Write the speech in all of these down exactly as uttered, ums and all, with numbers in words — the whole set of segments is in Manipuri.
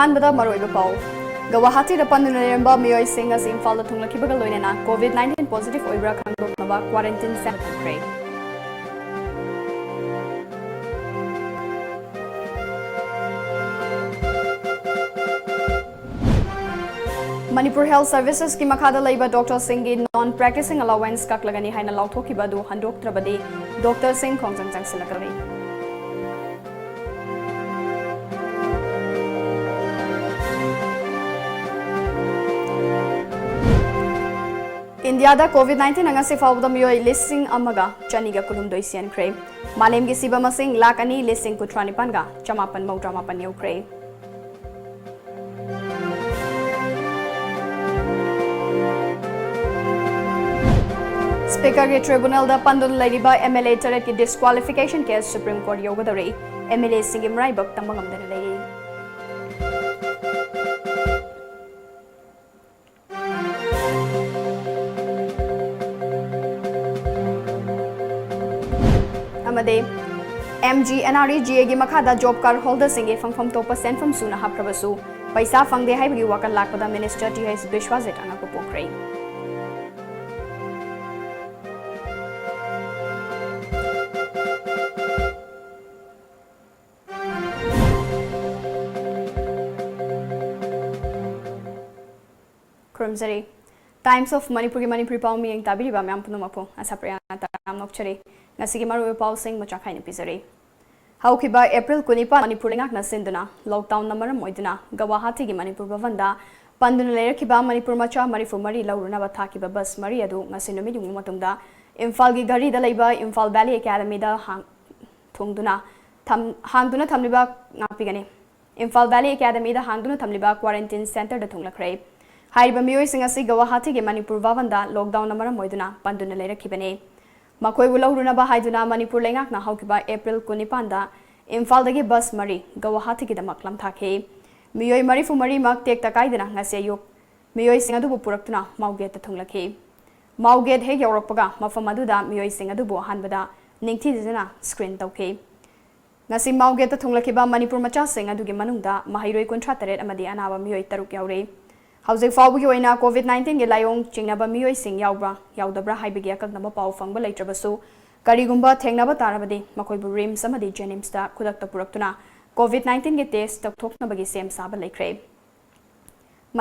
ꯑꯍꯥꯟꯕꯗ ꯃꯔꯨꯑꯣꯏꯕ ꯄꯥꯎ꯫ ꯒꯋꯥꯍꯥꯇꯤꯗ ꯄꯟꯗꯨꯅ ꯂꯩꯔꯝꯕ ꯃꯤꯑꯣꯏꯁꯤꯡ ꯑꯁꯤ ꯏꯝꯐꯥꯜꯗ ꯊꯨꯡꯂꯛꯈꯤꯕꯒ ꯂꯣꯏꯅꯅ COVID nineteen positive ꯑꯣꯏꯕ꯭ꯔꯥ ꯈꯪꯗꯣꯛꯅꯕ quarantine centre ꯊꯝꯈ꯭ꯔꯦ꯫ Manipur Health Servicesꯀꯤ ꯃꯈꯥꯗ ꯂꯩꯕ doctorꯁꯤꯡꯒꯤ non practicing allowance ꯀꯛꯂꯒꯅꯤ ꯍꯥꯏꯅ ꯂꯥꯎꯊꯣꯛꯈꯤꯕ ꯑꯗꯨ ꯍꯟꯗꯣꯛꯇ꯭ꯔꯕꯗꯤ doctorꯁꯤꯡ ꯈꯣꯡꯖꯪ ꯆꯪꯁꯤꯜꯂꯛꯀꯅꯤ꯫ ꯏꯟꯗꯤꯌꯥꯗ COVID nineteen ꯉꯁꯤ ꯐꯥꯎꯕꯗ ꯃꯤꯑꯣꯏ ꯂꯤꯁꯤꯡ ꯑꯃꯒ ꯆꯅꯤꯒ ꯀꯨꯟꯍꯨꯝꯗꯣꯏ ꯁꯤꯍꯟꯈ꯭ꯔꯦ꯫ ꯃꯥꯂꯦꯝꯒꯤ ꯁꯤꯕ ꯃꯁꯤꯡ ꯂꯥꯈ ꯑꯅꯤ ꯂꯤꯁꯤꯡ ꯀꯨꯟꯊ꯭ꯔꯥ ꯅꯤꯄꯥꯟꯒ ꯆꯃꯥꯄꯟ ꯃꯧꯗ꯭ꯔꯥ ꯃꯥꯄꯟ ꯌꯧꯈ꯭ꯔꯦ꯫ Speakerꯒꯤ tribunalꯗ ꯄꯟꯗꯨꯅ ꯂꯩꯔꯤꯕ MLA ꯇꯔꯦꯠꯀꯤ disqualification case Supreme Court ꯌꯧꯒꯗꯧꯔꯦ꯫ MLAꯁꯤꯡꯒꯤ ꯃꯔꯥꯏꯕꯛ ꯇꯝꯕ ꯉꯝꯗꯅ ꯂꯩꯔꯦ꯫ ꯑꯃꯗꯤ MGNREGAꯒꯤ ꯃꯈꯥꯗ job card holderꯁꯤꯡꯒꯤ ꯐꯪꯐꯝ ꯊꯣꯛꯄ ꯁꯦꯟꯐꯝ ꯁꯨꯅ ꯍꯥꯞꯈ꯭ꯔꯕꯁꯨ ꯄꯩꯁꯥ ꯐꯪꯗꯦ ꯍꯥꯏꯕꯒꯤ ꯋꯥꯀꯜ ꯂꯥꯛꯄꯗ Minister Th Biswajit ꯑꯉꯛꯄ ꯄꯣꯛꯈ꯭ꯔꯦ꯫ ꯈꯨꯔꯨꯝꯖꯔꯤ꯫ Times of Manipurꯒꯤ ꯃꯅꯤꯄꯨꯔꯤ ꯄꯥꯎ ꯃꯤꯠꯌꯦꯡ ꯇꯥꯕꯤꯔꯤꯕ ꯃꯌꯥꯝ ꯄꯨꯝꯅꯃꯛꯄꯨ ꯑꯁꯥ ꯄ꯭ꯔꯤꯌꯥꯅ ꯇꯔꯥꯝꯅ ꯑꯣꯛꯆꯔꯤ꯫ ꯉꯁꯤꯒꯤ ꯃꯔꯨꯑꯣꯏꯕ ꯄꯥꯎꯁꯤꯡ ꯃꯆꯥ ꯈꯥꯏꯅ ꯄꯤꯖꯔꯤ꯫ ꯍꯧꯈꯤꯕ April ꯀꯨꯟꯅꯤꯄꯥꯟ ꯃꯅꯤꯄꯨꯔ ꯂꯩꯉꯥꯛꯅ ꯁꯤꯟꯗꯨꯅ lockdownꯅ ꯃꯔꯝ ꯑꯣꯏꯗꯨꯅ ꯒꯧꯍꯥꯇꯤꯒꯤ ꯃꯅꯤꯄꯨꯔ ꯚꯕꯟꯗ ꯄꯟꯗꯨꯅ ꯂꯩꯔꯛꯈꯤꯕ ꯃꯅꯤꯄꯨꯔ ꯃꯆꯥ ꯃꯔꯤꯐꯨ ꯃꯔꯤ ꯂꯧꯔꯨꯅꯕ ꯊꯥꯈꯤꯕ bus ꯃꯔꯤ ꯑꯗꯨ ꯉꯁꯤ ꯅꯨꯃꯤꯠ ꯌꯨꯡꯕ ꯃꯇꯨꯡꯗ ꯏꯝꯐꯥꯜꯒꯤ ꯘꯔꯤꯗ ꯂꯩꯕ Imphal Valley Academyꯗ ꯍꯥꯡ-, ꯊꯨꯡꯗꯨꯅ ꯊꯝ-, ꯍꯥꯡꯗꯨꯅ ꯊꯝꯂꯤꯕ ꯉꯥꯛꯄꯤꯒꯅꯤ꯫ Imphal Valley Academyꯗ ꯍꯥꯡꯗꯨꯅ ꯊꯝꯂꯤꯕ quarantine centreꯗ ꯊꯨꯡꯂꯈ꯭ꯔꯦ꯫ ꯍꯥꯏꯔꯤꯕ ꯃꯤꯑꯣꯏꯁꯤꯡ ꯑꯁꯤ ꯒꯧꯍꯥꯇꯤꯒꯤ ꯃꯅꯤꯄꯨꯔ ꯚꯕꯟꯗ lockdownꯅ ꯃꯔꯝ ꯑꯣꯏꯗꯨꯅ ꯄꯟꯗꯨꯅ ꯂꯩꯔꯛꯈꯤꯕꯅꯤ꯫ ꯃꯈꯣꯏꯕꯨ ꯂꯧꯔꯨꯅꯕ ꯍꯥꯏꯗꯨꯅ ꯃꯅꯤꯄꯨꯔ ꯂꯩꯉꯥꯛꯅ ꯍꯧꯈꯤꯕ April ꯀꯨꯟꯅꯤꯄꯥꯟꯗ ꯏꯝꯐꯥꯜꯗꯒꯤ bus ꯃꯔꯤ ꯒꯧꯍꯥꯇꯤꯒꯤꯗꯃꯛ ꯂꯝꯊꯥꯈꯤ꯫ ꯃꯤꯑꯣꯏ ꯃꯔꯤꯐꯨ ꯃꯔꯤꯃꯛ ꯇꯦꯛꯇ ꯀꯥꯏꯗꯅ ꯉꯁꯤ ꯑꯌꯨꯛ ꯃꯤꯑꯣꯏꯁꯤꯡ ꯑꯗꯨꯕꯨ ꯄꯨꯔꯛꯇꯨꯅ ꯃꯥꯎꯒꯦꯠꯇ ꯊꯨꯡꯂꯈꯤ꯫ ꯃꯥꯎꯒꯦꯠ ꯍꯦꯛ ꯌꯧꯔꯛꯄꯒ ꯃꯐꯝ ꯑꯗꯨꯗ ꯃꯤꯑꯣꯏꯁꯤꯡ ꯑꯗꯨꯕꯨ ꯑꯍꯥꯟꯕꯗ ꯅꯤꯡꯊꯤꯖꯅ screen ꯇꯧꯈꯤ꯫ ꯉꯁꯤ ꯃꯥꯎꯒꯦꯠꯇ ꯊꯨꯡꯂꯈꯤꯕ ꯃꯅꯤꯄꯨꯔ ꯃꯆꯥꯁꯤꯡ ꯑꯗꯨꯒꯤ ꯃꯅꯨꯡꯗ ꯃꯍꯩꯔꯣꯏ ꯀꯨꯟꯊ꯭ꯔꯥ ꯇꯔꯦꯠ ꯑꯃꯗꯤ ꯑꯅꯥꯕ ꯃꯤꯑꯣꯏ ꯇꯔꯨꯛ ꯌꯥꯎꯔꯤ꯫ ꯍꯧꯖꯤꯛ ꯐꯥꯎꯕꯒꯤ ꯑꯣꯏꯅ COVID nineteen ꯒꯤ ꯂꯥꯏꯑꯣꯡ ꯆꯤꯡꯅꯕ ꯃꯤꯑꯣꯏꯁꯤꯡ ꯌꯥꯎꯕ꯭ꯔꯥ ꯌꯥꯎꯗꯕ꯭ꯔꯥ ꯍꯥꯏꯕꯒꯤ ꯑꯀꯛꯅꯕ ꯄꯥꯎ ꯐꯪꯕ ꯂꯩꯇ꯭ꯔꯕꯁꯨ, ꯀꯔꯤꯒꯨꯝꯕ ꯊꯦꯡꯅꯕ ꯇꯥꯔꯕꯗꯤ ꯃꯈꯣꯏꯕꯨ RIMS ꯑꯃꯗꯤ JNIMS ꯇ ꯈꯨꯗꯛꯇ ꯄꯨꯔꯛꯇꯨꯅ COVID nineteen ꯒꯤ test ꯇꯧꯊꯣꯛꯅꯕꯒꯤ ꯁꯦꯝ ꯁꯥꯕ ꯂꯩꯈ꯭ꯔꯦ꯫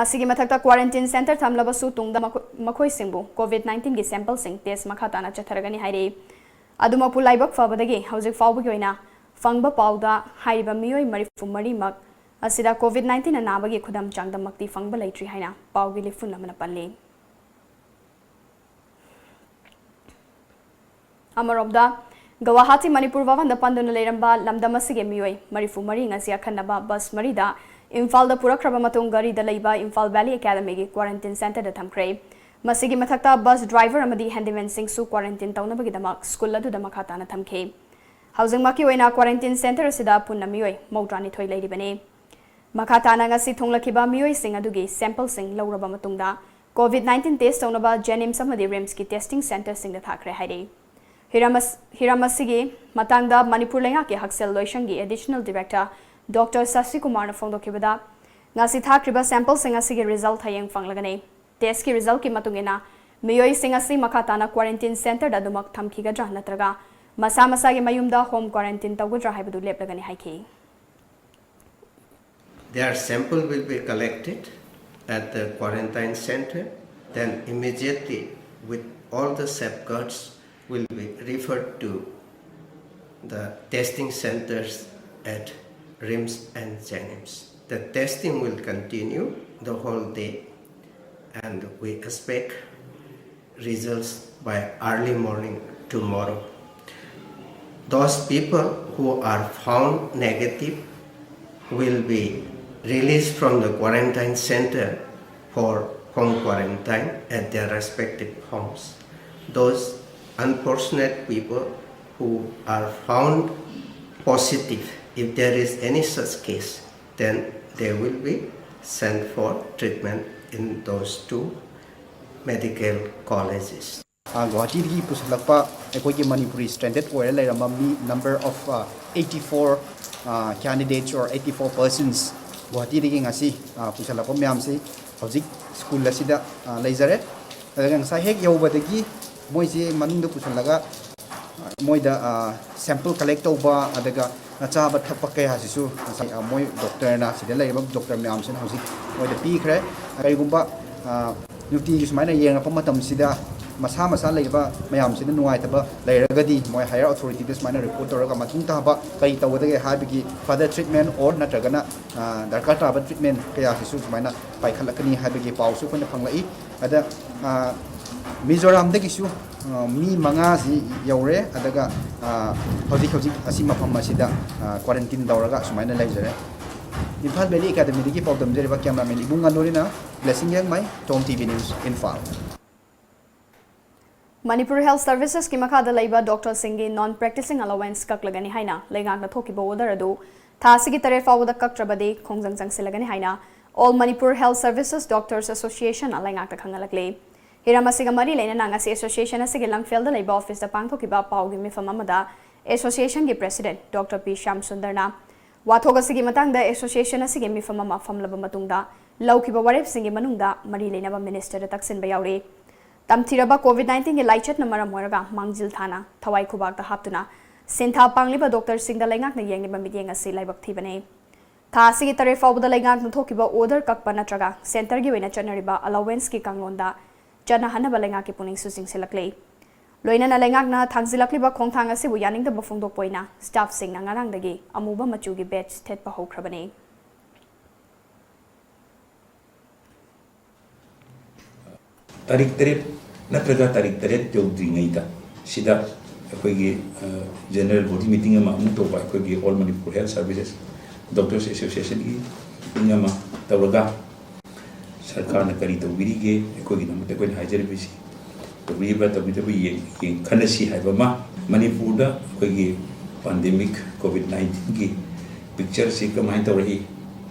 ꯃꯁꯤꯒꯤ ꯃꯊꯛꯇ quarantine centre ꯊꯝꯂꯕꯁꯨ ꯇꯨꯡꯗ ꯃꯈꯣ-, ꯃꯈꯣꯏꯁꯤꯡꯕꯨ COVID nineteen ꯒꯤ sample ꯁꯤꯡ test ꯃꯈꯥ ꯇꯥꯅ ꯆꯠꯊꯔꯒꯅꯤ ꯍꯥꯏꯔꯤ꯫ ꯑꯗꯨꯃꯛꯄꯨ ꯂꯥꯏꯕꯛ ꯐꯕꯗꯒꯤ ꯍꯧꯖꯤꯛ ꯐꯥꯎꯕꯒꯤ ꯑꯣꯏꯅ ꯐꯪꯕ ꯄꯥꯎꯗ ꯍꯥꯏꯔꯤꯕ ꯃꯤꯑꯣꯏ ꯃꯔꯤꯐꯨ ꯃꯔꯤꯃꯛ ꯑꯁꯤꯗ COVID nineteen ꯅꯥꯕꯒꯤ ꯈꯨꯗꯝ ꯆꯥꯡꯗꯝꯃꯛꯇꯤ ꯐꯪꯕ ꯂꯩꯇ꯭ꯔꯤ ꯍꯥꯏꯅ ꯄꯥꯎꯒꯤ ꯂꯤꯐꯨꯟ ꯑꯃꯅ ꯄꯜꯂꯤ꯫ ꯑꯃꯔꯣꯝꯗ, ꯒꯧꯍꯥꯇꯤ ꯃꯅꯤꯄꯨꯔ ꯚꯕꯟꯗ ꯄꯟꯗꯨꯅ ꯂꯩꯔꯝꯕ ꯂꯝꯗꯝ ꯑꯁꯤꯒꯤ ꯃꯤꯑꯣꯏ ꯃꯔꯤꯐꯨ ꯃꯔꯤ ꯉꯁꯤ ꯑꯈꯟꯅꯕ bus ꯃꯔꯤꯗ ꯏꯝꯐꯥꯜꯗ ꯄꯨꯔꯛꯈ꯭ꯔꯕ ꯃꯇꯨꯡ ꯒꯥꯔꯤꯗ ꯂꯩꯕ ꯏꯝꯐꯥꯜ Valley Academy ꯒꯤ quarantine centre ꯗ ꯊꯝꯈ꯭ꯔꯦ꯫ ꯃꯁꯤꯒꯤ ꯃꯊꯛꯇ bus driver ꯑꯃꯗꯤ handyman ꯁꯤꯡꯁꯨ quarantine ꯇꯧꯅꯕꯒꯤꯗꯃꯛ school ꯑꯗꯨꯗ ꯃꯈꯥ ꯇꯥꯅ ꯊꯝꯈꯤ꯫ ꯍꯧꯖꯤꯛꯃꯛꯀꯤ ꯑꯣꯏꯅ quarantine centre ꯑꯁꯤꯗ ꯄꯨꯟꯅ ꯃꯤꯑꯣꯏ ꯃꯧꯗ꯭ꯔꯥꯅꯤꯊꯣꯏ ꯂꯩꯔꯤꯕꯅꯤ꯫ ꯃꯈꯥ ꯇꯥꯅ ꯉꯁꯤ ꯊꯨꯡꯂꯈꯤꯕ ꯃꯤꯑꯣꯏꯁꯤꯡ ꯑꯗꯨꯒꯤ sample ꯁꯤꯡ ꯂꯧꯔꯕ ꯃꯇꯨꯡꯗ COVID nineteen test ꯇꯧꯅꯕ JNIMS ꯑꯃꯗꯤ RIMS ꯀꯤ testing centre ꯁꯤꯡꯗ ꯊꯥꯈ꯭ꯔꯦ ꯍꯥꯏꯔꯤ꯫ ꯍꯤꯔꯝ ꯑꯁ-, ꯍꯤꯔꯝ ꯑꯁꯤꯒꯤ ꯃꯇꯥꯡꯗ ꯃꯅꯤꯄꯨꯔ ꯂꯩꯉꯥꯛꯀꯤ ꯍꯛꯁꯦꯜ ꯂꯣꯏꯁꯪꯒꯤ additional director Doctor ꯁꯁꯤꯀꯨꯃꯥꯔꯅ ꯐꯣꯡꯗꯣꯛꯈꯤꯕꯗ, ꯉꯁꯤ ꯊꯥꯈ꯭ꯔꯤꯕ sample ꯁꯤꯡ ꯑꯁꯤꯒꯤ result ꯍꯌꯦꯡ ꯐꯪꯂꯒꯅꯤ꯫ Test ꯀꯤ result ꯀꯤ ꯃꯇꯨꯡ ꯏꯟꯅ ꯃꯤꯑꯣꯏꯁꯤꯡ ꯑꯁꯤ ꯃꯈꯥ ꯇꯥꯅ quarantine centre ꯗ ꯑꯗꯨꯃꯛ ꯊꯝꯈꯤꯒꯗ꯭ꯔꯥ ꯅꯠꯇ꯭ꯔꯒ ꯃꯁꯥ ꯃꯁꯥꯒꯤ ꯃꯌꯨꯝꯗ home quarantine ꯇꯧꯒꯗ꯭ꯔꯥ ꯍꯥꯏꯕꯗꯨ ꯂꯦꯞꯂꯒꯅꯤ ꯍꯥꯏꯈꯤ꯫ Their sample will be collected at the quarantine centre, then immediately, with all the safeguards, will be referred to the testing centres at RIMS and JNIMS. The testing will continue the whole day, and we expect results by early morning tomorrow. Those people who are found negative will be released from the quarantine centre for home quarantine at their respective homes. Those unfortunate people who are found positive, if there is any such case, then they will be sent for treatment in those two medical colleges. ꯑ, ꯒꯨꯋꯥꯍꯥꯇꯤꯗꯒꯤ ꯄꯨꯁꯤꯜꯂꯛꯄ ꯑꯩꯈꯣꯏꯒꯤ ꯃꯅꯤꯄꯨꯔꯤ stranded ꯑꯣꯏꯔ ꯂꯩꯔꯝꯕ ꯃꯤ number of, ꯑ, eighty four, ꯑ, candidates or eighty four persons ꯒꯨꯋꯥꯍꯥꯇꯤꯗꯒꯤ ꯉꯁꯤ, ꯑ, ꯄꯨꯁꯤꯜꯂꯛꯄ ꯃꯌꯥꯝꯁꯤ ꯍꯧꯖꯤꯛ ꯁ꯭ꯀꯨꯜ ꯑꯁꯤꯗ, ꯑ, ꯂꯩꯖꯔꯦ꯫ ꯑꯗꯨꯒ ꯉꯁꯥꯏ ꯍꯦꯛ ꯌꯧꯕꯗꯒꯤ ꯃꯣꯏꯁꯤ ꯃꯅꯨꯡꯗ ꯄꯨꯁꯤꯜꯂꯒ, ꯑ, ꯃꯣꯏꯗ, ꯑ, sample collect ꯇꯧꯕ, ꯑꯗꯨꯒ ꯑꯆꯥꯕ ꯊꯛꯄ ꯀꯌꯥꯁꯤꯁꯨ ꯉꯁꯥꯏ, ꯑ, ꯃꯣꯏ ꯗꯣꯛꯇꯔꯅ, ꯁꯤꯗ ꯂꯩꯔꯤꯕ ꯗꯣꯛꯇꯔ ꯃꯌꯥꯝꯁꯤꯅ ꯍꯧꯖꯤꯛ ꯃꯣꯏꯗ ꯄꯤꯈ꯭ꯔꯦ꯫ ꯀꯔꯤꯒꯨꯝꯕ, ꯑ, ꯅꯨꯡꯇꯤꯒꯤ ꯁꯨꯃꯥꯏꯅ ꯌꯦꯡꯉꯛꯄ ꯃꯇꯝꯁꯤꯗ ꯃꯁꯥ ꯃꯁꯥ ꯂꯩꯔꯤꯕ ꯃꯌꯥꯝꯁꯤꯅ ꯅꯨꯡꯉꯥꯏꯇꯕ ꯂꯩꯔꯒꯗꯤ ꯃꯣꯏ higher authorityꯗ ꯁꯨꯃꯥꯏꯅ report ꯇꯧꯔꯒ ꯃꯇꯨꯡ ꯇꯥꯕ ꯀꯔꯤ ꯇꯧꯒꯗꯒꯦ ꯍꯥꯏꯕꯒꯤ further treatment or ꯅꯠꯇ꯭ꯔꯒꯅ, ꯑ, ꯗꯔꯀꯥꯔ ꯇꯥꯕ treatment ꯀꯌꯥꯁꯤꯁꯨ ꯁꯨꯃꯥꯏꯅ ꯄꯥꯏꯈꯠꯂꯛꯀꯅꯤ ꯍꯥꯏꯕꯒꯤ ꯄꯥꯎꯁꯨ ꯑꯩꯈꯣꯏꯅ ꯐꯪꯂꯛꯏ꯫ ꯑꯗ, ꯑ, ꯃꯤꯖꯣꯔꯥꯝꯗꯒꯤꯁꯨ, ꯑ, ꯃꯤ ꯃꯉꯥꯁꯤ ꯌꯧꯔꯦ꯫ ꯑꯗꯨꯒ, ꯑ, ꯍꯧꯖꯤꯛ ꯍꯧꯖꯤꯛ ꯑꯁꯤ ꯃꯐꯝ ꯑꯁꯤꯗ, ꯑ, quarantine ꯇꯧꯔꯒ ꯁꯨꯃꯥꯏꯅ ꯂꯩꯖꯔꯦ꯫ ꯏꯝꯐꯥꯜ ꯚꯦꯂꯤ ꯑꯦꯀꯥꯗꯃꯤꯗꯒꯤ ꯄꯥꯎꯗꯝꯖꯔꯤꯕ cameraman ꯏꯕꯨꯡ ꯉꯥꯂꯣꯔꯤꯅ, Blessing ꯌꯦꯡꯃꯩ, Tom TV News, Imphal. Manipur Health Servicesꯀꯤ ꯃꯈꯥꯗ ꯂꯩꯕ doctorꯁꯤꯡꯒꯤ non practicing allowance ꯀꯛꯂꯒꯅꯤ ꯍꯥꯏꯅ ꯂꯩꯉꯥꯛꯅ ꯊꯣꯛꯈꯤꯕ order ꯑꯗꯨ ꯊꯥ ꯑꯁꯤꯒꯤ ꯇꯔꯦꯠ ꯐꯥꯎꯕꯗ ꯀꯛꯇ꯭ꯔꯕꯗꯤ ꯈꯣꯡꯖꯪ ꯆꯪꯁꯤꯜꯂꯒꯅꯤ ꯍꯥꯏꯅ All Manipur Health Services Doctors Associationꯅ ꯂꯩꯉꯥꯛꯇ ꯈꯪꯍꯜꯂꯛꯂꯤ꯫ ꯍꯤꯔꯝ ꯑꯁꯤꯒ ꯃꯔꯤ ꯂꯩꯅꯅ ꯉꯁꯤ association ꯑꯁꯤꯒꯤ ꯂꯝꯐꯦꯜꯗ ꯂꯩꯕ officeꯇ ꯄꯥꯡꯊꯣꯛꯈꯤꯕ ꯄꯥꯎꯒꯤ ꯃꯤꯐꯝ ꯑꯃꯗ associationꯒꯤ president doctor P ꯁ꯭ꯌꯥꯝ ꯁꯨꯟꯗꯔꯅ ꯋꯥꯊꯣꯛ ꯑꯁꯤꯒꯤ ꯃꯇꯥꯡꯗ association ꯑꯁꯤꯒꯤ ꯃꯤꯐꯝ ꯑꯃ ꯐꯝꯂꯕ ꯃꯇꯨꯡꯗ ꯂꯧꯈꯤꯕ ꯋꯥꯔꯦꯞꯁꯤꯡꯒꯤ ꯃꯅꯨꯡꯗ ꯃꯔꯤ ꯂꯩꯅꯕ ministerꯗ ꯇꯛꯁꯤꯟꯕ ꯌꯥꯎꯔꯤ꯫ ꯇꯝꯊꯤꯔꯕ COVID nineteenꯒꯤ ꯂꯥꯏꯆꯠꯅ ꯃꯔꯝ ꯑꯣꯏꯔꯒ ꯃꯥꯡꯖꯤꯜ ꯊꯥꯅ ꯊꯋꯥꯏ ꯈꯨꯕꯥꯛꯇ ꯍꯥꯞꯇꯨꯅ ꯁꯤꯟꯊꯥ ꯄꯥꯡꯂꯤꯕ doctorꯁꯤꯡꯗ ꯂꯩꯉꯥꯛꯅ ꯌꯦꯡꯂꯤꯕ ꯃꯤꯠꯌꯦꯡ ꯑꯁꯤ ꯂꯥꯏꯕꯛ ꯊꯤꯕꯅꯤ꯫ ꯊꯥ ꯑꯁꯤꯒꯤ ꯇꯔꯦꯠ ꯐꯥꯎꯕꯗ ꯂꯩꯉꯥꯛꯅ ꯊꯣꯛꯈꯤꯕ order ꯀꯛꯄ ꯅꯠꯇ꯭ꯔꯒ centreꯒꯤ ꯑꯣꯏꯅ ꯆꯠꯅꯔꯤꯕ allowanceꯀꯤ ꯀꯥꯡꯂꯣꯟꯗ ꯆꯠꯅꯍꯟꯅꯕ ꯂꯩꯉꯥꯛꯀꯤ ꯄꯨꯛꯅꯤꯡꯁꯨ ꯆꯤꯡꯁꯤꯜꯂꯛꯂꯤ꯫ ꯂꯣꯏꯅꯅ ꯂꯩꯉꯥꯛꯅ ꯊꯥꯡꯖꯤꯜꯂꯛꯂꯤꯕ ꯈꯣꯡꯊꯥꯡ ꯑꯁꯤꯕꯨ ꯌꯥꯅꯤꯡꯗꯕ ꯐꯣꯡꯗꯣꯛꯄ ꯑꯣꯏꯅ staffꯁꯤꯡꯅ ꯉꯔꯥꯡꯗꯒꯤ ꯑꯃꯨꯕ ꯃꯆꯨꯒꯤ badge ꯊꯦꯠꯄ ꯍꯧꯈ꯭ꯔꯕꯅꯤ꯫ ꯇꯥꯔꯤꯛ ꯇꯔꯦꯠ ꯅꯠꯇ꯭ꯔꯒ ꯇꯥꯔꯤꯛ ꯇꯔꯦꯠ ꯌꯧꯗ꯭ꯔꯤꯉꯩꯗ ꯁꯤꯗ ꯑꯩꯈꯣꯏꯒꯤ, ꯑ, general body meeting ꯑꯃ ꯑꯃꯨꯛ ꯇꯧꯕ, ꯑꯩꯈꯣꯏꯒꯤ All Manipur Health Services Doctors Associationꯒꯤ meeting ꯑꯃ ꯇꯧꯔꯒ ꯁꯔꯀꯥꯔꯅ ꯀꯔꯤ ꯇꯧꯕꯤꯔꯤꯒꯦ, ꯑꯩꯈꯣꯏꯒꯤꯗꯃꯛꯇ ꯑꯩꯈꯣꯏꯅ ꯍꯥꯏꯖꯔꯤꯕꯁꯤ ꯇꯧꯕꯤꯕ꯭ꯔꯥ ꯇꯧꯕꯤꯗꯕ꯭ꯔꯥ ꯌꯦꯡ-, ꯌꯦꯡ-, ꯈꯟꯅꯁꯤ ꯍꯥꯏꯕ ꯑꯃ꯫ ꯃꯅꯤꯄꯨꯔꯗ ꯑꯩꯈꯣꯏꯒꯤ pandemic COVID nineteenꯒꯤ pictureꯁꯤ ꯀꯃꯥꯏꯅ ꯇꯧꯔꯛꯏ,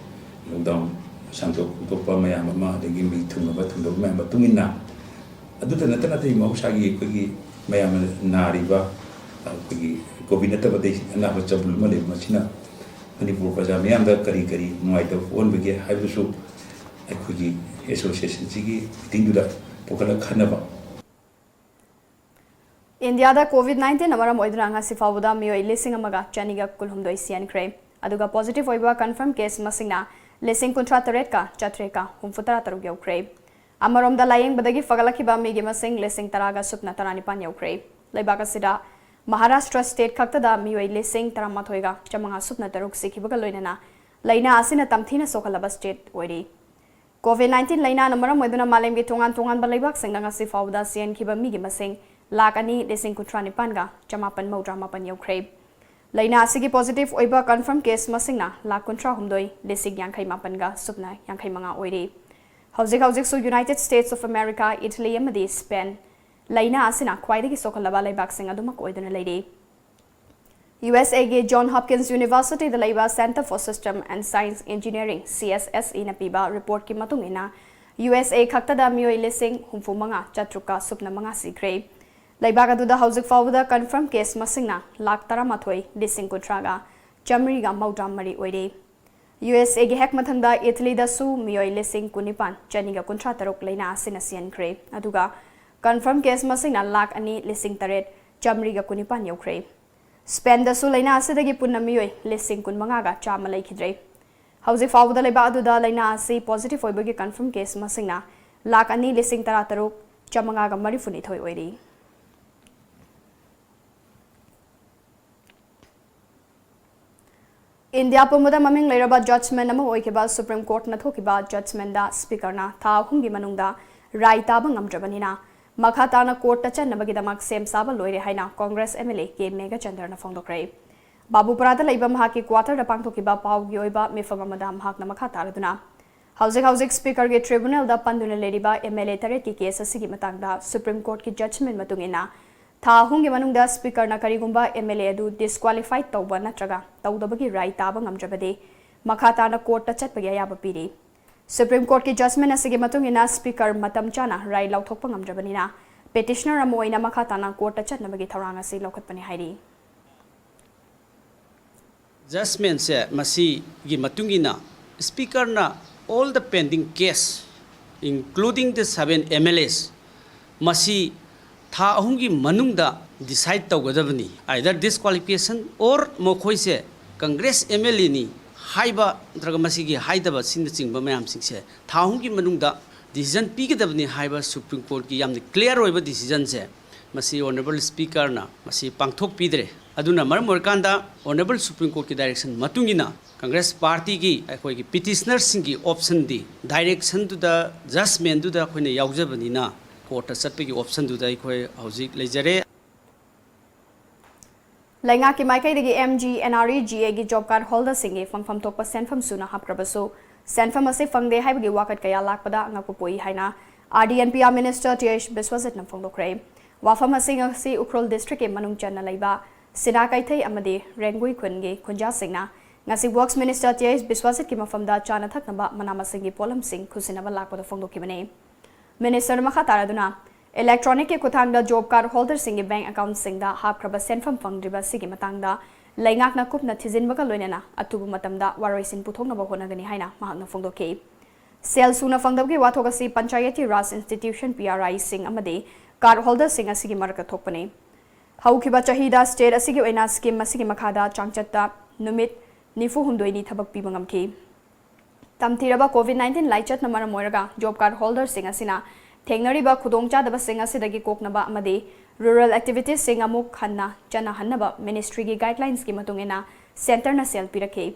lockdown ꯁꯥꯡꯗꯣꯛ ꯈꯣꯡꯗꯣꯛꯄ ꯃꯌꯥꯝ ꯑꯃ, ꯑꯗꯒꯤ ꯃꯤ ꯊꯨꯡꯅꯕ ꯊꯨꯡꯗꯕ ꯃꯌꯥꯝ ꯃꯇꯨꯡ ꯏꯟꯅ ꯑꯗꯨꯇ ꯅꯠꯇꯅ ꯑꯇꯩ ꯃꯍꯧꯁꯥꯒꯤ ꯑꯩꯈꯣꯏꯒꯤ ꯃꯌꯥꯝꯅ ꯅꯥꯔꯤꯕ ꯑꯩꯈꯣꯏꯒꯤ ꯀꯣꯚꯤꯗ ꯅꯠꯇꯕ ꯑꯇꯩ ꯑꯅꯥꯕ ꯆꯕꯨꯜ ꯑꯃ ꯂꯩꯕ, ꯃꯁꯤꯅ ꯃꯅꯤꯄꯨꯔ ꯄ꯭ꯔꯖꯥ ꯃꯤꯌꯥꯝꯗ ꯀꯔꯤ ꯀꯔꯤ ꯅꯨꯡꯉꯥꯏꯇꯕ ꯄꯣꯛꯍꯟꯕꯒꯦ ꯍꯥꯏꯕꯗꯨꯁꯨ ꯑꯩꯈꯣꯏꯒꯤ ꯑꯦꯁꯣꯁꯤꯌꯦꯁꯟꯁꯤꯒꯤ ꯃꯤꯇꯤꯡꯗꯨꯗ ꯄꯨꯈꯠꯂꯒ ꯈꯟꯅꯕ꯫ ꯏꯟꯗꯤꯌꯥꯗ ꯀꯣꯚꯤꯗ ꯅꯥꯏꯟꯇꯤꯟꯅ ꯃꯔꯝ ꯑꯣꯏꯗꯨꯅ ꯉꯁꯤ ꯐꯥꯎꯕꯗ ꯃꯤꯑꯣꯏ ꯂꯤꯁꯤꯡ ꯑꯃꯒ ꯆꯅꯤꯒ ꯀꯨꯟꯍꯨꯝꯗꯣꯏ ꯁꯤꯍꯟꯈ꯭ꯔꯦ꯫ ꯑꯗꯨꯒ ꯄꯣꯖꯤꯇꯤꯚ ꯑꯣꯏꯕ ꯀꯟꯐꯔꯝ ꯀꯦꯁ ꯃꯁꯤꯡꯅ ꯂꯤꯁꯤꯡ ꯀꯨꯟꯊ꯭ꯔꯥ ꯇꯔꯦꯠꯀ ꯆꯥꯇ꯭ꯔꯦꯠꯀ ꯍꯨꯝꯐꯨ ꯇꯔꯥ ꯇꯔꯨꯛ ꯌꯧꯈ꯭ꯔꯦ꯫ ꯑꯃꯔꯣꯝꯗ, ꯂꯥꯌꯦꯡꯕꯗꯒꯤ ꯐꯒꯠꯂꯛꯈꯤꯕ ꯃꯤꯒꯤ ꯃꯁꯤꯡ ꯂꯤꯁꯤꯡ ꯇꯔꯥꯒ ꯁꯨꯞꯅ ꯇꯔꯥꯅꯤꯄꯥꯟ ꯌꯧꯈ꯭ꯔꯦ꯫ ꯂꯩꯕꯥꯛ ꯑꯁꯤꯗ ꯃꯍꯥꯔꯥꯁꯇ꯭ꯔ ꯁ꯭ꯇꯦꯠ ꯈꯛꯇꯗ ꯃꯤꯑꯣꯏ ꯂꯤꯁꯤꯡ ꯇꯔꯥꯃꯥꯊꯣꯏꯒ ꯆꯥꯃꯉꯥ ꯁꯨꯞꯅ ꯇꯔꯨꯛ ꯁꯤꯈꯤꯕꯒ ꯂꯣꯏꯅꯅ ꯂꯥꯏꯅꯥ ꯑꯁꯤꯅ ꯇꯝꯊꯤꯅ ꯁꯣꯛꯍꯜꯂꯕ ꯁ꯭ꯇꯦꯠ ꯑꯣꯏꯔꯤ꯫ ꯀꯣꯚꯤꯗ ꯅꯥꯏꯟꯇꯤꯟ ꯂꯥꯏꯅꯥꯅ ꯃꯔꯝ ꯑꯣꯏꯗꯨꯅ ꯃꯥꯂꯦꯝꯒꯤ ꯇꯣꯉꯥꯟ ꯇꯣꯉꯥꯟꯕ ꯂꯩꯕꯥꯛꯁꯤꯡꯗ ꯉꯁꯤ ꯐꯥꯎꯕꯗ ꯁꯤꯍꯟꯈꯤꯕ ꯃꯤꯒꯤ ꯃꯁꯤꯡ ꯂꯥꯈ ꯑꯅꯤ ꯂꯤꯁꯤꯡ ꯀꯨꯟꯊ꯭ꯔꯥ ꯅꯤꯄꯥꯟꯒ ꯆꯃꯥꯄꯟ ꯃꯧꯗ꯭ꯔꯥ ꯃꯥꯄꯟ ꯌꯧꯈ꯭ꯔꯦ꯫ ꯂꯥꯏꯅꯥ ꯑꯁꯤꯒꯤ ꯄꯣꯖꯤꯇꯤꯚ ꯑꯣꯏꯕ ꯀꯟꯐꯔꯝ ꯀꯦꯁ ꯃꯁꯤꯡꯅ ꯂꯥꯈ ꯀꯨꯟꯊ꯭ꯔꯥ ꯍꯨꯝꯗꯣꯏ ꯂꯤꯁꯤꯡ ꯌꯥꯡꯈꯩ ꯃꯥꯄꯟꯒ ꯁꯨꯞꯅ ꯌꯥꯡꯈꯩ ꯃꯉꯥ ꯑꯣꯏꯔꯤ꯫ ꯍꯧꯖꯤꯛ ꯍꯧꯖꯤꯛꯁꯨ United states of America, Italy ꯑꯃꯗꯤ ꯁ꯭ꯄꯦꯟ ꯂꯥꯏꯅꯥ ꯑꯁꯤꯅ ꯈ꯭ꯋꯥꯏꯗꯒꯤ ꯁꯣꯛꯍꯜꯂꯕ ꯂꯩꯕꯥꯛꯁꯤꯡ ꯑꯗꯨꯃꯛ ꯑꯣꯏꯗꯨꯅ ꯂꯩꯔꯤ꯫ ꯌꯨ ꯑꯦꯁ ꯑꯦꯒꯤ ꯖꯣꯟ ꯍꯣꯞꯀꯤꯟꯁ ꯌꯨꯅꯤꯚꯔꯁꯤꯇꯤꯗ ꯂꯩꯕ Center for System and Science Engineering, C S S E, ꯅ ꯄꯤꯕ ꯔꯤꯄꯣꯔꯠꯀꯤ ꯃꯇꯨꯡ ꯏꯟꯅ, ꯌꯨ ꯑꯦꯁ ꯑꯦ ꯈꯛꯇꯗ ꯃꯤꯑꯣꯏ ꯂꯤꯁꯤꯡ ꯍꯨꯝꯐꯨ ꯃꯉꯥ ꯆꯥꯇ꯭ꯔꯨꯛꯀ ꯁꯨꯞꯅ ꯃꯉꯥ ꯁꯤꯈ꯭ꯔꯦ꯫ ꯂꯩꯕꯥꯛ ꯑꯗꯨꯗ ꯍꯧꯖꯤꯛ ꯐꯥꯎꯕꯗ ꯀꯟꯐꯔꯝ ꯀꯦꯁ ꯃꯁꯤꯡꯅ ꯂꯥꯈ ꯇꯔꯥꯃꯥꯊꯣꯏ ꯂꯤꯁꯤꯡ ꯀꯨꯟꯊ꯭ꯔꯥꯒ ꯆꯥꯃꯔꯤꯒ ꯃꯧꯗ꯭ꯔꯥ ꯃꯔꯤ ꯑꯣꯏꯔꯦ꯫ ꯌꯨ ꯑꯦꯁ ꯑꯦꯒꯤ ꯍꯦꯛ ꯃꯊꯪꯗ ꯏꯇꯂꯤꯗꯁꯨ ꯃꯤꯑꯣꯏ ꯂꯤꯁꯤꯡ ꯀꯨꯟꯅꯤꯄꯥꯟ ꯆꯅꯤꯒ ꯀꯨꯟꯊ꯭ꯔꯥ ꯇꯔꯨꯛ ꯂꯥꯏꯅꯥ ꯑꯁꯤꯅ ꯁꯤꯍꯟꯈ꯭ꯔꯦ꯫ ꯑꯗꯨꯒ ꯀꯟꯐꯔꯝ ꯀꯦꯁ ꯃꯁꯤꯡꯅ ꯂꯥꯈ ꯑꯅꯤ ꯂꯤꯁꯤꯡ ꯇꯔꯦꯠ ꯆꯥꯃꯔꯤꯒ ꯀꯨꯟꯅꯤꯄꯥꯟ ꯌꯧꯈ꯭ꯔꯦ꯫ ꯁ꯭ꯄꯦꯟꯗꯁꯨ ꯂꯥꯏꯅꯥ ꯑꯁꯤꯗꯒꯤ ꯄꯨꯟꯅ ꯃꯤꯑꯣꯏ ꯂꯤꯁꯤꯡ ꯀꯨꯟꯃꯉꯥꯒ ꯆꯥꯝꯃ ꯂꯩꯈꯤꯗ꯭ꯔꯦ꯫ ꯍꯧꯖꯤꯛ ꯐꯥꯎꯕꯗ ꯂꯩꯕꯥꯛ ꯑꯗꯨꯗ ꯂꯥꯏꯅꯥ ꯑꯁꯤ ꯄꯣꯖꯤꯇꯤꯚ ꯑꯣꯏꯕꯒꯤ ꯀꯟꯐꯔꯝ ꯀꯦꯁ ꯃꯁꯤꯡꯅ ꯂꯥꯈ ꯑꯅꯤ ꯂꯤꯁꯤꯡ ꯇꯔꯥ ꯇꯔꯨꯛ ꯆꯥꯃꯉꯥꯒ ꯃꯔꯤꯐꯨꯅꯤꯊꯣꯏ ꯑꯣꯏꯔꯤ꯫ ꯏꯟꯗꯤꯌꯥ ꯄꯨꯝꯕꯗ ꯃꯃꯤꯡ ꯂꯩꯔꯕ ꯖꯖꯃꯦꯟ ꯑꯃ ꯑꯣꯏꯈꯤꯕ ꯁꯨꯄ꯭ꯔꯤꯝ ꯀꯣꯔꯠꯅ ꯊꯣꯛꯈꯤꯕ ꯖꯖꯃꯦꯟꯗ ꯁ꯭ꯄꯤꯀꯔꯅ ꯊꯥ ꯑꯍꯨꯝꯒꯤ ꯃꯅꯨꯡꯗ ꯔꯥꯏ ꯇꯥꯕ ꯉꯝꯗ꯭ꯔꯕꯅꯤꯅ, ꯃꯈꯥ ꯇꯥꯅ ꯀꯣꯔꯠꯇ ꯆꯠꯅꯕꯒꯤꯗꯃꯛ ꯁꯦꯝ ꯁꯥꯕ ꯂꯣꯏꯔꯦ ꯍꯥꯏꯅ Congress M L A K ꯃꯦꯘꯆꯟꯗ꯭ꯔꯅ ꯐꯣꯡꯗꯣꯛꯈ꯭ꯔꯦ꯫ ꯕꯥꯕꯨꯄꯨꯔꯥꯗ ꯂꯩꯕ ꯃꯍꯥꯛꯀꯤ ꯀ꯭ꯋꯥꯇꯔꯗ ꯄꯥꯡꯊꯣꯛꯈꯤꯕ ꯄꯥꯎꯒꯤ ꯑꯣꯏꯕ ꯃꯤꯐꯝ ꯑꯃꯗ ꯃꯍꯥꯛꯅ ꯃꯈꯥ ꯇꯥꯔꯗꯨꯅ, ꯍꯧꯖꯤꯛ ꯍꯧꯖꯤꯛ ꯁ꯭ꯄꯤꯀꯔꯒꯤ ꯇ꯭ꯔꯤꯕ꯭ꯌꯨꯅꯦꯜꯗ ꯄꯟꯗꯨꯅ ꯂꯩꯔꯤꯕ ꯑꯦꯝ ꯑꯦꯜ ꯑꯦ ꯇꯔꯦꯠꯀꯤ ꯀꯦꯁ ꯑꯁꯤꯒꯤ ꯃꯇꯥꯡꯗ ꯁꯨꯄ꯭ꯔꯤꯝ ꯀꯣꯔꯠꯀꯤ ꯖꯖꯃꯦꯟ ꯃꯇꯨꯡ ꯏꯟꯅ, ꯊꯥ ꯑꯍꯨꯝꯒꯤ ꯃꯅꯨꯡꯗ ꯁ꯭ꯄꯤꯀꯔꯅ ꯀꯔꯤꯒꯨꯝꯕ ꯑꯦꯝ ꯑꯦꯜ ꯑꯦ ꯑꯗꯨ ꯗꯤꯁꯀ꯭ꯋꯥꯂꯤꯐꯥꯏ ꯇꯧꯕ ꯅꯠꯇ꯭ꯔꯒ ꯇꯧꯗꯕꯒꯤ ꯔꯥꯏ ꯇꯥꯕ ꯉꯝꯗ꯭ꯔꯕꯗꯤ, ꯃꯈꯥ ꯇꯥꯅ ꯀꯣꯔꯠꯇ ꯆꯠꯄꯒꯤ ꯑꯌꯥꯕ ꯄꯤꯔꯤ꯫ Supreme Courtꯀꯤ judgment ꯑꯁꯤꯒꯤ ꯃꯇꯨꯡ ꯏꯟꯅ Speaker ꯃꯇꯝ ꯆꯥꯅ ꯔꯥꯏ ꯂꯧꯊꯣꯛꯄ ꯉꯝꯗ꯭ꯔꯕꯅꯤꯅ petitioner ꯑꯃ ꯑꯣꯏꯅ ꯃꯈꯥ ꯇꯥꯅ courtꯇ ꯆꯠꯅꯕꯒꯤ ꯊꯧꯔꯥꯡ ꯑꯁꯤ ꯂꯧꯈꯠꯄꯅꯤ ꯍꯥꯏꯔꯤ꯫ Judgmentꯁꯦ ꯃꯁꯤꯒꯤ ꯃꯇꯨꯡ ꯏꯟꯅ Speakerꯅ all the pending case, including the seven M L As, ꯃꯁꯤ ꯊꯥ ꯑꯍꯨꯝꯒꯤ ꯃꯅꯨꯡꯗ decide ꯇꯧꯒꯗꯕꯅꯤ꯫ Either disqualification or ꯃꯈꯣꯏꯁꯦ Congress M L Aꯅꯤ ꯍꯥꯏꯕ ꯅꯠꯇ꯭ꯔꯒ ꯃꯁꯤꯒꯤ ꯍꯥꯏꯗꯕ ꯑꯁꯤꯅꯆꯤꯡꯕ ꯃꯌꯥꯝꯁꯤꯡꯁꯦ ꯊꯥ ꯑꯍꯨꯝꯒꯤ ꯃꯅꯨꯡꯗ decision ꯄꯤꯒꯗꯕꯅꯤ ꯍꯥꯏꯕ Supreme Courtꯀꯤ ꯌꯥꯝꯅ clear ꯑꯣꯏꯕ decisionꯁꯦ ꯃꯁꯤ Honourable Speakerꯅ ꯃꯁꯤ ꯄꯥꯡꯊꯣꯛꯄꯤꯗ꯭ꯔꯦ꯫ ꯑꯗꯨꯅ ꯃꯔꯝ ꯑꯣꯏꯔꯀꯥꯟꯗ Honourable Supreme Courtꯀꯤ direction ꯃꯇꯨꯡ ꯏꯟꯅ Congress Partyꯒꯤ ꯑꯩꯈꯣꯏꯒꯤ petitionerꯁꯤꯡꯒꯤ optionꯗꯤ directionꯗꯨꯗ, judgmentꯗꯨꯗ ꯑꯩꯈꯣꯏꯅ ꯌꯥꯎꯖꯕꯅꯤꯅ courtꯇ ꯆꯠꯄꯒꯤ optionꯗꯨꯗ ꯑꯩꯈꯣꯏ ꯍꯧꯖꯤꯛ ꯂꯩꯖꯔꯦ꯫ ꯂꯩꯉꯥꯛꯀꯤ ꯃꯥꯏꯀꯩꯗꯒꯤ M G N R E G Aꯒꯤ job card holderꯁꯤꯡꯒꯤ ꯐꯪꯐꯝ ꯊꯣꯛꯄ ꯁꯦꯟꯐꯝ ꯁꯨꯅ ꯍꯥꯞꯈ꯭ꯔꯕꯁꯨ ꯁꯦꯟꯐꯝ ꯑꯁꯤ ꯐꯪꯗꯦ ꯍꯥꯏꯕꯒꯤ ꯋꯥꯀꯠ ꯀꯌꯥ ꯂꯥꯛꯄꯗ ꯉꯛꯄ ꯄꯣꯛꯏ ꯍꯥꯏꯅ R D and P R Minister Th Biswajitꯅ ꯐꯣꯡꯗꯣꯛꯈ꯭ꯔꯦ꯫ ꯋꯥꯐꯝ ꯑꯁꯤ ꯉꯁꯤ ꯎꯈ꯭ꯔꯨꯜ districtꯀꯤ ꯃꯅꯨꯡ ꯆꯟꯅ ꯂꯩꯕ ꯁꯤꯅꯥ ꯀꯩꯊꯩ ꯑꯃꯗꯤ ꯔꯦꯡꯒꯨꯏ ꯈꯨꯟꯒꯤ ꯈꯨꯟꯖꯥꯁꯤꯡꯅ ꯉꯁꯤ Works Minister Th Biswajitꯀꯤ ꯃꯐꯝꯗ ꯆꯥꯅ ꯊꯛꯅꯕ ꯃꯅꯥ ꯃꯁꯤꯡꯒꯤ ꯄꯣꯠꯂꯝꯁꯤꯡ ꯈꯨꯠꯁꯤꯟꯅꯕ ꯂꯥꯛꯄꯗ ꯐꯣꯡꯗꯣꯛꯈꯤꯕꯅꯤ꯫ Ministerꯅ ꯃꯈꯥ ꯇꯥꯔꯗꯨꯅ, electronicꯀꯤ ꯈꯨꯠꯊꯥꯡꯗ job card holderꯁꯤꯡꯒꯤ bank accountꯁꯤꯡꯗ ꯍꯥꯞꯈ꯭ꯔꯕ ꯁꯦꯟꯐꯝ ꯐꯪꯗ꯭ꯔꯤꯕ ꯑꯁꯤꯒꯤ ꯃꯇꯥꯡꯗ ꯂꯩꯉꯥꯛꯅ ꯀꯨꯞꯅ ꯊꯤꯖꯤꯟꯕꯒ ꯂꯣꯏꯅꯅ ꯑꯊꯨꯕ ꯃꯇꯝꯗ ꯋꯥꯔꯣꯏꯁꯤꯟ ꯄꯨꯊꯣꯛꯅꯕ ꯍꯣꯠꯅꯒꯅꯤ ꯍꯥꯏꯅ ꯃꯍꯥꯛꯅ ꯐꯣꯡꯗꯣꯛꯈꯤ꯫ ꯁꯦꯜ ꯁꯨꯅ ꯐꯪꯗꯕꯒꯤ ꯋꯥꯊꯣꯛ ꯑꯁꯤ Panchayati Raj Institution, P R Iꯁꯤꯡ ꯑꯃꯗꯤ card holderꯁꯤꯡ ꯑꯁꯤꯒꯤ ꯃꯔꯛꯇ ꯊꯣꯛꯄꯅꯤ꯫ ꯍꯧꯈꯤꯕ ꯆꯍꯤꯗ state ꯑꯁꯤꯒꯤ ꯑꯣꯏꯅ scheme ꯑꯁꯤꯒꯤ ꯃꯈꯥꯗ ꯆꯥꯡꯆꯠꯇ ꯅꯨꯃꯤꯠ ꯅꯤꯐꯨ ꯍꯨꯝꯗꯣꯏꯅꯤ ꯊꯕꯛ ꯄꯤꯕ ꯉꯝꯈꯤ꯫ ꯇꯝꯊꯤꯔꯕ COVID nineteen ꯂꯥꯏꯆꯠꯅ ꯃꯔꯝ ꯑꯣꯏꯔꯒ job card holderꯁꯤꯡ ꯑꯁꯤꯅ ꯊꯦꯡꯅꯔꯤꯕ ꯈꯨꯗꯣꯡꯆꯥꯗꯕꯁꯤꯡ ꯑꯁꯤꯗꯒꯤ ꯀꯣꯛꯅꯕ ꯑꯃꯗꯤ rural activitiesꯁꯤꯡ ꯑꯃꯨꯛ ꯍꯟꯅ ꯆꯠꯅꯍꯟꯅꯕ ministryꯒꯤ guidelinesꯀꯤ ꯃꯇꯨꯡ ꯏꯟꯅ centreꯅ ꯁꯦꯜ ꯄꯤꯔꯛꯈꯤ꯫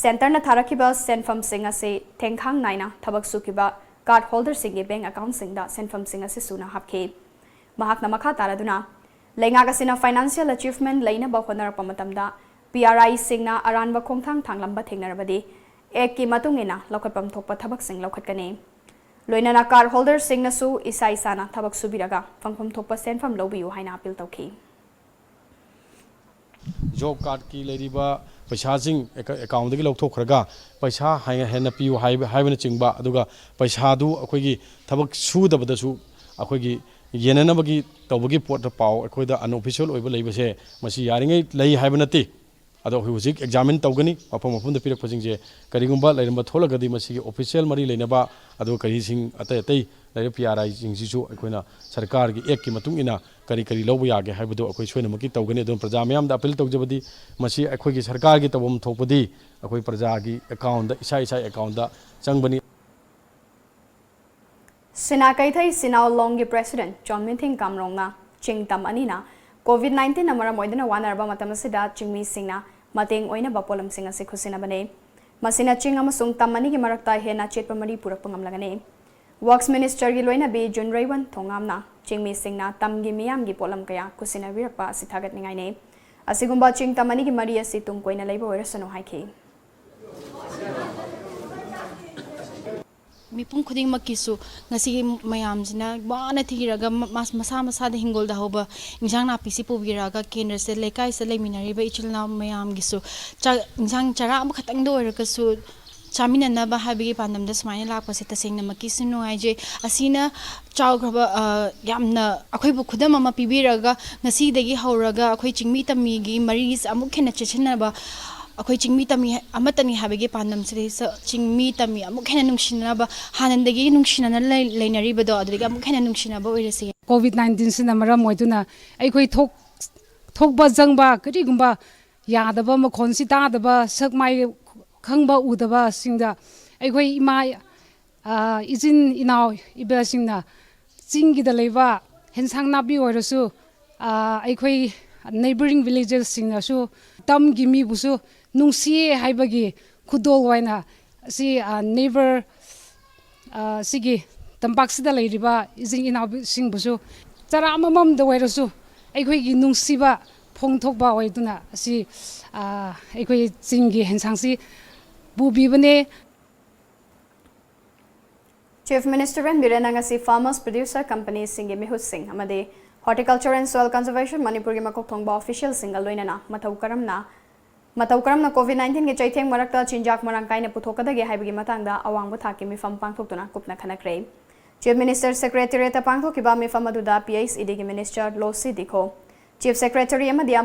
Centreꯅ ꯊꯥꯔꯛꯈꯤꯕ ꯁꯦꯟꯐꯝꯁꯤꯡ ꯑꯁꯤ ꯊꯦꯡꯈꯥꯡ ꯅꯥꯏꯅ ꯊꯕꯛ ꯁꯨꯈꯤꯕ card holderꯁꯤꯡꯒꯤ bank accountꯁꯤꯡꯗ ꯁꯦꯟꯐꯝꯁꯤꯡ ꯑꯁꯤ ꯁꯨꯅ ꯍꯥꯞꯈꯤ꯫ ꯃꯍꯥꯛꯅ ꯃꯈꯥ ꯇꯥꯔꯗꯨꯅ, ꯂꯩꯉꯥꯛ ꯑꯁꯤꯅ financial achievement ꯂꯩꯅꯕ ꯍꯣꯠꯅꯔꯛꯄ ꯃꯇꯝꯗ P R Iꯁꯤꯡꯅ ꯑꯔꯥꯟꯕ ꯈꯣꯡꯊꯥꯡ ꯊꯥꯡꯂꯝꯕ ꯊꯦꯡꯅꯔꯕꯗꯤ Actꯀꯤ ꯃꯇꯨꯡ ꯏꯟꯅ ꯂꯧꯈꯠꯐꯝ ꯊꯣꯛꯄ ꯊꯕꯛꯁꯤꯡ ꯂꯧꯈꯠꯀꯅꯤ꯫ ꯂꯣꯏꯅꯅ card holderꯁꯤꯡꯅꯁꯨ ꯏꯁꯥ ꯏꯁꯥꯅ ꯊꯕꯛ ꯁꯨꯕꯤꯔꯒ ꯐꯪꯐꯝ ꯊꯣꯛꯄ ꯁꯦꯟꯐꯝ ꯂꯧꯕꯤꯌꯨ ꯍꯥꯏꯅ appeal ꯇꯧꯈꯤ꯫ ꯖꯣꯕ ꯀꯥꯔꯗꯀꯤ ꯂꯩꯔꯤꯕ ꯄꯩꯁꯥꯁꯤꯡ ꯑꯦꯀꯥꯎꯟꯗꯒꯤ ꯂꯧꯊꯣꯛꯈ꯭ꯔꯒ ꯄꯩꯁꯥ ꯍꯥꯏꯅ ꯍꯦꯟꯅ ꯄꯤꯌꯨ ꯍꯥꯏꯕ ꯍꯥꯏꯕꯅꯆꯤꯡꯕ, ꯑꯗꯨꯒ ꯄꯩꯁꯥꯗꯨ ꯑꯩꯈꯣꯏꯒꯤ ꯊꯕꯛ ꯁꯨꯗꯕꯗꯁꯨ ꯑꯩꯈꯣꯏꯒꯤ ꯌꯦꯟꯅꯅꯕꯒꯤ ꯇꯧꯕꯒꯤ ꯄꯣꯠꯇ ꯄꯥꯎ ꯑꯩꯈꯣꯏꯗ ꯑꯟꯑꯣꯐꯤꯁꯤꯌꯦꯜ ꯑꯣꯏꯕ ꯂꯩꯕꯁꯦ ꯃꯁꯤ ꯌꯥꯔꯤꯉꯩ ꯂꯩ ꯍꯥꯏꯕ ꯅꯠꯇꯦ꯫ ꯑꯗꯣ ꯑꯩꯈꯣꯏ ꯍꯧꯖꯤꯛ ꯑꯦꯛꯖꯥꯃꯤꯟ ꯇꯧꯒꯅꯤ꯫ ꯃꯐꯝ ꯃꯐꯝꯗ ꯄꯤꯔꯛꯄꯁꯤꯡꯁꯦ ꯀꯔꯤꯒꯨꯝꯕ ꯂꯩꯔꯝꯕ ꯊꯣꯛꯂꯒꯗꯤ ꯃꯁꯤꯒꯤ ꯑꯣꯐꯤꯁꯤꯌꯦꯜ ꯃꯔꯤ ꯂꯩꯅꯕ, ꯑꯗꯨꯒ ꯀꯔꯤꯁꯤꯡ ꯑꯇꯩ ꯑꯇꯩ ꯂꯩꯔꯤꯕ ꯄꯤ ꯑꯥꯔ ꯑꯥꯏꯁꯤꯡꯁꯤꯁꯨ ꯑꯩꯈꯣꯏꯅ ꯁꯔꯀꯥꯔꯒꯤ ꯑꯦꯛꯀꯤ ꯃꯇꯨꯡ ꯏꯟꯅ ꯀꯔꯤ ꯀꯔꯤ ꯂꯧꯕ ꯌꯥꯒꯦ ꯍꯥꯏꯕꯗꯨ ꯑꯩꯈꯣꯏ ꯁꯣꯏꯅꯃꯛꯀꯤ ꯇꯧꯒꯅꯤ꯫ ꯑꯗꯨꯅ ꯄ꯭ꯔꯖꯥ ꯃꯌꯥꯝꯗ ꯑꯄꯤꯜ ꯇꯧꯖꯕꯗꯤ ꯃꯁꯤ ꯑꯩꯈꯣꯏꯒꯤ ꯁꯔꯀꯥꯔꯒꯤ ꯇꯧꯐꯝ ꯊꯣꯛꯄꯗꯤ ꯑꯩꯈꯣꯏ ꯄ꯭ꯔꯖꯥꯒꯤ ꯑꯦꯀꯥꯎꯟꯗ, ꯏꯁꯥ ꯏꯁꯥ ꯑꯦꯀꯥꯎꯟꯗ ꯆꯪꯕꯅꯤ꯫ ꯁꯤꯅꯥ ꯀꯩꯊꯩ ꯁꯤꯅꯥꯎ ꯂꯣꯡꯒꯤ ꯄ꯭ꯔꯦꯁꯤꯗꯦꯟꯠ ꯆꯣꯟꯃꯤꯟꯊꯤꯡ ꯀꯥꯝꯔꯣꯡꯅ ꯆꯤꯡ ꯇꯝ ꯑꯅꯤꯅ ꯀꯣꯚꯤꯗ ꯅꯥꯏꯟꯇꯤꯟꯅ ꯃꯔꯝ ꯑꯣꯏꯗꯨꯅ ꯋꯥꯅꯔꯕ ꯃꯇꯝ ꯑꯁꯤꯗ ꯆꯤꯡꯃꯤꯁꯤꯡꯅ ꯃꯇꯦꯡ ꯑꯣꯏꯅꯕ ꯄꯣꯠꯂꯝꯁꯤꯡ ꯑꯁꯤ ꯈꯨꯠꯁꯤꯟꯅꯕꯅꯤ꯫ ꯃꯁꯤꯅ ꯆꯤꯡ ꯑꯃꯁꯨꯡ ꯇꯝ ꯑꯅꯤꯒꯤ ꯃꯔꯛꯇ ꯍꯦꯟꯅ ꯑꯆꯦꯠꯄ ꯃꯔꯤ ꯄꯨꯔꯛꯄ ꯉꯝꯂꯒꯅꯤ꯫ ꯋꯔꯛꯁ ꯃꯤꯅꯤꯁꯇꯔꯒꯤ ꯂꯣꯏꯅꯕꯤ ꯖꯨꯟꯔꯩꯋꯟ ꯊꯣꯉꯥꯝꯅ ꯆꯤꯡꯃꯤꯁꯤꯡꯅ ꯇꯝꯒꯤ ꯃꯤꯌꯥꯝꯒꯤ ꯄꯣꯠꯂꯝ ꯀꯌꯥ ꯈꯨꯠꯁꯤꯟꯅꯕꯤꯔꯛꯄ ꯑꯁꯤ ꯊꯥꯒꯠꯅꯤꯡꯉꯥꯏꯅꯤ꯫ ꯑꯁꯤꯒꯨꯝꯕ ꯆꯤꯡ ꯇꯝ ꯑꯅꯤꯒꯤ ꯃꯔꯤ ꯑꯁꯤ ꯇꯨꯡ ꯀꯣꯏꯅ ꯂꯩꯕ ꯑꯣꯏꯔꯁꯅꯨ ꯍꯥꯏꯈꯤ꯫ ꯃꯤꯄꯨꯝ ꯈꯨꯗꯤꯡꯃꯛꯀꯤꯁꯨ ꯉꯁꯤꯒꯤ ꯃꯌꯥꯝꯁꯤꯅ ꯋꯥꯅ ꯊꯤꯔꯒ ꯃ- ꯃꯁꯥ ꯃꯁꯥꯗ ꯍꯤꯡꯒꯣꯜꯗ ꯍꯧꯕ ꯏꯟꯁꯥꯡ ꯅꯥꯄꯤꯁꯤ ꯄꯨꯕꯤꯔꯛꯑꯒ ꯀꯦꯟꯗ꯭ꯔꯁꯤꯗ, ꯂꯩꯀꯥꯏꯁꯤꯗ ꯂꯩꯃꯤꯟꯅꯔꯤꯕ ꯏꯆꯤꯜ ꯏꯅꯥꯎ ꯃꯌꯥꯝꯒꯤꯁꯨ ꯆꯥꯛ ꯏꯟꯁꯥꯡ ꯆꯔꯥ ꯑꯃꯈꯛꯇꯪꯗ ꯑꯣꯏꯔꯒꯁꯨ ꯆꯥꯃꯤꯟꯅꯅꯕ ꯍꯥꯏꯕꯒꯤ ꯄꯥꯟꯗꯝꯗ ꯁꯨꯃꯥꯏꯅ ꯂꯥꯛꯄꯁꯦ ꯇꯁꯦꯡꯅꯃꯛꯀꯤꯁꯨ ꯅꯨꯡꯉꯥꯏꯖꯩ꯫ ꯑꯁꯤꯅ ꯆꯥꯎꯈ꯭ꯔꯕ, ꯑ, ꯌꯥꯝꯅ ꯑꯩꯈꯣꯏꯕꯨ ꯈꯨꯗꯝ ꯑꯃ ꯄꯤꯕꯤꯔꯒ ꯉꯁꯤꯗꯒꯤ ꯍꯧꯔꯒ ꯑꯩꯈꯣꯏ ꯆꯤꯡꯃꯤ ꯇꯝꯃꯤꯒꯤ ꯃꯔꯤꯁꯦ ꯑꯃꯨꯛ ꯍꯦꯟꯅ ꯆꯦꯠꯁꯤꯟꯅꯕ, ꯑꯩꯈꯣꯏ ꯆꯤꯡꯃꯤ ꯇꯝꯃꯤ ꯑꯃꯠꯇꯅꯤ ꯍꯥꯏꯕꯒꯤ ꯄꯥꯟꯗꯝꯁꯤꯗꯩꯁꯤꯗ ꯆꯤꯡꯃꯤ ꯇꯝꯃꯤ ꯑꯃꯨꯛ ꯍꯦꯟꯅ ꯅꯨꯡꯁꯤꯅꯅꯕ, ꯍꯥꯟꯅꯗꯒꯤ ꯅꯨꯡꯁꯤꯅꯅ ꯂꯩ- ꯂꯩꯅꯔꯤꯕꯗꯣ ꯑꯗꯨꯗꯒꯤ ꯑꯃꯨꯛ ꯍꯦꯟꯅ ꯅꯨꯡꯁꯤꯅꯕ ꯑꯣꯏꯔꯁꯤ꯫ ꯀꯣꯚꯤꯗ ꯅꯥꯏꯟꯇꯤꯟꯁꯤꯅ ꯃꯔꯝ ꯑꯣꯏꯗꯨꯅ ꯑꯩꯈꯣꯏ ꯊꯣꯛ ꯊꯣꯛꯄ ꯆꯪꯕ ꯀꯔꯤꯒꯨꯝꯕ ꯌꯥꯗꯕ, ꯃꯈꯣꯟꯁꯤ ꯇꯥꯗꯕ, ꯁꯛ ꯃꯥꯏ ꯈꯪꯕ ꯎꯗꯕꯁꯤꯡꯗ ꯑꯩꯈꯣꯏ ꯏꯃꯥ, ꯏꯆꯤꯟ ꯏꯅꯥꯎ ꯏꯕꯁꯤꯡꯅ ꯆꯤꯡꯒꯤꯗ ꯂꯩꯕ ꯍꯦꯟꯁꯥꯡ ꯅꯥꯄꯤ ꯑꯣꯏꯔꯁꯨ, ꯑꯩꯈꯣꯏ ꯅꯦꯕꯔꯤꯡ ꯚꯤꯂꯦꯖꯦꯁꯁꯤꯡꯅꯁꯨ ꯇꯝꯒꯤ ꯃꯤꯕꯨꯁꯨ ꯅꯨꯡꯁꯤꯌꯦ ꯍꯥꯏꯕꯒꯤ ꯈꯨꯗꯣꯜ ꯑꯣꯏꯅ ꯑꯁꯤ ꯅꯦꯕꯔ ꯁꯤꯒꯤ ꯇꯝꯄꯥꯛꯁꯤꯗ ꯂꯩꯔꯤꯕ ꯏꯆꯤꯟ ꯏꯅꯥꯎꯁꯤꯡꯕꯨꯁꯨ ꯆꯔꯥ ꯑꯃꯃꯝꯗ ꯑꯣꯏꯔꯁꯨ ꯑꯩꯈꯣꯏꯒꯤ ꯅꯨꯡꯁꯤꯕ ꯐꯣꯡꯊꯣꯛꯄ ꯑꯣꯏꯗꯨꯅ ꯑꯁꯤ ꯑꯩꯈꯣꯏ ꯆꯤꯡꯒꯤ ꯍꯦꯟꯁꯥꯡꯁꯤ ꯄꯨꯕꯤꯕꯅꯦ꯫ ꯆꯤꯐ ꯃꯤꯅꯤꯁꯇꯔ ꯑꯦꯟ ꯕꯤꯔꯦꯟꯅ ꯉꯁꯤ ꯐꯥꯔꯃꯔꯁ ꯄ꯭ꯔꯗ꯭ꯌꯨꯁꯔ ꯀꯝꯄꯅꯤꯁꯤꯡꯒꯤ ꯃꯤꯍꯨꯠꯁꯤꯡ ꯑꯃꯗꯤ Horticulture and Soil Conservation ꯃꯅꯤꯄꯨꯔꯒꯤ ꯃꯀꯣꯛ ꯊꯣꯡꯕ officialꯁꯤꯡꯒ ꯂꯣꯏꯅꯅ ꯃꯇꯧ ꯀꯔꯝꯅ ꯃꯇꯧ ꯀꯔꯝꯅ COVID nineteenꯒꯤ ꯆꯩꯊꯦꯡ ꯃꯔꯛꯇ ꯆꯤꯟꯖꯥꯛ ꯃꯔꯥꯡ ꯀꯥꯏꯅ ꯄꯨꯊꯣꯛꯀꯗꯒꯦ ꯍꯥꯏꯕꯒꯤ ꯃꯇꯥꯡꯗ ꯑꯋꯥꯡꯕ ꯊꯥꯛꯀꯤ ꯃꯤꯐꯝ ꯄꯥꯡꯊꯣꯛꯇꯨꯅ ꯀꯨꯞꯅ ꯈꯟꯅꯈ꯭ꯔꯦ꯫ Chief Minister Secretariatꯇ ꯄꯥꯡꯊꯣꯛꯈꯤꯕ ꯃꯤꯐꯝ ꯑꯗꯨꯗ PHEDꯒꯤ Minister ꯂꯣꯁꯤ ꯗꯤꯈꯣ, Chief Secretary ꯑꯃꯗꯤ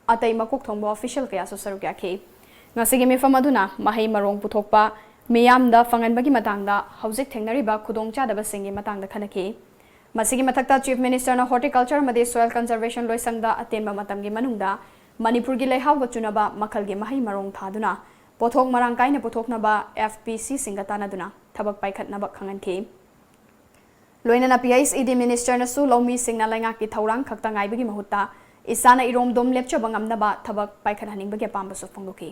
ꯑꯇꯩ ꯃꯀꯣꯛ ꯊꯣꯡꯕ official ꯀꯌꯥꯁꯨ ꯁꯔꯨꯛ ꯌꯥꯈꯤ꯫ ꯉꯁꯤꯒꯤ ꯃꯤꯐꯝ ꯑꯗꯨꯅ ꯃꯍꯩ ꯃꯔꯣꯡ ꯄꯨꯊꯣꯛꯄ ꯃꯤꯌꯥꯝꯗ ꯐꯪꯍꯟꯕꯒꯤ ꯃꯇꯥꯡꯗ ꯍꯧꯖꯤꯛ ꯊꯦꯡꯅꯔꯤꯕ ꯈꯨꯗꯣꯡꯆꯥꯗꯕꯁꯤꯡꯒꯤ ꯃꯇꯥꯡꯗ ꯈꯟꯅꯈꯤ꯫ ꯃꯁꯤꯒꯤ ꯃꯊꯛꯇ Chief Ministerꯅ Horticulture ꯑꯃꯗꯤ Soil Conservation ꯂꯣꯏꯁꯪꯗ ꯑꯇꯦꯟꯕ ꯃꯇꯝꯒꯤ ꯃꯅꯨꯡꯗ ꯃꯅꯤꯄꯨꯔꯒꯤ ꯂꯩꯍꯥꯎꯒ ꯆꯨꯅꯕ ꯃꯈꯜꯒꯤ ꯃꯍꯩ ꯃꯔꯣꯡ ꯊꯥꯗꯨꯅ ꯄꯣꯠꯊꯣꯛ ꯃꯔꯥꯡ ꯀꯥꯏꯅ ꯄꯨꯊꯣꯛꯅꯕ FPCꯁꯤꯡꯒ ꯇꯥꯟꯅꯗꯨꯅ ꯊꯕꯛ ꯄꯥꯏꯈꯠꯅꯕ ꯈꯪꯍꯟꯈꯤ꯫ ꯂꯣꯏꯅꯅ PHED Ministerꯅꯁꯨ ꯂꯧꯃꯤꯁꯤꯡꯅ ꯂꯩꯉꯥꯛꯀꯤ ꯊꯧꯔꯥꯡ ꯈꯛꯇ ꯉꯥꯏꯕꯒꯤ ꯃꯍꯨꯠꯇ ꯏꯁꯥꯅ ꯏꯔꯣꯝꯗꯣꯝ ꯂꯦꯞꯆꯕ ꯉꯝꯅꯕ ꯊꯕꯛ ꯄꯥꯏꯈꯠꯍꯟꯅꯤꯡꯕꯒꯤ ꯑꯄꯥꯝꯕꯁꯨ ꯐꯣꯡꯗꯣꯛꯈꯤ꯫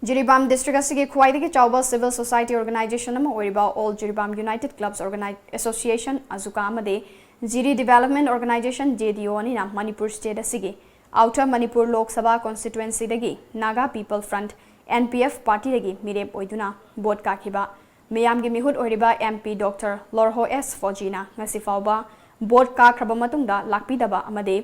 ꯖꯤꯔꯤꯕꯥꯝ district ꯑꯁꯤꯒꯤ ꯈ꯭ꯋꯥꯏꯗꯒꯤ ꯆꯥꯎꯕ civil society organization ꯑꯃ ꯑꯣꯏꯔꯤꯕ All Jiribam United Clubs Organi-, Association, AJUCA, ꯑꯃꯗꯤ Jiri Development Organization, JDO, ꯑꯅꯤꯅ ꯃꯅꯤꯄꯨꯔ state ꯑꯁꯤꯒꯤ Outer Manipur Lok Sabha constituencyꯗꯒꯤ Naga People Front, NPF partyꯗꯒꯤ ꯃꯤꯔꯦꯞ ꯑꯣꯏꯗꯨꯅ vote ꯀꯥꯈꯤꯕ ꯃꯤꯌꯥꯝꯒꯤ ꯃꯤꯍꯨꯠ ꯑꯣꯏꯔꯤꯕ MP Doctor Lorho S Fojina ꯉꯁꯤ ꯐꯥꯎꯕ vote ꯀꯥꯈ꯭ꯔꯕ ꯃꯇꯨꯡꯗ ꯂꯥꯛꯄꯤꯗꯕ ꯑꯃꯗꯤ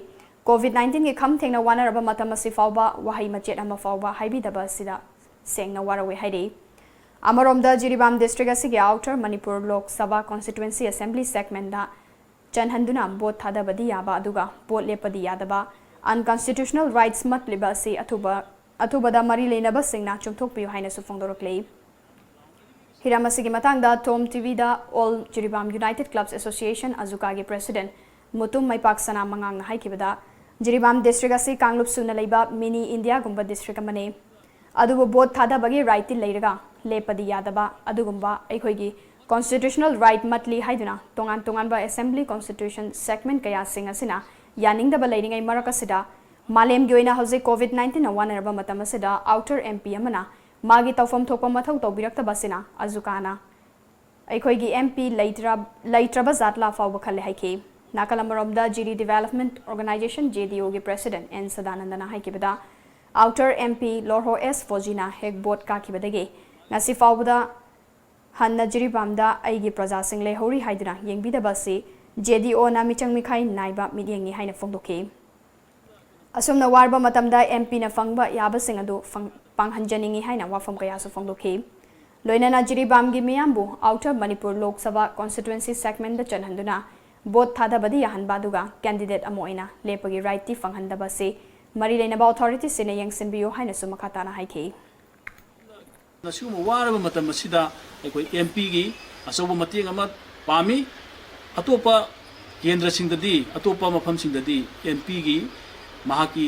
COVID nineteenꯒꯤ ꯈꯝ ꯊꯦꯡꯅ ꯋꯥꯅꯔꯕ ꯃꯇꯝ ꯑꯁꯤ ꯐꯥꯎꯕ ꯋꯥꯍꯩ ꯃꯆꯦꯠ ꯑꯃ ꯐꯥꯎꯕ ꯍꯥꯏꯕꯤꯗꯕ ꯑꯁꯤꯗ ꯁꯦꯡꯅ ꯋꯥꯔꯧꯏ ꯍꯥꯏꯔꯤ꯫ ꯑꯃꯔꯣꯝꯗ ꯖꯤꯔꯤꯕꯥꯝ district ꯑꯁꯤꯒꯤ Outer Manipur Lok Sabha constituency assembly segmentꯗ ꯆꯟꯍꯟꯗꯨꯅ vote ꯊꯥꯗꯕꯗꯤ ꯌꯥꯕ ꯑꯗꯨꯒ vote ꯂꯦꯞꯄꯗꯤ ꯌꯥꯗꯕ unconstitutional rights ꯃꯠꯂꯤꯕ ꯑꯁꯤ ꯑꯊꯨꯕ, ꯑꯊꯨꯕꯗ ꯃꯔꯤ ꯂꯩꯅꯕꯁꯤꯡꯅ ꯆꯨꯝꯊꯣꯛꯄꯤꯌꯨ ꯍꯥꯏꯅꯁꯨ ꯐꯣꯡꯗꯣꯔꯛꯂꯤ꯫ ꯍꯤꯔꯝ ꯑꯁꯤꯒꯤ ꯃꯇꯥꯡꯗ Tom TVꯗ All Jiribam United Clubs Association, AJUCAꯒꯤ president Mutum ꯃꯩꯄꯥꯛ ꯁꯅꯥ ꯃꯉꯥꯡꯅ ꯍꯥꯏꯈꯤꯕꯗ, ꯖꯤꯔꯤꯕꯥꯝ district ꯑꯁꯤ ꯀꯥꯡꯂꯨꯞ ꯁꯨꯅ ꯂꯩꯕ mini Indiaꯒꯨꯝꯕ district ꯑꯃꯅꯤ꯫ ꯑꯗꯨꯕꯨ vote ꯊꯥꯗꯕꯒꯤ rightꯇꯤ ꯂꯩꯔꯒ ꯂꯦꯞꯄꯗꯤ ꯌꯥꯗꯕ ꯑꯗꯨꯒꯨꯝꯕ ꯑꯩꯈꯣꯏꯒꯤ constitutional right ꯃꯠꯂꯤ ꯍꯥꯏꯗꯨꯅ ꯇꯣꯉꯥꯟ ꯇꯣꯉꯥꯟꯕ assembly constitution segment ꯀꯌꯥꯁꯤꯡ ꯑꯁꯤꯅ ꯌꯥꯅꯤꯡꯗꯕ ꯂꯩꯔꯤꯉꯩ ꯃꯔꯛ ꯑꯁꯤꯗ ꯃꯥꯂꯦꯝꯒꯤ ꯑꯣꯏꯅ ꯍꯧꯖꯤꯛ COVID nineteenꯅ ꯋꯥꯅꯔꯕ ꯃꯇꯝ ꯑꯁꯤꯗ Outer MP ꯑꯃꯅ ꯃꯥꯒꯤ ꯇꯧꯐꯝ ꯊꯣꯛꯄ ꯃꯊꯧ ꯇꯧꯕꯤꯔꯛꯇꯕ ꯑꯁꯤꯅ AJUCAꯅ ꯑꯩꯈꯣꯏꯒꯤ MP ꯂꯩꯇ꯭ꯔ-, ꯂꯩꯇ꯭ꯔꯕ ꯖꯥꯠꯂꯥ ꯐꯥꯎꯕ ꯈꯜꯂꯦ ꯍꯥꯏꯈꯤ꯫ ꯅꯥꯀꯜ ꯑꯃꯔꯣꯝꯗ Jiri Development Organization, JDOꯒꯤ president N ꯁꯗꯥꯅꯟꯗꯅ ꯍꯥꯏꯈꯤꯕꯗ, Outer MP Lorho S Fojina ꯍꯦꯛ vote ꯀꯥꯈꯤꯕꯗꯒꯤ ꯉꯁꯤ ꯐꯥꯎꯕꯗ ꯍꯟꯅ ꯖꯤꯔꯤꯕꯥꯝꯗ ꯑꯩꯒꯤ ꯄ꯭ꯔꯖꯥꯁꯤꯡ ꯂꯩꯍꯧꯔꯤ ꯍꯥꯏꯗꯨꯅ ꯌꯦꯡꯕꯤꯗꯕ ꯑꯁꯤ ꯖꯦ ꯗꯤ ꯑꯣꯅ ꯃꯤꯆꯪ ꯃꯤꯈꯥꯏ ꯅꯥꯏꯕ ꯃꯤꯠꯌꯦꯡꯅꯤ ꯍꯥꯏꯅ ꯐꯣꯡꯗꯣꯛꯈꯤ꯫ ꯑꯁꯨꯝꯅ ꯋꯥꯔꯕ ꯃꯇꯝꯗ ꯑꯦꯝ ꯄꯤꯅ ꯐꯪꯕ ꯌꯥꯕꯁꯤꯡ ꯑꯗꯨ ꯐꯪ-, ꯄꯥꯡꯍꯟꯖꯅꯤꯡꯏ ꯍꯥꯏꯅ ꯋꯥꯐꯝ ꯀꯌꯥꯁꯨ ꯐꯣꯡꯗꯣꯛꯈꯤ꯫ ꯂꯣꯏꯅꯅ ꯖꯤꯔꯤꯕꯥꯝꯒꯤ ꯃꯤꯌꯥꯝꯕꯨ ꯑꯥꯎꯇꯔ ꯃꯅꯤꯄꯨꯔ ꯂꯣꯛ ꯁꯚꯥ ꯀꯣꯟꯁꯇꯤꯇ꯭ꯋꯦꯟꯁꯤ ꯁꯦꯒꯃꯦꯟꯗ ꯆꯠꯍꯟꯗꯨꯅ ꯚꯣꯠ ꯊꯥꯗꯕꯗꯤ ꯌꯥꯍꯟꯕ ꯑꯗꯨꯒ ꯀꯦꯟꯗꯤꯗꯦꯠ ꯑꯃ ꯑꯣꯏꯅ ꯂꯦꯞꯄꯒꯤ ꯔꯥꯏꯠꯇꯤ ꯐꯪꯍꯟꯗꯕ ꯑꯁꯤ ꯃꯔꯤ ꯂꯩꯅꯕ ꯑꯣꯊꯣꯔꯤꯇꯤꯁꯤꯡꯅ ꯌꯦꯡꯁꯤꯟꯕꯤꯌꯨ ꯍꯥꯏꯅꯁꯨ ꯃꯈꯥ ꯇꯥꯅ ꯍꯥꯏꯈꯤ꯫ ꯑꯁꯤꯒꯨꯝꯕ ꯋꯥꯔꯕ ꯃꯇꯝ ꯑꯁꯤꯗ ꯑꯩꯈꯣꯏ ꯑꯦꯝ ꯄꯤꯒꯤ ꯑꯆꯧꯕ ꯃꯇꯦꯡ ꯑꯃ ꯄꯥꯝꯃꯤ꯫ ꯑꯇꯣꯞꯄ ꯀꯦꯟꯗ꯭ꯔꯁꯤꯡꯗꯗꯤ, ꯑꯇꯣꯞꯄ ꯃꯐꯝꯁꯤꯡꯗꯗꯤ ꯑꯦꯝ ꯄꯤꯒꯤ ꯃꯍꯥꯛꯀꯤ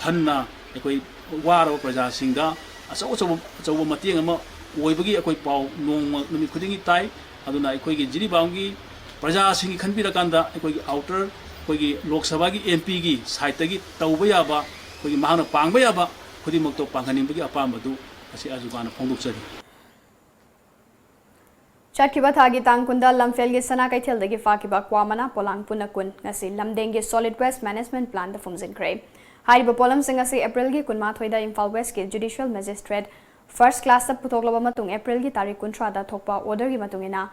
ꯐꯟꯅ ꯑꯩꯈꯣꯏ ꯋꯥꯔꯕ ꯄ꯭ꯔꯖꯥꯁꯤꯡꯗ ꯑꯆꯧ ꯑꯆꯧꯕ, ꯑꯆꯧꯕ ꯃꯇꯦꯡ ꯑꯃ ꯑꯣꯏꯕꯒꯤ ꯑꯩꯈꯣꯏ ꯄꯥꯎ ꯅꯣꯡꯃ ꯅꯨꯃꯤꯠ ꯈꯨꯗꯤꯡꯒꯤ ꯇꯥꯏ꯫ ꯑꯗꯨꯅ ꯑꯩꯈꯣꯏꯒꯤ ꯖꯤꯔꯤꯕꯥꯝꯒꯤ ꯄ꯭ꯔꯖꯥꯁꯤꯡꯒꯤ ꯈꯟꯕꯤꯔꯀꯥꯟꯗ ꯑꯩꯈꯣꯏꯒꯤ ꯑꯥꯎꯇꯔ, ꯑꯩꯈꯣꯏꯒꯤ ꯂꯣꯛ ꯁꯚꯥꯒꯤ ꯑꯦꯝ ꯄꯤꯒꯤ ꯁꯥꯏꯠꯇꯒꯤ ꯇꯧꯕ ꯌꯥꯕ, ꯑꯩꯈꯣꯏꯒꯤ ꯃꯍꯥꯛꯅ ꯄꯥꯡꯕ ꯌꯥꯕ ꯈꯨꯗꯤꯡꯃꯛꯇꯣ ꯄꯥꯡꯍꯟꯅꯤꯡꯕꯒꯤ ꯑꯄꯥꯝꯕꯗꯨ ꯉꯁꯤ ꯑꯥꯖꯨꯀꯥꯟꯅ ꯐꯣꯡꯗꯣꯛꯆꯔꯤ꯫ ꯆꯠꯈꯤꯕ ꯊꯥꯒꯤ ꯇꯥꯡ ꯀꯨꯟꯗ ꯂꯝꯐꯦꯜꯒꯤ ꯁꯅꯥ ꯀꯩꯊꯦꯜꯗꯒꯤ ꯐꯥꯈꯤꯕ ꯀ꯭ꯋꯥ ꯃꯅꯥ ꯄꯣꯂꯥꯡ ꯄꯨꯟꯅ ꯀꯨꯟ ꯉꯁꯤ ꯂꯝꯗꯦꯡꯒꯤ solid waste management plantꯗ ꯐꯨꯝꯖꯤꯟꯈ꯭ꯔꯦ꯫ ꯍꯥꯏꯔꯤꯕ ꯄꯣꯠꯂꯝꯁꯤꯡ ꯑꯁꯤ ꯑꯦꯄ꯭ꯔꯤꯜꯒꯤ ꯀꯨꯟꯃꯥꯊꯣꯏꯗ ꯏꯝꯐꯥꯜ ꯋꯦꯁꯀꯤ judicial magistrate first classꯇ ꯄꯨꯊꯣꯛꯂꯕ ꯃꯇꯨꯡ ꯑꯦꯄ꯭ꯔꯤꯜꯒꯤ ꯇꯥꯔꯤꯛ ꯀꯨꯟꯊ꯭ꯔꯥꯗ ꯊꯣꯛꯄ orderꯒꯤ ꯃꯇꯨꯡ ꯏꯟꯅ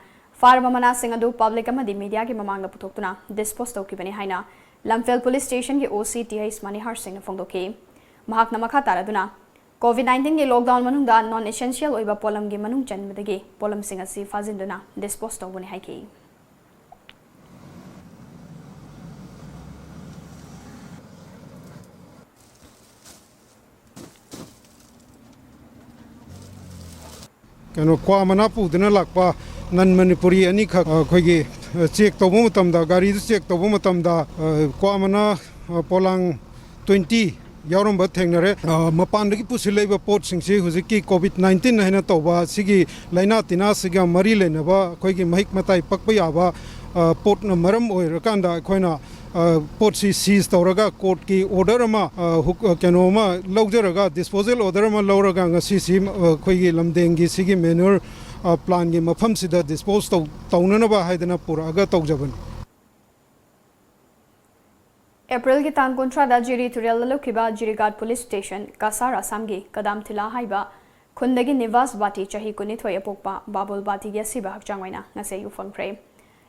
ꯐꯥꯔꯕ ꯃꯅꯥꯁꯤꯡ ꯑꯗꯨ public ꯑꯃꯗꯤ mediaꯒꯤ ꯃꯃꯥꯡꯗ ꯄꯨꯊꯣꯛꯇꯨꯅ dispose ꯇꯧꯈꯤꯕꯅꯤ ꯍꯥꯏꯅ ꯂꯝꯐꯦꯜ police stationꯒꯤ O C T H Manihar ꯁꯤꯡꯅ ꯐꯣꯡꯗꯣꯛꯈꯤ꯫ ꯃꯍꯥꯛꯅ ꯃꯈꯥ ꯇꯥꯔꯗꯨꯅ, COVID nineteenꯒꯤ lockdown ꯃꯅꯨꯡꯗ non essential ꯑꯣꯏꯕ ꯄꯣꯠꯂꯝꯒꯤ ꯃꯅꯨꯡ ꯆꯟꯕꯗꯒꯤ ꯄꯣꯠꯂꯝꯁꯤꯡ ꯑꯁꯤ ꯐꯥꯖꯤꯟꯗꯨꯅ dispose ꯇꯧꯕꯅꯤ ꯍꯥꯏꯈꯤ꯫ ꯀꯩꯅꯣ, ꯀ꯭ꯋꯥ ꯃꯅꯥ ꯄꯨꯗꯨꯅ ꯂꯥꯛꯄ non Manipuri ꯑꯅꯤꯈꯛ, ꯑ, ꯑꯩꯈꯣꯏꯒꯤ, ꯑ, check ꯇꯧꯕ ꯃꯇꯝꯗ, ꯒꯥꯔꯤꯗꯨ check ꯇꯧꯕ ꯃꯇꯝꯗ, ꯑ, ꯀ꯭ꯋꯥ ꯃꯅꯥ, ꯑ, ꯄꯣꯂꯥꯡ twenty ꯌꯥꯎꯔꯝꯕ ꯊꯦꯡꯅꯔꯦ꯫ ꯑ, ꯃꯄꯥꯟꯗꯒꯤ ꯄꯨꯁꯤꯜꯂꯛꯏꯕ ꯄꯣꯠꯁꯤꯡꯁꯤ ꯍꯧꯖꯤꯛꯀꯤ COVID nineteen ꯍꯥꯏꯅ ꯇꯧꯕ ꯑꯁꯤꯒꯤ ꯂꯥꯏꯅꯥ ꯇꯤꯟꯅꯥꯁꯤꯒ ꯃꯔꯤ ꯂꯩꯅꯕ ꯑꯩꯈꯣꯏꯒꯤ ꯃꯍꯤꯛ ꯃꯇꯥꯏ ꯄꯛꯄ ꯌꯥꯕ, ꯑ, ꯄꯣꯠꯅ ꯃꯔꯝ ꯑꯣꯏꯔꯀꯥꯟꯗ ꯑꯩꯈꯣꯏꯅ, ꯑ, ꯄꯣꯠꯁꯤ seize ꯇꯧꯔꯒ courtꯀꯤ order ꯑꯃ, ꯑ, ꯍꯨꯛ-, ꯑ, ꯀꯩꯅꯣ ꯑꯃ ꯂꯧꯖꯔꯒ, disposal order ꯑꯃ ꯂꯧꯔꯒ ꯉꯁꯤꯁꯤ, ꯑ, ꯑꯩꯈꯣꯏꯒꯤ ꯂꯝꯗꯦꯡꯒꯤ ꯁꯤꯒꯤ manure, ꯑ, plantꯀꯤ ꯃꯐꯝꯁꯤꯗ dispose ꯇꯧ-, ꯇꯧꯅꯅꯕ ꯍꯥꯏꯗꯅ ꯄꯨꯔꯛꯑꯒ ꯇꯧꯖꯕꯅꯤ꯫ ꯑꯦꯄ꯭ꯔꯤꯜꯒꯤ ꯇꯥꯡ ꯀꯨꯟꯊ꯭ꯔꯥꯗ ꯖꯤꯔꯤ ꯇꯨꯔꯦꯜꯗ ꯂꯨꯞꯈꯤꯕ ꯖꯤꯔꯤꯒꯥꯠ police station, ꯀꯁꯥꯔ ꯑꯁꯥꯝꯒꯤ ꯀꯗꯥꯝꯊꯤꯂꯥ ꯍꯥꯏꯕ ꯈꯨꯟꯗꯒꯤ ꯅꯤꯕꯥꯁ ꯕꯥꯇꯤ, ꯆꯍꯤ ꯀꯨꯟꯅꯤꯊꯣꯏ ꯑꯄꯣꯛꯄ ꯕꯥꯕꯨꯜ ꯕꯥꯇꯤꯒꯤ ꯑꯁꯤꯕ ꯍꯛꯆꯥꯡ ꯑꯣꯏꯅ ꯉꯁꯤ ꯑꯌꯨꯛ ꯐꯪꯈ꯭ꯔꯦ꯫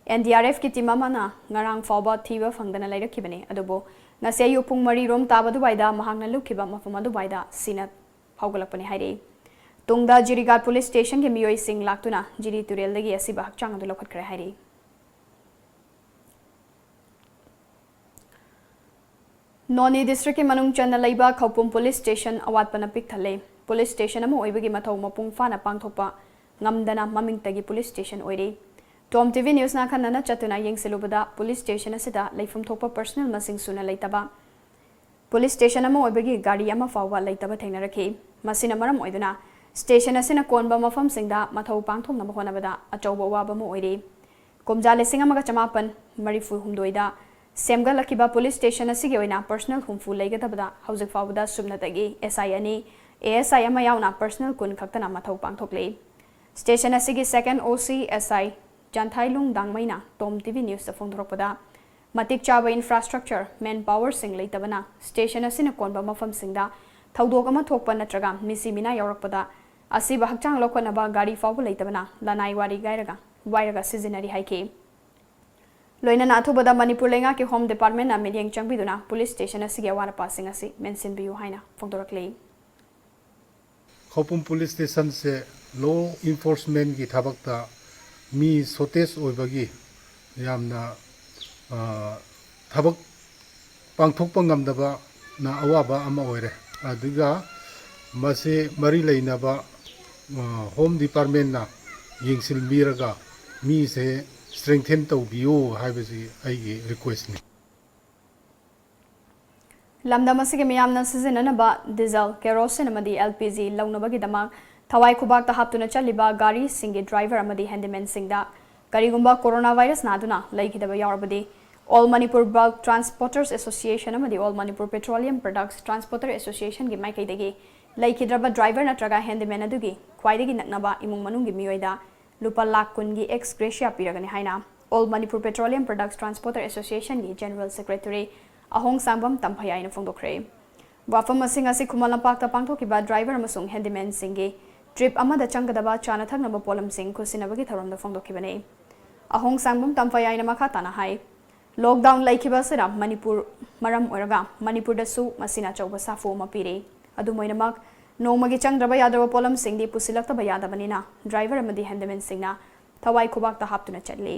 ꯑꯦꯟ ꯗꯤ ꯑꯥꯔ ꯑꯦꯐꯀꯤ ꯇꯤꯝ ꯑꯃꯅ ꯉꯔꯥꯡ ꯐꯥꯎꯕ ꯊꯤꯕ ꯐꯪꯗꯅ ꯂꯩꯔꯛꯈꯤꯕꯅꯤ, ꯑꯗꯨꯕꯨ ꯉꯁꯤ ꯑꯌꯨꯛ ꯄꯨꯡ ꯃꯔꯤ ꯔꯣꯝ ꯇꯥꯕ ꯑꯗꯨꯋꯥꯏꯗ ꯃꯍꯥꯛꯅ ꯂꯨꯞꯈꯤꯕ ꯃꯐꯝ ꯑꯗꯨꯋꯥꯏꯗ ꯁꯤꯅ ꯐꯥꯎꯒꯠꯂꯛꯄꯅꯤ ꯍꯥꯏꯔꯤ꯫ ꯇꯨꯡꯗ ꯖꯤꯔꯤꯒꯥꯠ ꯄꯨꯂꯤꯁ ꯁ꯭ꯇꯦꯁꯟꯒꯤ ꯃꯤꯑꯣꯏꯁꯤꯡ ꯂꯥꯛꯇꯨꯅ ꯖꯤꯔꯤ ꯇꯨꯔꯦꯜꯗꯒꯤ ꯑꯁꯤꯕ ꯍꯛꯆꯥꯡ ꯑꯗꯨ ꯂꯧꯈꯠꯈ꯭ꯔꯦ ꯍꯥꯏꯔꯤ꯫ ꯅꯣꯅꯦ ꯗꯤꯁꯇ꯭ꯔꯤꯛꯀꯤ ꯃꯅꯨꯡ ꯆꯟꯅ ꯂꯩꯕ ꯈꯧꯄꯨꯝ ꯄꯨꯂꯤꯁ ꯁ꯭ꯇꯦꯁꯟ ꯑꯋꯥꯠꯄꯅ ꯄꯤꯛ ꯊꯜꯂꯦ꯫ ꯄꯨꯂꯤꯁ ꯁ꯭ꯇꯦꯁꯟ ꯑꯃ ꯑꯣꯏꯕꯒꯤ ꯃꯊꯧ ꯃꯄꯨꯡ ꯐꯥꯅ ꯄꯥꯡꯊꯣꯛꯄ ꯉꯝꯗꯅ ꯃꯃꯤꯡꯇꯒꯤ ꯄꯨꯂꯤꯁ ꯁ꯭ꯇꯦꯁꯟ ꯑꯣꯏꯔꯤ꯫ ꯇꯣꯝ ꯇꯤ ꯚꯤ ꯅ꯭ꯌꯨꯁꯅ ꯑꯈꯟꯅꯅ ꯆꯠꯇꯨꯅ ꯌꯦꯡꯁꯤꯜꯂꯨꯕꯗ ꯄꯨꯂꯤꯁ ꯁ꯭ꯇꯦꯁꯟ ꯑꯁꯤꯗ ꯂꯩꯐꯝ ꯊꯣꯛꯄ ꯄꯔꯁꯅꯦꯜ ꯃꯁꯤꯡ ꯁꯨꯅ ꯂꯩꯇꯕ, ꯄꯨꯂꯤꯁ ꯁ꯭ꯇꯦꯁꯟ ꯑꯃ ꯑꯣꯏꯕꯒꯤ ꯒꯥꯔꯤ ꯑꯃ ꯐꯥꯎꯕ ꯂꯩꯇꯕ ꯊꯦꯡꯅꯔꯛꯈꯤ꯫ ꯃꯁꯤꯅ ꯃꯔꯝ ꯑꯣꯏꯗꯨꯅ ꯁ꯭ꯇꯦꯁꯟ ꯑꯁꯤꯅ ꯀꯣꯟꯕ ꯃꯐꯝꯁꯤꯡꯗ ꯃꯊꯧ ꯄꯥꯡꯊꯣꯛꯅꯕ ꯍꯣꯠꯅꯕꯗ ꯑꯆꯧꯕ ꯑꯋꯥꯕ ꯑꯃ ꯑꯣꯏꯔꯤ꯫ ꯀꯨꯝꯖꯥ ꯂꯤꯁꯤꯡ ꯑꯃꯒ ꯆꯃꯥꯄꯟ ꯃꯔꯤꯐꯨ ꯍꯨꯝꯗꯣꯏꯗ ꯁꯦꯝꯒꯠꯂꯛꯈꯤꯕ ꯄꯨꯂꯤꯁ ꯁ꯭ꯇꯦꯁꯟ ꯑꯁꯤꯒꯤ ꯑꯣꯏꯅ ꯄꯔꯁꯅꯦꯜ ꯍꯨꯝꯐꯨ ꯂꯩꯒꯗꯕꯗ ꯍꯧꯖꯤꯛ ꯐꯥꯎꯕꯗ ꯁꯨꯞꯅꯇꯒꯤ ꯑꯦꯁ ꯑꯥꯏ ꯑꯅꯤ, ꯑꯦ ꯑꯦꯁ ꯑꯥꯏ ꯑꯃ ꯌꯥꯎꯅ ꯄꯔꯁꯅꯦꯜ ꯀꯨꯟ ꯈꯛꯇꯅ ꯃꯊꯧ ꯄꯥꯡꯊꯣꯛꯂꯤ꯫ ꯁ꯭ꯇꯦꯁꯟ ꯑꯁꯤꯒꯤ ꯁꯦꯀꯦꯟ ꯑꯣ ꯁꯤ ꯑꯦꯁ ꯑꯥꯏ ꯖꯥꯟꯊꯥꯏꯂꯨꯡ ꯗꯥꯡꯃꯩꯅ ꯇꯣꯝ ꯇꯤ ꯚꯤ ꯅ꯭ꯌꯨꯁꯇ ꯐꯣꯡꯗꯣꯔꯛꯄꯗ, ꯃꯇꯤꯛ ꯆꯥꯕ ꯏꯟꯐ꯭ꯔꯥꯁ꯭ꯇ꯭ꯔꯛꯆꯔ, ꯃꯦꯟ ꯄꯥꯋꯔꯁꯤꯡ ꯂꯩꯇꯕꯅ ꯁ꯭ꯇꯦꯁꯟ ꯑꯁꯤꯅ ꯀꯣꯟꯕ ꯃꯐꯝꯁꯤꯡꯗ ꯊꯧꯗꯣꯛ ꯑꯃ ꯊꯣꯛꯄ ꯅꯠꯇ꯭ꯔꯒ ꯃꯤꯁꯤ ꯃꯤꯅꯥ ꯌꯥꯎꯔꯛꯄꯗ ꯑꯁꯤꯕ ꯍꯛꯆꯥꯡ ꯂꯧꯈꯠꯅꯕ ꯒꯥꯔꯤ ꯐꯥꯎꯕ ꯂꯩꯇꯕꯅ ꯂꯅꯥꯏ ꯋꯥꯔꯤ ꯒꯥꯏꯔꯒ, ꯋꯥꯏꯔꯒ ꯁꯤꯖꯤꯟꯅꯔꯤ ꯍꯥꯏꯈꯤ꯫ ꯂꯣꯏꯅꯅ ꯑꯊꯨꯕꯗ ꯃꯅꯤꯄꯨꯔ ꯂꯩꯉꯥꯛꯀꯤ ꯍꯣꯝ ꯗꯤꯄꯥꯔꯠꯃꯦꯟꯅ ꯃꯤꯠꯌꯦꯡ ꯆꯪꯕꯤꯗꯨꯅ ꯄꯨꯂꯤꯁ ꯁ꯭ꯇꯦꯁꯟ ꯑꯁꯤꯒꯤ ꯑꯋꯥꯠ ꯑꯄꯥꯁꯤꯡ ꯑꯁꯤ ꯃꯦꯟꯁꯤꯟꯕꯤꯌꯨ ꯍꯥꯏꯅ ꯐꯣꯡꯗꯣꯔꯛꯂꯤ꯫ ꯈꯧꯄꯨꯝ ꯄꯨꯂꯤꯁ ꯁ꯭ꯇꯦꯁꯟꯁꯦ ꯂꯣ ꯏꯟꯐꯣꯔꯁꯃꯦꯟꯒꯤ ꯊꯕꯛꯇ ꯃꯤ ꯁꯣꯔꯇꯦꯖ ꯑꯣꯏꯕꯒꯤ ꯌꯥꯝꯅ, ꯑ, ꯊꯕꯛ ꯄꯥꯡꯊꯣꯛꯄ ꯉꯝꯗꯕꯅ ꯑꯋꯥꯕ ꯑꯃ ꯑꯣꯏꯔꯦ꯫ ꯑꯗꯨꯒ ꯃꯁꯤ ꯃꯔꯤ ꯂꯩꯅꯕ, ꯑ, ꯍꯣꯝ ꯗꯤꯄꯥꯔꯠꯃꯦꯟꯅ ꯌꯦꯡꯁꯤꯟꯕꯤꯔꯒ ꯃꯤꯁꯦ ꯁ꯭ꯇꯔꯦꯡꯊꯦꯟ ꯇꯧꯕꯤꯌꯨ ꯍꯥꯏꯕꯁꯤ ꯑꯩꯒꯤ ꯔꯤꯀ꯭ꯋꯦꯁꯅꯤ꯫ ꯂꯝꯗꯝ ꯑꯁꯤꯒꯤ ꯃꯤꯌꯥꯝꯅ ꯁꯤꯖꯤꯟꯅꯅꯕ ꯗꯤꯖꯜ, ꯀꯦꯔꯣꯁꯤꯟ ꯑꯃꯗꯤ ꯑꯦꯜ ꯄꯤ ꯖꯤ ꯂꯧꯅꯕꯒꯤꯗꯃꯛ ꯊꯋꯥꯏ ꯈꯨꯕꯥꯛꯇ ꯍꯥꯞꯇꯨꯅ ꯆꯠꯂꯤꯕ ꯒꯥꯔꯤꯁꯤꯡꯒꯤ ꯗ꯭ꯔꯥꯏꯚꯔ ꯑꯃꯗꯤ ꯍꯦꯟꯗꯤꯃꯦꯟꯁꯤꯡꯗ ꯀꯔꯤꯒꯨꯝꯕ ꯀꯣꯔꯣꯅꯥ ꯚꯥꯏꯔꯁ ꯅꯥꯗꯨꯅ ꯂꯩꯈꯤꯗꯕ ꯌꯥꯎꯔꯕꯗꯤ, ꯑꯣꯜ ꯃꯅꯤꯄꯨꯔ ꯕꯜꯛ ꯇ꯭ꯔꯥꯟꯁꯄꯣꯔꯇꯔꯁ ꯑꯦꯁꯣꯁꯤꯌꯦꯁꯟ ꯑꯃꯗꯤ all Manipur petroleum products transporter ꯑꯦꯁꯣꯁꯤꯌꯦꯁꯟꯒꯤ ꯃꯥꯏꯀꯩꯗꯒꯤ ꯂꯩꯈꯤꯗ꯭ꯔꯕ ꯗ꯭ꯔꯥꯏꯚꯔ ꯅꯠꯇ꯭ꯔꯒ ꯍꯦꯟꯗꯤꯃꯦꯟ ꯑꯗꯨꯒꯤ ꯈ꯭ꯋꯥꯏꯗꯒꯤ ꯅꯛꯅꯕ ꯏꯃꯨꯡ ꯃꯅꯨꯡꯒꯤ ꯃꯤꯑꯣꯏꯗ ꯂꯨꯄꯥ ꯂꯥꯈ ꯀꯨꯟꯒꯤ ꯑꯦꯛꯁ ꯒ꯭ꯔꯦꯁꯤꯌꯥ ꯄꯤꯔꯒꯅꯤ ꯍꯥꯏꯅ all Manipur petroleum products transporter ꯑꯦꯁꯣꯁꯤꯌꯦꯁꯟꯒꯤ ꯖꯦꯅꯔꯦꯜ ꯁꯦꯀ꯭ꯔꯦꯇꯔꯤ ꯑꯍꯣꯡ ꯁꯥꯡꯕꯝ ꯇꯝꯐꯌꯥꯏꯅ ꯐꯣꯡꯗꯣꯛꯈ꯭ꯔꯦ꯫ ꯋꯥꯐꯝ ꯑꯁꯤꯡ ꯑꯁꯤ ꯈꯨꯃꯟ ꯂꯝꯄꯥꯛꯇ ꯄꯥꯡꯊꯣꯛꯈꯤꯕ ꯗ꯭ꯔꯥꯏꯚꯔ ꯑꯃꯁꯨꯡ ꯍꯦꯟꯗꯤꯃꯦꯟꯁꯤꯡꯒꯤ ꯇ꯭ꯔꯤꯞ ꯑꯃꯗ ꯆꯪꯒꯗꯕ ꯆꯥꯅ ꯊꯛꯅꯕ ꯄꯣꯠꯂꯝꯁꯤꯡ ꯈꯨꯠꯁꯤꯟꯅꯕꯒꯤ ꯊꯧꯔꯝꯗ ꯐꯣꯡꯗꯣꯛꯈꯤꯕꯅꯤ꯫ ꯑꯍꯣꯡ ꯁꯥꯡꯕꯝ ꯇꯝꯐꯩ ꯍꯥꯏꯅ ꯃꯈꯥ ꯇꯥꯅ ꯍꯥꯏ, ꯂꯣꯛꯗꯥꯎꯟ ꯂꯩꯈꯤꯕ ꯑꯁꯤꯅ ꯃꯅꯤꯄꯨꯔ ꯃꯔꯝ ꯑꯣꯏꯔꯒ ꯃꯅꯤꯄꯨꯔꯗꯁꯨ ꯃꯁꯤꯅ ꯑꯆꯧꯕ ꯁꯥꯐꯨ ꯑꯃ ꯄꯤꯔꯤ꯫ ꯑꯗꯨꯝ ꯑꯣꯏꯅꯃꯛ, ꯅꯣꯡꯃꯒꯤ ꯆꯪꯗ꯭ꯔꯕ ꯌꯥꯗ꯭ꯔꯕ ꯄꯣꯠꯂꯝꯁꯤꯡꯗꯤ ꯄꯨꯁꯤꯜꯂꯛꯇꯕ ꯌꯥꯗꯕꯅꯤꯅ ꯗ꯭ꯔꯥꯏꯚꯔ ꯑꯃꯗꯤ ꯍꯦꯟꯗꯤꯃꯦꯟꯁꯤꯡꯅ ꯊꯋꯥꯏ ꯈꯨꯕꯥꯛꯇ ꯍꯥꯞꯇꯨꯅ ꯆꯠꯂꯤ꯫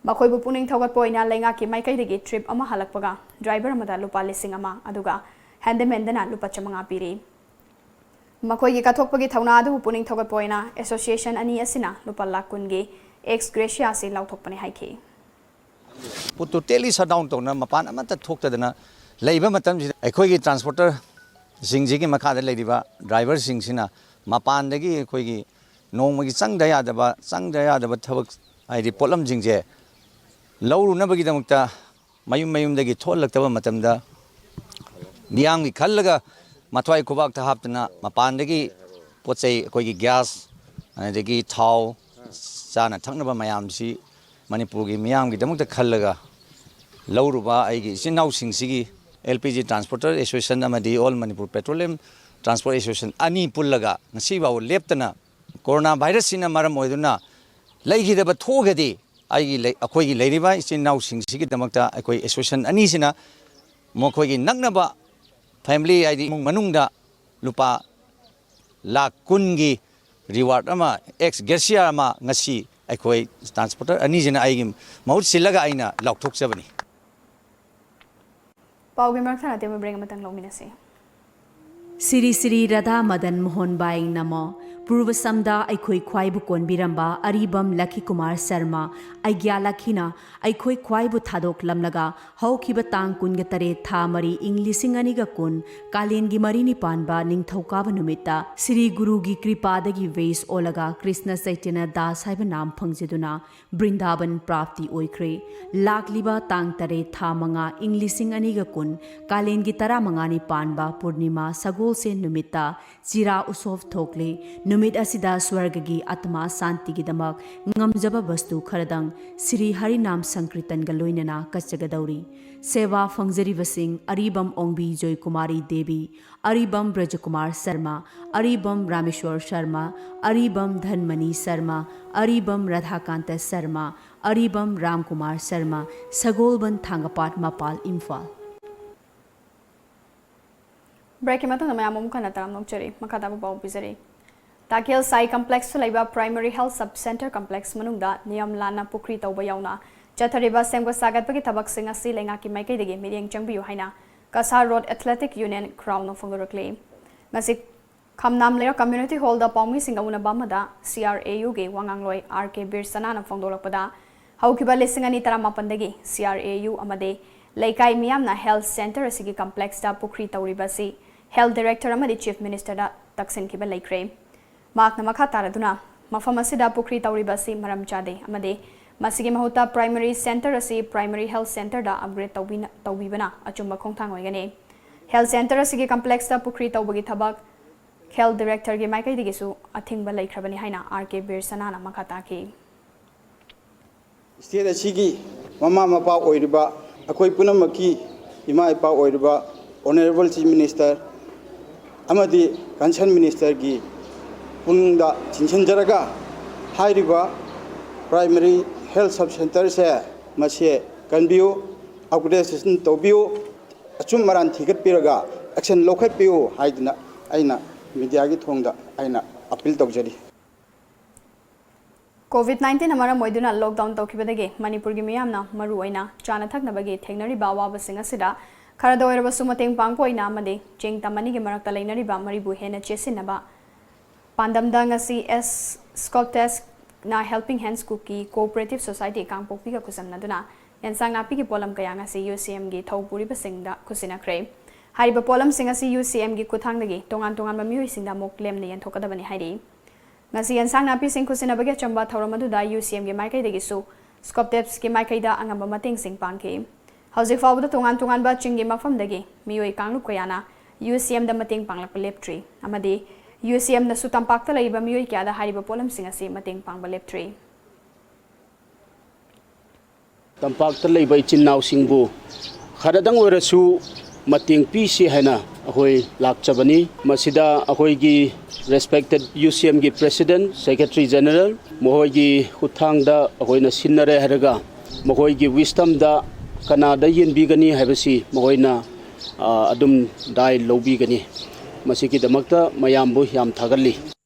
ꯃꯈꯣꯏꯕꯨ ꯄꯨꯛꯅꯤꯡ ꯊꯧꯒꯠꯄ ꯑꯣꯏꯅ ꯂꯩꯉꯥꯛꯀꯤ ꯃꯥꯏꯀꯩꯗꯒꯤ ꯇ꯭ꯔꯤꯞ ꯑꯃ ꯍꯜꯂꯛꯄꯒ ꯗ꯭ꯔꯥꯏꯚꯔ ꯑꯃꯗ ꯂꯨꯄꯥ ꯂꯤꯁꯤꯡ ꯑꯃ, ꯑꯗꯨꯒ ꯍꯦꯟꯗꯤꯃꯦꯟꯗꯅ ꯂꯨꯄꯥ ꯆꯥꯃꯉꯥ ꯄꯤꯔꯤ꯫ ꯃꯈꯣꯏꯒꯤ ꯀꯠꯊꯣꯛꯄꯒꯤ ꯊꯧꯅꯥ ꯑꯗꯨꯕꯨ ꯄꯨꯛꯅꯤꯡ ꯊꯧꯒꯠꯄ ꯑꯣꯏꯅ ꯑꯦꯁꯣꯁꯤꯌꯦꯁꯟ ꯑꯅꯤ ꯑꯁꯤꯅ ꯂꯨꯄꯥ ꯂꯥꯈ ꯀꯨꯟꯒꯤ ꯑꯦꯛꯁ ꯒ꯭ꯔꯦꯁꯤꯌꯥ ꯑꯁꯤ ꯂꯥꯎꯊꯣꯛꯄꯅꯤ ꯍꯥꯏꯈꯤ꯫ ꯄꯣꯠꯇꯨ ꯇꯣꯇꯦꯂꯤ ꯁꯠ ꯗꯥꯎꯟ ꯇꯧꯅ ꯃꯄꯥꯟ ꯑꯃꯠꯇ ꯊꯣꯛꯇꯗꯅ ꯂꯩꯕ ꯃꯇꯝꯁꯤꯗ ꯑꯩꯈꯣꯏꯒꯤ ꯇ꯭ꯔꯥꯟꯁꯄꯣꯔꯇꯔꯁꯤꯡꯁꯤꯒꯤ ꯃꯈꯥꯗ ꯂꯩꯔꯤꯕ ꯗ꯭ꯔꯥꯏꯚꯔꯁꯤꯡꯁꯤꯅ ꯃꯄꯥꯟꯗꯒꯤ ꯑꯩꯈꯣꯏꯒꯤ ꯅꯣꯡꯃꯒꯤ ꯆꯪꯗ ꯌꯥꯗꯕ, ꯆꯪꯗ ꯌꯥꯗꯕ ꯊꯕꯛ, ꯍꯥꯏꯗꯤ ꯄꯣꯠꯂꯝꯁꯤꯡꯁꯦ ꯂꯧꯔꯨꯅꯕꯒꯤꯗꯃꯛꯇ ꯃꯌꯨꯝ ꯃꯌꯨꯝꯗꯒꯤ ꯊꯣꯛꯍꯜꯂꯛꯇꯕ ꯃꯇꯝꯗ ꯃꯤꯌꯥꯝꯒꯤ ꯈꯜꯂꯒ ꯃꯊ꯭ꯋꯥꯏ ꯈꯨꯕꯥꯛꯇ ꯍꯥꯞꯇꯅ ꯃꯄꯥꯟꯗꯒꯤ ꯄꯣꯠ ꯆꯩ, ꯑꯩꯈꯣꯏꯒꯤ ꯒ꯭ꯌꯥꯁ, ꯑꯗꯒꯤ ꯊꯥꯎ, ꯆꯥꯅ ꯊꯛꯅꯕ ꯃꯌꯥꯝꯁꯤ ꯃꯅꯤꯄꯨꯔꯒꯤ ꯃꯤꯌꯥꯝꯒꯤꯗꯃꯛꯇ ꯈꯜꯂꯒ ꯂꯧꯔꯨꯕ ꯑꯩꯒꯤ ꯏꯆꯤꯟ ꯏꯅꯥꯎꯁꯤꯡꯁꯤꯒꯤ L P G transporter association ꯑꯃꯗꯤ all Manipur petroleum transport association ꯑꯅꯤ ꯄꯨꯜꯂꯒ ꯉꯁꯤ ꯐꯥꯎꯕ ꯂꯦꯞꯇꯅ ꯀꯣꯔꯣꯅꯥ ꯚꯥꯏꯔꯁꯁꯤꯅ ꯃꯔꯝ ꯑꯣꯏꯗꯨꯅ ꯂꯩꯈꯤꯗꯕ ꯊꯣꯛꯑꯒꯗꯤ ꯑꯩꯒꯤ ꯂꯩ-, ꯑꯩꯈꯣꯏꯒꯤ ꯂꯩꯔꯤꯕ ꯏꯆꯤꯟ ꯏꯅꯥꯎꯁꯤꯡꯁꯤꯒꯤꯗꯃꯛꯇ ꯑꯩꯈꯣꯏ ꯑꯦꯁꯣꯁꯤꯌꯦꯁꯟ ꯑꯅꯤꯁꯤꯅ ꯃꯈꯣꯏꯒꯤ ꯅꯛꯅꯕ ꯐꯦꯃꯤꯂꯤ, ꯍꯥꯏꯗꯤ ꯏꯃꯨꯡ ꯃꯅꯨꯡꯗ ꯂꯨꯄꯥ ꯂꯥꯈ ꯀꯨꯟꯒꯤ ꯔꯤꯋꯥꯔꯗ ꯑꯃ, ꯑꯦꯛꯁ ꯒ꯭ꯔꯦꯁꯤꯌꯥ ꯑꯃ ꯉꯁꯤ ꯑꯩꯈꯣꯏ ꯇ꯭ꯔꯥꯟꯁꯄꯣꯔꯇꯔ ꯑꯅꯤꯁꯤꯅ ꯑꯩꯒꯤ ꯃꯍꯨꯠ ꯁꯤꯜꯂꯒ ꯑꯩꯅ ꯂꯥꯎꯊꯣꯛꯆꯕꯅꯤ꯫ ꯄꯥꯎꯒꯤ ꯃꯔꯛ ꯊꯠꯅ ꯑꯇꯦꯟꯕ ꯕ꯭ꯔꯦꯛ ꯑꯃꯇꯪ ꯂꯧꯃꯤꯟꯅꯁꯤ꯫ ꯁ꯭ꯔꯤ ꯁ꯭ꯔꯤ ꯔꯥꯙꯥ ꯃꯗꯟ ꯃꯣꯍꯟ ꯕꯥꯏ ꯅꯃꯣ꯫ ꯄꯨꯔꯕꯁꯝꯗ ꯑꯩꯈꯣꯏ ꯈ꯭ꯋꯥꯏꯕꯨ ꯀꯣꯟꯕꯤꯔꯝꯕ ꯑꯔꯤꯕꯝ ꯂꯈꯤ ꯀꯨꯃꯥꯔ ꯁꯔꯃ, ꯑꯩꯒ꯭ꯌꯥ ꯂꯈꯤꯅ ꯑꯩꯈꯣꯏ ꯈ꯭ꯋꯥꯏꯕꯨ ꯊꯥꯗꯣꯛꯂꯝꯂꯒ ꯍꯧꯈꯤꯕ ꯇꯥꯡ ꯀꯨꯟꯒ ꯇꯔꯦꯠ ꯊꯥ ꯃꯔꯤ ꯏꯪ ꯂꯤꯁꯤꯡ ꯑꯅꯤꯒ ꯀꯨꯟ ꯀꯥꯂꯦꯟꯒꯤ ꯃꯔꯤꯅꯤ ꯄꯥꯟꯕ ꯅꯤꯡꯊꯧꯀꯥꯕ ꯅꯨꯃꯤꯠꯇ ꯁ꯭ꯔꯤ ꯒꯨꯔꯨꯒꯤ ꯀ꯭ꯔꯤꯄꯥꯗꯒꯤ ꯋꯦꯁ ꯑꯣꯜꯂꯒ ꯀ꯭ꯔꯤꯁꯅ ꯆꯩꯇꯟꯌ ꯗꯥꯁ ꯍꯥꯏꯕ ꯅꯥꯝ ꯐꯪꯖꯗꯨꯅ ꯕ꯭ꯔꯤꯟꯗꯥꯕꯟ ꯄ꯭ꯔꯥꯞꯇꯤ ꯑꯣꯏꯈ꯭ꯔꯦ꯫ ꯂꯥꯛꯂꯤꯕ ꯇꯥꯡ ꯇꯔꯦꯠ ꯊꯥ ꯃꯉꯥ ꯏꯪ ꯂꯤꯁꯤꯡ ꯑꯅꯤꯒ ꯀꯨꯟ ꯀꯥꯂꯦꯟꯒꯤ ꯇꯔꯥꯃꯉꯥꯅꯤ ꯄꯥꯟꯕ ꯄꯨꯔꯅꯤꯃꯥ ꯁꯒꯣꯜꯁꯦꯟ ꯅꯨꯃꯤꯠꯇ ꯆꯤꯔꯥ ꯎꯁꯣꯞ ꯊꯣꯛꯂꯤ꯫ ꯅꯨꯃꯤꯠ ꯑꯁꯤꯗ ꯁ꯭ꯋꯔꯒꯒꯤ ꯑꯥꯇꯃꯥ ꯁꯥꯟꯇꯤꯒꯤꯗꯃꯛ ꯉꯝꯖꯕ ꯕꯁꯇꯨ ꯈꯔꯗꯪ ꯁ꯭ꯔꯤ ꯍꯔꯤꯅꯥꯝ ꯁꯪꯀ꯭ꯔꯤꯇꯟꯒ ꯂꯣꯏꯅꯅ ꯀꯠꯆꯒꯗꯧꯔꯤ꯫ ꯁꯦꯕꯥ ꯐꯪꯖꯔꯤꯕꯁꯤꯡ ꯑꯔꯤꯕꯝ ꯑꯣꯡꯕꯤ ꯖꯣꯏꯀꯨꯃꯥꯔꯤ ꯗꯦꯕꯤ, ꯑꯔꯤꯕꯝ ꯕ꯭ꯔꯖꯀꯨꯃꯥꯔ ꯁꯔꯃ, ꯑꯔꯤꯕꯝ ꯔꯥꯃꯦꯁ꯭ꯋꯔ ꯁꯔꯃ, ꯑꯔꯤꯕꯝ ꯙꯟꯃꯅꯤ ꯁꯔꯃ, ꯑꯔꯤꯕꯝ ꯔꯥꯙꯥꯀꯥꯟꯇ ꯁꯔꯃ, ꯑꯔꯤꯕꯝ ꯔꯥꯝꯀꯨꯃꯥꯔ ꯁꯔꯃ, ꯁꯒꯣꯜꯕꯟ ꯊꯥꯡꯒꯄꯥꯠ ꯃꯄꯥꯜ ꯏꯝꯐꯥꯜ꯫ ꯕ꯭ꯔꯦꯛꯀꯤ ꯃꯇꯨꯡꯗ ꯃꯌꯥꯝ ꯑꯃꯨꯛ ꯍꯟꯅ ꯇꯔꯥꯝꯅ ꯑꯣꯛꯆꯔꯤ꯫ ꯃꯈꯥ ꯇꯥꯕ ꯄꯥꯎ ꯄꯤꯖꯔꯤ꯫ ꯇꯥꯀꯦꯜ ꯁꯥꯏ ꯀꯝꯄ꯭ꯂꯦꯛꯁꯇ ꯂꯩꯕ primary health sub centre complex ꯃꯅꯨꯡꯗ ꯅꯤꯌꯝ ꯂꯥꯟꯅ ꯄꯨꯈ꯭ꯔꯤ ꯇꯧꯕ ꯌꯥꯎꯅ ꯆꯠꯊꯔꯤꯕ ꯁꯦꯝꯒꯠ ꯁꯥꯒꯠꯄꯒꯤ ꯊꯕꯛꯁꯤꯡ ꯑꯁꯤ ꯂꯩꯉꯥꯛꯀꯤ ꯃꯥꯏꯀꯩꯗꯒꯤ ꯃꯤꯠꯌꯦꯡ ꯆꯪꯕꯤꯌꯨ ꯍꯥꯏꯅ ꯀꯁꯥꯔ ꯔꯣꯗ ꯑꯦꯊꯂꯦꯇꯤꯛ ꯌꯨꯅꯤꯌꯟ ꯈ꯭ꯔꯥꯎꯅ ꯐꯣꯡꯗꯣꯔꯛꯂꯤ꯫ ꯉꯁꯤ ꯈꯝꯅꯥꯝ ꯂꯩꯔꯛ ꯀꯝꯃ꯭ꯌꯨꯅꯤꯇꯤ ꯍꯣꯜꯗ ꯄꯥꯎꯃꯤꯁꯤꯡꯒ ꯎꯅꯕ ꯑꯃꯗ ꯁꯤ ꯑꯥꯔ ꯑꯦ ꯌꯨꯒꯤ ꯋꯥ ꯉꯥꯡꯂꯣꯏ ꯑꯥꯔ ꯀꯦ ꯕꯤꯔ ꯁꯅꯥꯅ ꯐꯣꯡꯗꯣꯔꯛꯄꯗ, ꯍꯧꯈꯤꯕ ꯂꯤꯁꯤꯡ ꯑꯅꯤ ꯇꯔꯥꯃꯥꯄꯟꯗꯒꯤ ꯁꯤ ꯑꯥꯔ ꯑꯦ ꯌꯨ ꯑꯃꯗꯤ ꯂꯩꯀꯥꯏ ꯃꯤꯌꯥꯝꯅ ꯍꯦꯜꯊ ꯁꯦꯟꯇꯔ ꯑꯁꯤꯒꯤ ꯀꯝꯄ꯭ꯂꯦꯛꯁꯇ ꯄꯨꯈ꯭ꯔꯤ ꯇꯧꯔꯤꯕ ꯑꯁꯤ ꯍꯦꯜꯊ ꯗꯥꯏꯔꯦꯛꯇꯔ ꯑꯃꯗꯤ ꯆꯤꯐ ꯃꯤꯅꯤꯁꯇꯔꯗ ꯇꯛꯁꯤꯟꯈꯤꯕ ꯂꯩꯈ꯭ꯔꯦ꯫ ꯃꯍꯥꯛꯅ ꯃꯈꯥ ꯇꯥꯔꯗꯨꯅ, ꯃꯐꯝ ꯑꯁꯤꯗ ꯄꯨꯈ꯭ꯔꯤ ꯇꯧꯔꯤꯕ ꯑꯁꯤ ꯃꯔꯝ ꯆꯥꯗꯦ ꯑꯃꯗꯤ ꯃꯁꯤꯒꯤ ꯃꯍꯨꯠꯇ ꯄ꯭ꯔꯥꯏꯃꯔꯤ ꯁꯦꯟꯇꯔ ꯑꯁꯤ ꯄ꯭ꯔꯥꯏꯃꯔꯤ ꯍꯦꯜꯊ ꯁꯦꯟꯇꯔꯗ ꯑꯞꯒ꯭ꯔꯦꯗ ꯇꯧꯕꯤꯅ-, ꯇꯧꯕꯤꯕꯅ ꯑꯆꯨꯝꯕ ꯈꯣꯡꯊꯥꯡ ꯑꯣꯏꯒꯅꯤ꯫ ꯍꯦꯜꯊ ꯁꯦꯟꯇꯔ ꯑꯁꯤꯒꯤ ꯀꯝꯄ꯭ꯂꯦꯛꯁꯇ ꯄꯨꯈ꯭ꯔꯤ ꯇꯧꯕꯒꯤ ꯊꯕꯛ ꯍꯦꯜꯊ ꯗꯥꯏꯔꯦꯛꯇꯔꯒꯤ ꯃꯥꯏꯀꯩꯗꯒꯤꯁꯨ ꯑꯊꯤꯡꯕ ꯂꯩꯈ꯭ꯔꯕꯅꯤ ꯍꯥꯏꯅ ꯑꯥꯔ ꯀꯦ ꯕꯤꯔ ꯁꯅꯥꯅ ꯃꯈꯥ ꯇꯥꯈꯤ꯫ ꯁ꯭ꯇꯦꯠ ꯑꯁꯤꯒꯤ ꯃꯃꯥ ꯃꯄꯥ ꯑꯣꯏꯔꯤꯕ ꯑꯩꯈꯣꯏ ꯄꯨꯝꯅꯃꯛꯀꯤ ꯏꯃꯥ ꯏꯄꯥ ꯑꯣꯏꯔꯤꯕ ꯑꯣꯅꯔꯦꯕꯜ ꯆꯤꯐ ꯃꯤꯅꯤꯁꯇꯔ ꯑꯃꯗꯤ ꯀꯟꯁꯔꯟ ꯃꯤꯅꯤꯁꯇꯔꯒꯤ ꯄꯨꯛꯅꯤꯡꯗ ꯆꯤꯡꯁꯤꯟꯖꯔꯒ, ꯍꯥꯏꯔꯤꯕ ꯄ꯭ꯔꯥꯏꯃꯔꯤ ꯍꯦꯜꯊ ꯁꯕ ꯁꯦꯟꯇꯔꯁꯦ ꯃꯁꯦ ꯀꯟꯕꯤꯌꯨ, ꯑꯞꯒ꯭ꯔꯦꯗꯦꯁꯟ ꯇꯧꯕꯤꯌꯨ, ꯑꯆꯨꯝ ꯑꯔꯥꯟ ꯊꯤꯒꯠꯄꯤꯔꯒ ꯑꯦꯛꯁꯟ ꯂꯧꯈꯠꯄꯤꯌꯨ ꯍꯥꯏꯗꯨꯅ ꯑꯩꯅ ꯃꯤꯗꯤꯌꯥꯒꯤ ꯊꯣꯡꯗ ꯑꯩꯅ ꯑꯄꯤꯜ ꯇꯧꯖꯔꯤ꯫ ꯀꯣꯚꯤꯗ ꯅꯥꯏꯟꯇꯤꯟꯅ ꯃꯔꯝ ꯑꯣꯏꯗꯨꯅ ꯂꯣꯛꯗꯥꯎꯟ ꯇꯧꯈꯤꯕꯗꯒꯤ ꯃꯅꯤꯄꯨꯔꯒꯤ ꯃꯤꯌꯥꯝꯅ ꯃꯔꯨꯑꯣꯏꯅ ꯆꯥꯅ ꯊꯛꯅꯕꯒꯤ ꯊꯦꯡꯅꯔꯤꯕ ꯑꯋꯥꯕꯁꯤꯡ ꯑꯁꯤꯗ ꯈꯔꯗ ꯑꯣꯏꯔꯕꯁꯨ ꯃꯇꯦꯡ ꯄꯥꯡꯕ ꯑꯣꯏꯅ ꯑꯃꯗꯤ ꯆꯤꯡ ꯇꯝ ꯑꯅꯤꯒꯤ ꯃꯔꯛꯇ ꯂꯩꯅꯔꯤꯕ ꯃꯔꯤꯕꯨ ꯍꯦꯟꯅ ꯆꯦꯠꯁꯤꯟꯅꯕ ꯄꯥꯟꯗꯝꯗ ꯉꯁꯤ ꯑꯦꯁ ꯁ꯭ꯀꯣꯞꯇꯦꯁꯅ ꯍꯦꯜꯄꯤꯡ ꯍꯦꯟꯁ ꯀꯨꯀꯤ ꯀꯣꯑꯣꯄꯔꯦꯇꯤꯚ ꯁꯣꯁꯥꯏꯇꯤ ꯀꯥꯡꯄꯣꯛꯄꯤꯒ ꯈꯨꯠꯁꯝꯅꯗꯨꯅ ꯑꯦꯟꯁꯥꯡ ꯅꯥꯄꯤꯒꯤ ꯄꯣꯠꯂꯝ ꯀꯌꯥ ꯉꯁꯤ ꯌꯨ ꯁꯤ ꯑꯦꯝꯒꯤ ꯊꯧ ꯄꯨꯔꯤꯕꯁꯤꯡꯗ ꯈꯨꯠꯁꯤꯟꯅꯈ꯭ꯔꯦ꯫ ꯍꯥꯏꯔꯤꯕ ꯄꯣꯠꯂꯝꯁꯤꯡ ꯑꯁꯤ ꯌꯨ ꯁꯤ ꯑꯦꯝꯒꯤ ꯈꯨꯠꯊꯥꯡꯗꯒꯤ ꯇꯣꯉꯥꯟ ꯇꯣꯉꯥꯟꯕ ꯃꯤꯑꯣꯏꯁꯤꯡꯗ ꯑꯃꯨꯛ ꯂꯦꯝꯅ ꯌꯦꯟꯊꯣꯛꯀꯗꯕꯅꯤ ꯍꯥꯏꯔꯤ꯫ ꯉꯁꯤ ꯑꯦꯟꯁꯥꯡ ꯅꯥꯄꯤꯁꯤꯡ ꯈꯨꯠꯁꯤꯟꯅꯕꯒꯤ ꯑꯆꯝꯕ ꯊꯧꯔꯝ ꯑꯗꯨꯗ ꯌꯨ ꯁꯤ ꯑꯦꯝꯒꯤ ꯃꯥꯏꯀꯩꯗꯒꯤꯁꯨ ꯁ꯭ꯀꯣꯞꯇꯦꯞꯁꯀꯤ ꯃꯥꯏꯀꯩꯗ ꯑꯉꯝꯕ ꯃꯇꯦꯡꯁꯤꯡ ꯄꯥꯡꯈꯤ꯫ ꯍꯧꯖꯤꯛ ꯐꯥꯎꯕꯗ ꯇꯣꯉꯥꯟ ꯇꯣꯉꯥꯟꯕ ꯆꯤꯡꯒꯤ ꯃꯐꯝꯗꯒꯤ ꯃꯤꯑꯣꯏ ꯀꯥꯡꯂꯨꯞ ꯀꯌꯥꯅ ꯌꯨ ꯁꯤ ꯑꯦꯝꯗ ꯃꯇꯦꯡ ꯄꯥꯡꯂꯛꯄ ꯂꯦꯞꯇ꯭ꯔꯤ ꯑꯃꯗꯤ ꯌꯨ ꯁꯤ ꯑꯦꯝꯅꯁꯨ ꯇꯝꯄꯥꯛꯇ ꯂꯩꯔꯤꯕ ꯃꯤꯑꯣꯏ ꯀꯌꯥꯗ ꯍꯥꯏꯔꯤꯕ ꯄꯣꯠꯂꯝꯁꯤꯡ ꯑꯁꯤ ꯃꯇꯦꯡ ꯄꯥꯡꯕ ꯂꯦꯞꯇ꯭ꯔꯤ꯫ ꯇꯝꯄꯥꯛꯇ ꯂꯩꯕ ꯏꯆꯤꯟ ꯏꯅꯥꯎꯁꯤꯡꯕꯨ ꯈꯔꯗꯪ ꯑꯣꯏꯔꯁꯨ ꯃꯇꯦꯡ ꯄꯤꯁꯤ ꯍꯥꯏꯅ ꯑꯩꯈꯣꯏ ꯂꯥꯛꯆꯕꯅꯤ꯫ ꯃꯁꯤꯗ ꯑꯩꯈꯣꯏꯒꯤ respected U C Mꯒꯤ President, Secretary General ꯃꯈꯣꯏꯒꯤ ꯈꯨꯠꯊꯥꯡꯗ ꯑꯩꯈꯣꯏꯅ ꯁꯤꯟꯅꯔꯦ ꯍꯥꯏꯔꯒ ꯃꯈꯣꯏꯒꯤ wisdomꯗ ꯀꯅꯥꯗ ꯌꯦꯟꯕꯤꯒꯅꯤ ꯍꯥꯏꯕꯁꯤ ꯃꯈꯣꯏꯅ, ꯑ, ꯑꯗꯨꯝ ꯗꯥꯏ ꯂꯧꯕꯤꯒꯅꯤ꯫ ꯃꯁꯤꯒꯤꯗꯃꯛꯇ ꯃꯌꯥꯝꯕꯨ ꯌꯥꯝ ꯊꯥꯒꯠꯂꯤ꯫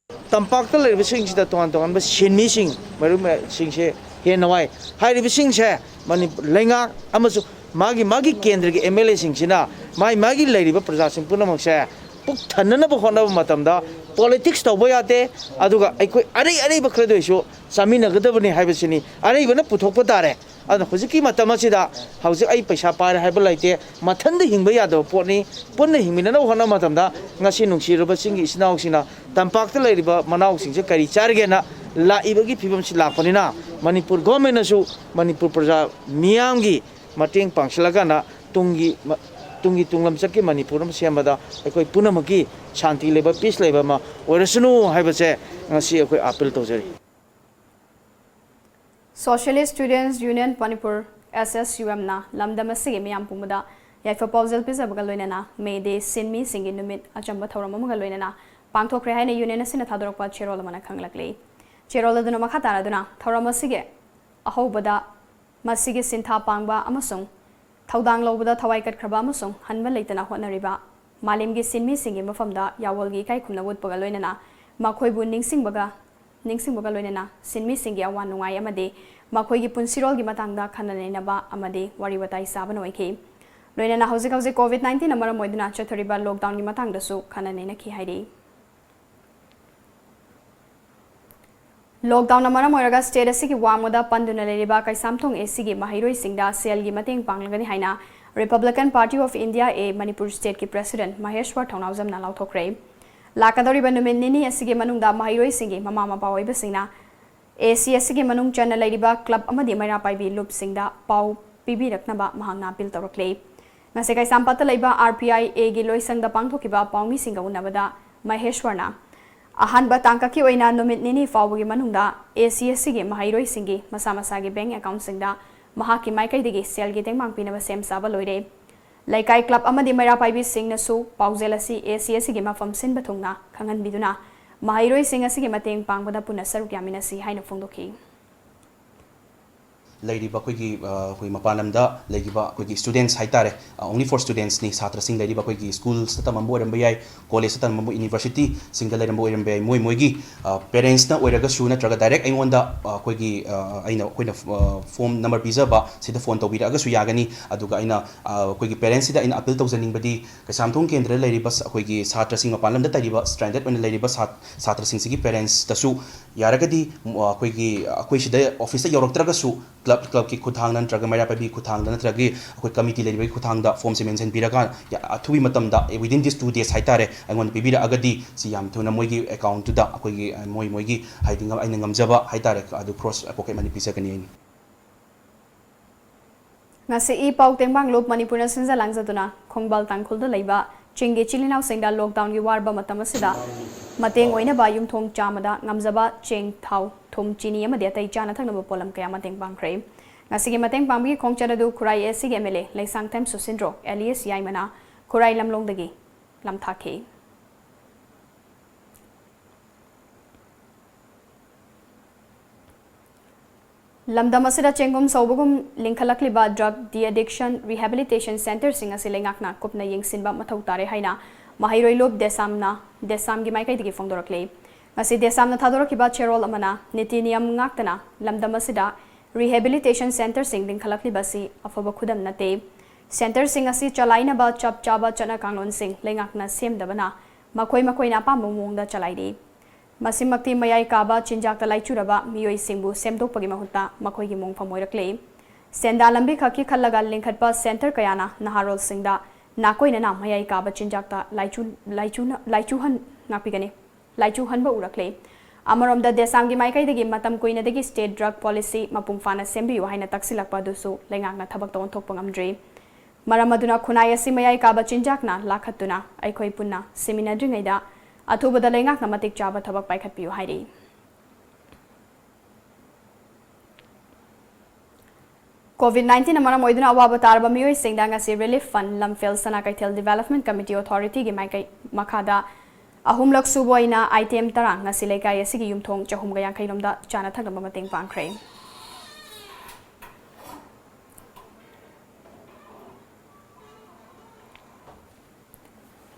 ꯇꯝꯄꯥꯛꯇ ꯂꯩꯔꯤꯕꯁꯤꯡꯁꯤꯗ ꯇꯣꯉꯥꯟ ꯇꯣꯉꯥꯟꯕ ꯁꯤꯟꯃꯤꯁꯤꯡ, ꯃꯔꯨꯞꯁꯤꯡꯁꯦ ꯍꯦꯟꯅ ꯋꯥꯏ꯫ ꯍꯥꯏꯔꯤꯕꯁꯤꯡꯁꯦ ꯃꯅꯤ-, ꯂꯩꯉꯥꯛ ꯑꯃꯁꯨꯡ ꯃꯥꯒꯤ, ꯃꯥꯒꯤ ꯀꯦꯟꯗ꯭ꯔꯒꯤ M L Aꯁꯤꯡꯁꯤꯅ ꯃꯥꯒꯤ, ꯃꯥꯒꯤ ꯂꯩꯔꯤꯕ ꯄ꯭ꯔꯖꯥꯁꯤꯡ ꯄꯨꯝꯅꯃꯛꯁꯦ ꯄꯨꯛ ꯊꯟꯅꯅꯕ ꯍꯣꯠꯅꯕ ꯃꯇꯝꯗ politics ꯇꯧꯕ ꯌꯥꯗꯦ, ꯑꯗꯨꯒ ꯑꯩꯈꯣꯏ ꯑꯔꯩ ꯑꯔꯩꯕ ꯈꯔꯗ ꯑꯣꯏꯁꯨ ꯆꯥꯃꯤꯟꯅꯒꯗꯕꯅꯤ ꯍꯥꯏꯕꯁꯤꯅꯤ꯫ ꯑꯔꯩꯕꯅ ꯄꯨꯊꯣꯛꯄ ꯇꯥꯔꯦ꯫ ꯑꯗꯨꯅ ꯍꯧꯖꯤꯛꯀꯤ ꯃꯇꯝ ꯑꯁꯤꯗ ꯍꯧꯖꯤꯛ ꯑꯩ ꯄꯩꯁꯥ ꯄꯥꯏꯔꯦ ꯍꯥꯏꯕ ꯂꯩꯇꯦ, ꯃꯊꯟꯗ ꯍꯤꯡꯕ ꯌꯥꯗꯕ ꯄꯣꯠꯅꯤ꯫ ꯄꯨꯟꯅ ꯍꯤꯡꯃꯤꯟꯅꯅꯕ ꯍꯣꯠꯅꯕ ꯃꯇꯝꯗ ꯉꯁꯤ ꯅꯨꯡꯁꯤꯔꯕ ꯆꯤꯡꯒꯤ ꯏꯆꯤꯟ ꯏꯅꯥꯎꯁꯤꯡꯅ ꯇꯝꯄꯥꯛꯇ ꯂꯩꯔꯤꯕ ꯃꯅꯥꯎꯁꯤꯡꯁꯦ ꯀꯔꯤ ꯆꯥꯔꯤꯒꯦꯅ ꯂꯥꯛꯏꯕꯒꯤ ꯐꯤꯕꯝꯁꯤ ꯂꯥꯛꯄꯅꯤꯅ ꯃꯅꯤꯄꯨꯔ governmentꯅꯁꯨ ꯃꯅꯤꯄꯨꯔ ꯄ꯭ꯔꯖꯥ ꯃꯤꯌꯥꯝꯒꯤ ꯃꯇꯦꯡ ꯄꯥꯡꯁꯤꯜꯂꯀꯥꯟꯗ ꯇꯨꯡꯒꯤ ꯃ-, ꯇꯨꯡꯒꯤ ꯇꯨꯡꯂꯝꯆꯠꯀꯤ ꯃꯅꯤꯄꯨꯔ ꯑꯃ ꯁꯦꯝꯕꯗ ꯑꯩꯈꯣꯏ ꯄꯨꯝꯅꯃꯛꯀꯤ ꯁꯥꯟꯇꯤ ꯂꯩꯕ, peace ꯂꯩꯕ ꯑꯃ ꯑꯣꯏꯔꯁꯅꯨ ꯍꯥꯏꯕꯁꯦ ꯉꯁꯤ ꯑꯩꯈꯣꯏ appeal ꯇꯧꯖꯔꯤ꯫ Socialist Students Union Manipur, S S U Mꯅ ꯂꯝꯗꯝ ꯑꯁꯤꯒꯤ ꯃꯤꯌꯥꯝ ꯄꯨꯝꯕꯗ ꯌꯥꯏꯐ ꯄꯥꯎꯖꯦꯜ ꯄꯤꯖꯕꯒ ꯂꯣꯏꯅꯅ May Day ꯁꯤꯟꯃꯤꯁꯤꯡꯒꯤ ꯅꯨꯃꯤꯠ ꯑꯆꯝꯕ ꯊꯧꯔꯝ ꯑꯃꯒ ꯂꯣꯏꯅꯅ ꯄꯥꯡꯊꯣꯛꯈ꯭ꯔꯦ ꯍꯥꯏꯅ union ꯑꯁꯤꯅ ꯊꯥꯗꯣꯔꯛꯄ ꯆꯦꯔꯣꯜ ꯑꯃꯅ ꯈꯪꯂꯛꯂꯤ꯫ ꯆꯦꯔꯣꯜ ꯑꯗꯨꯅ ꯃꯈꯥ ꯇꯥꯔꯗꯨꯅ ꯊꯧꯔꯝ ꯑꯁꯤꯒꯤ ꯑꯍꯧꯕꯗ ꯃꯁꯤꯒꯤ ꯁꯤꯟꯊꯥ ꯄꯥꯡꯕ ꯑꯃꯁꯨꯡ ꯊꯧꯗꯥꯡ ꯂꯧꯕꯗ ꯊꯋꯥꯏ ꯀꯠꯈ꯭ꯔꯕ ꯑꯃꯁꯨꯡ ꯍꯟꯕ ꯂꯩꯇꯅ ꯍꯣꯠꯅꯔꯤꯕ ꯃꯥꯂꯦꯝꯒꯤ ꯁꯤꯟꯃꯤꯁꯤꯡꯒꯤ ꯃꯐꯝꯗ ꯌꯥꯑꯣꯜꯒꯤ ꯏꯀꯥꯏ ꯈꯨꯝꯅꯕ ꯎꯠꯄꯒ ꯂꯣꯏꯅꯅ ꯃꯈꯣꯏꯕꯨ ꯅꯤꯡꯁꯤꯡꯕꯒ, ꯅꯤꯡꯁꯤꯡꯕꯒ ꯂꯣꯏꯅꯅ ꯁꯤꯟꯃꯤꯁꯤꯡꯒꯤ ꯑꯋꯥ ꯅꯨꯡꯉꯥꯏ ꯑꯃꯗꯤ ꯃꯈꯣꯏꯒꯤ ꯄꯨꯟꯁꯤꯔꯣꯜꯒꯤ ꯃꯇꯥꯡꯗ ꯈꯟꯅ ꯅꯩꯅꯕ ꯑꯃꯗꯤ ꯋꯥꯔꯤ ꯋꯥꯇꯥꯏ ꯆꯥꯕꯅ ꯑꯣꯏꯈꯤ꯫ ꯂꯣꯏꯅꯅ ꯍꯧꯖꯤꯛ ꯍꯧꯖꯤꯛ COVID nineteenꯅ ꯃꯔꯝ ꯑꯣꯏꯗꯨꯅ ꯆꯠꯊꯔꯤꯕ lockdownꯒꯤ ꯃꯇꯥꯡꯗꯁꯨ ꯈꯟꯅ ꯅꯩꯅꯈꯤ ꯍꯥꯏꯔꯤ꯫ Lockdownꯅ ꯃꯔꯝ ꯑꯣꯏꯔꯒ state ꯑꯁꯤꯒꯤ ꯋꯥꯡꯃꯗ ꯄꯟꯗꯨꯅ ꯂꯩꯔꯤꯕ ꯀꯩꯁꯥꯝꯊꯣꯡ ACꯒꯤ ꯃꯍꯩꯔꯣꯏꯁꯤꯡꯗ ꯁꯦꯜꯒꯤ ꯃꯇꯦꯡ ꯄꯥꯡꯂꯒꯅꯤ ꯍꯥꯏꯅ Republican Party of India A Manipur stateꯀꯤ president ꯃꯍꯦꯁ꯭ꯋꯔ ꯊꯧꯅꯥꯎꯖꯝꯅ ꯂꯥꯎꯊꯣꯛꯈ꯭ꯔꯦ꯫ ꯂꯥꯛꯀꯗꯧꯔꯤꯕ ꯅꯨꯃꯤꯠ ꯅꯤꯅꯤ ꯑꯁꯤꯒꯤ ꯃꯅꯨꯡꯗ ꯃꯍꯩꯔꯣꯏꯁꯤꯡꯒꯤ ꯃꯃꯥ ꯃꯄꯥ ꯑꯣꯏꯕꯁꯤꯡꯅ AC ꯑꯁꯤꯒꯤ ꯃꯅꯨꯡ ꯆꯟꯅ ꯂꯩꯔꯤꯕ club ꯑꯃꯗꯤ ꯃꯩꯔꯥ ꯄꯥꯏꯕꯤ ꯂꯨꯞꯁꯤꯡꯗ ꯄꯥꯎ ꯄꯤꯕꯤꯔꯛꯅꯕ ꯃꯍꯥꯛꯅ appeal ꯇꯧꯔꯛꯂꯤ꯫ ꯉꯁꯤ ꯀꯩꯁꯥꯝꯄꯥꯠꯇ ꯂꯩꯕ RPIAꯒꯤ ꯂꯣꯏꯁꯪꯗ ꯄꯥꯡꯊꯣꯛꯈꯤꯕ ꯄꯥꯎꯃꯤꯁꯤꯡꯒ ꯎꯅꯕꯗ ꯃꯍꯦꯁ꯭ꯋꯔꯅ ꯑꯍꯥꯟꯕ ꯇꯥꯡꯀꯛꯀꯤ ꯑꯣꯏꯅ ꯅꯨꯃꯤꯠ ꯅꯤꯅꯤ ꯐꯥꯎꯕꯒꯤ ꯃꯅꯨꯡꯗ AC ꯑꯁꯤꯒꯤ ꯃꯍꯩꯔꯣꯏꯁꯤꯡꯒꯤ ꯃꯁꯥ ꯃꯁꯥꯒꯤ bank accountꯁꯤꯡꯗ ꯃꯍꯥꯛꯀꯤ ꯃꯥꯏꯀꯩꯗꯒꯤ ꯁꯦꯜꯒꯤ ꯇꯦꯡꯕꯥꯡ ꯄꯤꯅꯕ ꯁꯦꯝ ꯁꯥꯕ ꯂꯣꯏꯔꯦ꯫ ꯂꯩꯀꯥꯏ ꯀ꯭ꯂꯕ ꯑꯃꯗꯤ ꯃꯩꯔꯥ ꯄꯥꯏꯕꯤꯁꯤꯡꯅꯁꯨ ꯄꯥꯎꯖꯦꯜ ꯑꯁꯤ ꯑꯦ ꯁꯤ ꯑꯦꯁ ꯁꯤꯒꯤ ꯃꯐꯝ ꯁꯤꯟꯕ ꯊꯨꯡꯅ ꯈꯪꯍꯟꯕꯤꯗꯨꯅ ꯃꯍꯩꯔꯣꯏꯁꯤꯡ ꯑꯁꯤꯒꯤ ꯃꯇꯦꯡ ꯄꯥꯡꯕꯗ ꯄꯨꯟꯅ ꯁꯔꯨꯛ ꯌꯥꯃꯤꯟꯅꯁꯤ ꯍꯥꯏꯅ ꯐꯣꯡꯗꯣꯛꯈꯤ꯫ ꯂꯩꯔꯤꯕ ꯑꯩꯈꯣꯏꯒꯤ ꯑ, ꯑꯩꯈꯣꯏ ꯃꯄꯥꯟ ꯂꯝꯗ ꯂꯩꯈꯤꯕ ꯑꯩꯈꯣꯏꯒꯤ students ꯍꯥꯏꯇꯥꯔꯦ, ꯑ, only for studentsꯅꯤ, ꯁꯥꯇ꯭ꯔꯁꯤꯡ ꯂꯩꯔꯤꯕ ꯑꯩꯈꯣꯏꯒꯤ schoolsꯇ ꯇꯝꯃꯝꯕ ꯑꯣꯏꯔꯝꯕ ꯌꯥꯏ, collegeꯇ ꯇꯝꯃꯝꯕ universityꯁꯤꯡꯗ ꯂꯩꯔꯝꯕ ꯑꯣꯏꯔꯝꯕ ꯌꯥꯏ, ꯃꯣꯏ ꯃꯣꯏꯒꯤ ꯑ, parentsꯅ ꯑꯣꯏꯔꯒꯁꯨ ꯅꯠꯇ꯭ꯔꯒ direct ꯑꯩꯉꯣꯟꯗ ꯑ, ꯑꯩꯈꯣꯏꯒꯤ ꯑ, ꯑꯩꯅ ꯑꯩꯈꯣꯏꯅ ꯑ, form number ꯄꯤꯖꯕ ꯁꯤꯗ phone ꯇꯧꯕꯤꯔꯛꯑꯒꯁꯨ ꯌꯥꯒꯅꯤ꯫ ꯑꯗꯨꯒ ꯑꯩꯅ ꯑ, ꯑꯩꯈꯣꯏꯒꯤ parentsꯁꯤꯗ ꯑꯩꯅ appeal ꯇꯧꯖꯅꯤꯡꯕꯗꯤ ꯀꯩꯁꯥꯝꯊꯣꯡ ꯀꯦꯟꯗ꯭ꯔꯗ ꯂꯩꯔꯤꯕ ꯁ- ꯑꯩꯈꯣꯏꯒꯤ ꯁꯥꯇ꯭ꯔꯁꯤꯡ ꯃꯄꯥꯟ ꯂꯝꯗ ꯇꯥꯔꯤꯕ stranded ꯑꯣꯏꯅ ꯂꯩꯔꯤꯕ ꯁꯥ- ꯁꯥꯇ꯭ꯔꯁꯤꯡꯁꯤꯒꯤ parentsꯇꯁꯨ ꯌꯥꯔꯒꯗꯤ ꯎꯝ, ꯑꯩꯈꯣꯏꯒꯤ ꯑꯩꯈꯣꯏ ꯁꯤꯗ officeꯇ ꯌꯧꯔꯛꯇ꯭ꯔꯒꯁꯨ club clubꯀꯤ ꯈꯨꯠꯊꯥꯡꯗ ꯅꯠꯇ꯭ꯔꯒ ꯃꯩꯔꯥ ꯄꯥꯏꯕꯤ ꯈꯨꯠꯊꯥꯡꯗ ꯅꯠꯇ꯭ꯔꯒ ꯑꯩꯈꯣꯏ committee ꯂꯩꯔꯤꯕꯒꯤ ꯈꯨꯠꯊꯥꯡꯗ formꯁꯦ mention ꯄꯤꯔꯒ ꯌꯥ- ꯑꯊꯨꯕꯤ ꯃꯇꯝꯗ within this two days ꯍꯥꯏꯇꯥꯔꯦ ꯑꯩꯉꯣꯟꯗ ꯄꯤꯕꯤꯔꯛꯑꯒꯗꯤ ꯁꯤ ꯌꯥꯝ ꯊꯨꯅ ꯃꯣꯏꯒꯤ accountꯇꯨꯗ ꯑꯩꯈꯣꯏꯒꯤ ꯑ, ꯃꯣꯏ ꯃꯣꯏꯒꯤ ꯍꯥꯏꯗꯤ ꯉꯝ- ꯑꯩꯅ ꯉꯝꯖꯕ ꯍꯥꯏꯇꯥꯔꯦ ꯑꯗꯨ cross pocket money ꯄꯤꯖꯒꯅꯤ ꯑꯩꯅ꯫ ꯉꯁꯤ ꯏ ꯄꯥꯎ ꯇꯦꯡꯕꯥꯡ ꯂꯨꯞ ꯃꯅꯤꯄꯨꯔꯅ ꯁꯤꯟꯖ ꯂꯥꯡꯖꯗꯨꯅ ꯈꯣꯡꯕꯥꯜ ꯇꯥꯡꯈꯨꯜꯗ ꯂꯩꯕ ꯆꯤꯡꯒꯤ ꯏꯆꯤꯜ ꯏꯅꯥꯎꯁꯤꯡꯗ lockdownꯒꯤ ꯋꯥꯔꯕ ꯃꯇꯝ ꯑꯁꯤꯗ ꯃꯇꯦꯡ ꯑꯣꯏꯅꯕ ꯌꯨꯝꯊꯣꯡ ꯆꯥꯝꯃꯗ ꯉꯝꯖꯕ ꯆꯦꯡ, ꯊꯥꯎ, ꯊꯨꯝ, ꯆꯤꯅꯤ ꯑꯃꯗꯤ ꯑꯇꯩ ꯆꯥꯅ ꯊꯛꯅꯕ ꯄꯣꯠꯂꯝ ꯀꯌꯥ ꯃꯇꯦꯡ ꯄꯥꯡꯈ꯭ꯔꯦ꯫ ꯉꯁꯤꯒꯤ ꯃꯇꯦꯡ ꯄꯥꯡꯕꯒꯤ ꯈꯣꯡꯆꯠ ꯑꯗꯨ ꯈꯨꯔꯥꯏ ꯑꯦ ꯁꯤꯒꯤ ꯑꯦꯝ ꯑꯦꯜ ꯑꯦ ꯂꯩꯁꯥꯡꯊꯦꯝ ꯁꯨꯁꯤꯟꯗ꯭ꯔꯣ ꯑꯦꯂꯤꯌꯁ ꯌꯥꯏꯃꯅ ꯈꯨꯔꯥꯏ ꯂꯝꯂꯣꯡꯗꯒꯤ ꯂꯝꯊꯥꯈꯤ꯫ ꯂꯝꯗꯝ ꯑꯁꯤꯗ ꯆꯦꯡꯒꯨꯝ ꯁꯧꯕꯒꯨꯝ ꯂꯤꯡꯈꯠꯂꯛꯂꯤꯕ drug de-addiction rehabilitation centreꯁꯤꯡ ꯑꯁꯤ ꯂꯩꯉꯥꯛꯅ ꯀꯨꯞꯅ ꯌꯦꯡꯁꯤꯟꯕ ꯃꯊꯧ ꯇꯥꯔꯦ ꯍꯥꯏꯅ ꯃꯍꯩꯔꯣꯏ ꯂꯨꯞ ꯗꯦꯁꯥꯝꯅ, ꯗꯦꯁꯥꯝꯒꯤ ꯃꯥꯏꯀꯩꯗꯒꯤ ꯐꯣꯡꯗꯣꯔꯛꯂꯤ꯫ ꯉꯁꯤ ꯗꯦꯁꯥꯝꯅ ꯊꯥꯗꯣꯔꯛꯈꯤꯕ ꯆꯦꯔꯣꯜ ꯑꯃꯅ ꯅꯤꯇꯤ ꯅꯤꯌꯝ ꯉꯥꯛꯇꯅ ꯂꯝꯗꯝ ꯑꯁꯤꯗ rehabilitation centreꯁꯤꯡ ꯂꯤꯡꯈꯠꯂꯛꯂꯤꯕ ꯑꯁꯤ ꯑꯐꯕ ꯈꯨꯗꯝ ꯅꯠꯇꯦ꯫ Centreꯁꯤꯡ ꯑꯁꯤ ꯆꯂꯥꯏꯅꯕ ꯆꯞ ꯆꯥꯕ ꯆꯠꯅ ꯀꯥꯡꯂꯣꯟꯁꯤꯡ ꯂꯩꯉꯥꯛꯅ ꯁꯦꯝꯗꯕꯅ ꯃꯈꯣꯏ ꯃꯈꯣꯏꯅ ꯑꯄꯥꯝꯕ ꯃꯑꯣꯡꯗ ꯆꯂꯥꯏꯔꯤ꯫ ꯃꯁꯤꯃꯛꯇꯤ ꯃꯌꯥꯏ ꯀꯥꯕ ꯆꯤꯟꯖꯥꯛꯇ ꯂꯥꯏꯆꯨꯔꯕ ꯃꯤꯑꯣꯏꯁꯤꯡꯕꯨ ꯁꯦꯝꯗꯣꯛꯄꯒꯤ ꯃꯍꯨꯠꯇ ꯃꯈꯣꯏꯒꯤ ꯃꯣꯡꯐꯝ ꯑꯣꯏꯔꯛꯂꯦ꯫ ꯁꯦꯟꯗꯥ ꯂꯝꯕꯤ ꯈꯛꯀꯤ ꯈꯜꯂꯒ ꯂꯤꯡꯈꯠꯄ centre ꯀꯌꯥꯅ ꯅꯍꯥꯔꯣꯜꯁꯤꯡꯗ ꯅꯥꯀꯣꯏꯅꯅ ꯃꯌꯥꯏ ꯀꯥꯕ ꯆꯤꯟꯖꯥꯛꯇ ꯂꯥꯏꯆꯨ-, ꯂꯥꯏꯆꯨꯅ-, ꯂꯥꯏꯆꯨꯍꯟ-, ꯉꯥꯛꯄꯤꯒꯅꯤ, ꯂꯥꯏꯆꯨꯍꯟꯕ ꯎꯔꯛꯂꯦ꯫ ꯑꯃꯔꯣꯝꯗ ꯗꯦꯁꯥꯝꯒꯤ ꯃꯥꯏꯀꯩꯗꯒꯤ ꯃꯇꯝ ꯀꯨꯏꯅꯗꯒꯤ state drug policy ꯃꯄꯨꯡ ꯐꯥꯅ ꯁꯦꯝꯕꯤꯌꯨ ꯍꯥꯏꯅ ꯇꯛꯁꯤꯜꯂꯛꯄ ꯑꯗꯨꯁꯨ ꯂꯩꯉꯥꯛꯅ ꯊꯕꯛꯇ ꯑꯣꯟꯊꯣꯛꯄ ꯉꯝꯗ꯭ꯔꯤ꯫ ꯃꯔꯝ ꯑꯗꯨꯅ ꯈꯨꯟꯅꯥꯏ ꯑꯁꯤ ꯃꯌꯥꯏ ꯀꯥꯕ ꯆꯤꯟꯖꯥꯛꯅ ꯂꯥꯈꯠꯇꯨꯅ ꯑꯩꯈꯣꯏ ꯄꯨꯟꯅ ꯁꯤꯃꯤꯟꯅꯗ꯭ꯔꯤꯉꯩꯗ ꯑꯊꯨꯕꯗ ꯂꯩꯉꯥꯛꯅ ꯃꯇꯤꯛ ꯆꯥꯕ ꯊꯕꯛ ꯄꯥꯏꯈꯠꯄꯤꯌꯨ ꯍꯥꯏꯔꯤ꯫ COVID nineteen ꯅ ꯃꯔꯝ ꯑꯣꯏꯗꯨꯅ ꯑꯋꯥꯕ ꯇꯥꯔꯕ ꯃꯤꯑꯣꯏꯁꯤꯡꯗ ꯉꯁꯤ Relief Fund ꯂꯝꯐꯦꯜ ꯁꯅꯥ ꯀꯩꯊꯦꯜ Development Committee Authority ꯒꯤ ꯃꯥꯏꯀꯩ ꯃꯈꯥꯗ ꯑꯍꯨꯝꯂꯛ ꯁꯨꯕ ꯑꯣꯏꯅ item ꯇꯔꯥ ꯉꯁꯤ ꯂꯩꯀꯥꯏ ꯑꯁꯤꯒꯤ ꯌꯨꯝꯊꯣꯡ ꯆꯍꯨꯝꯒ ꯌꯥꯡꯈꯩ ꯂꯣꯝꯗ ꯆꯥꯅ ꯊꯛꯅꯕ ꯃꯇꯦꯡ ꯄꯥꯡꯈ꯭ꯔꯦ꯫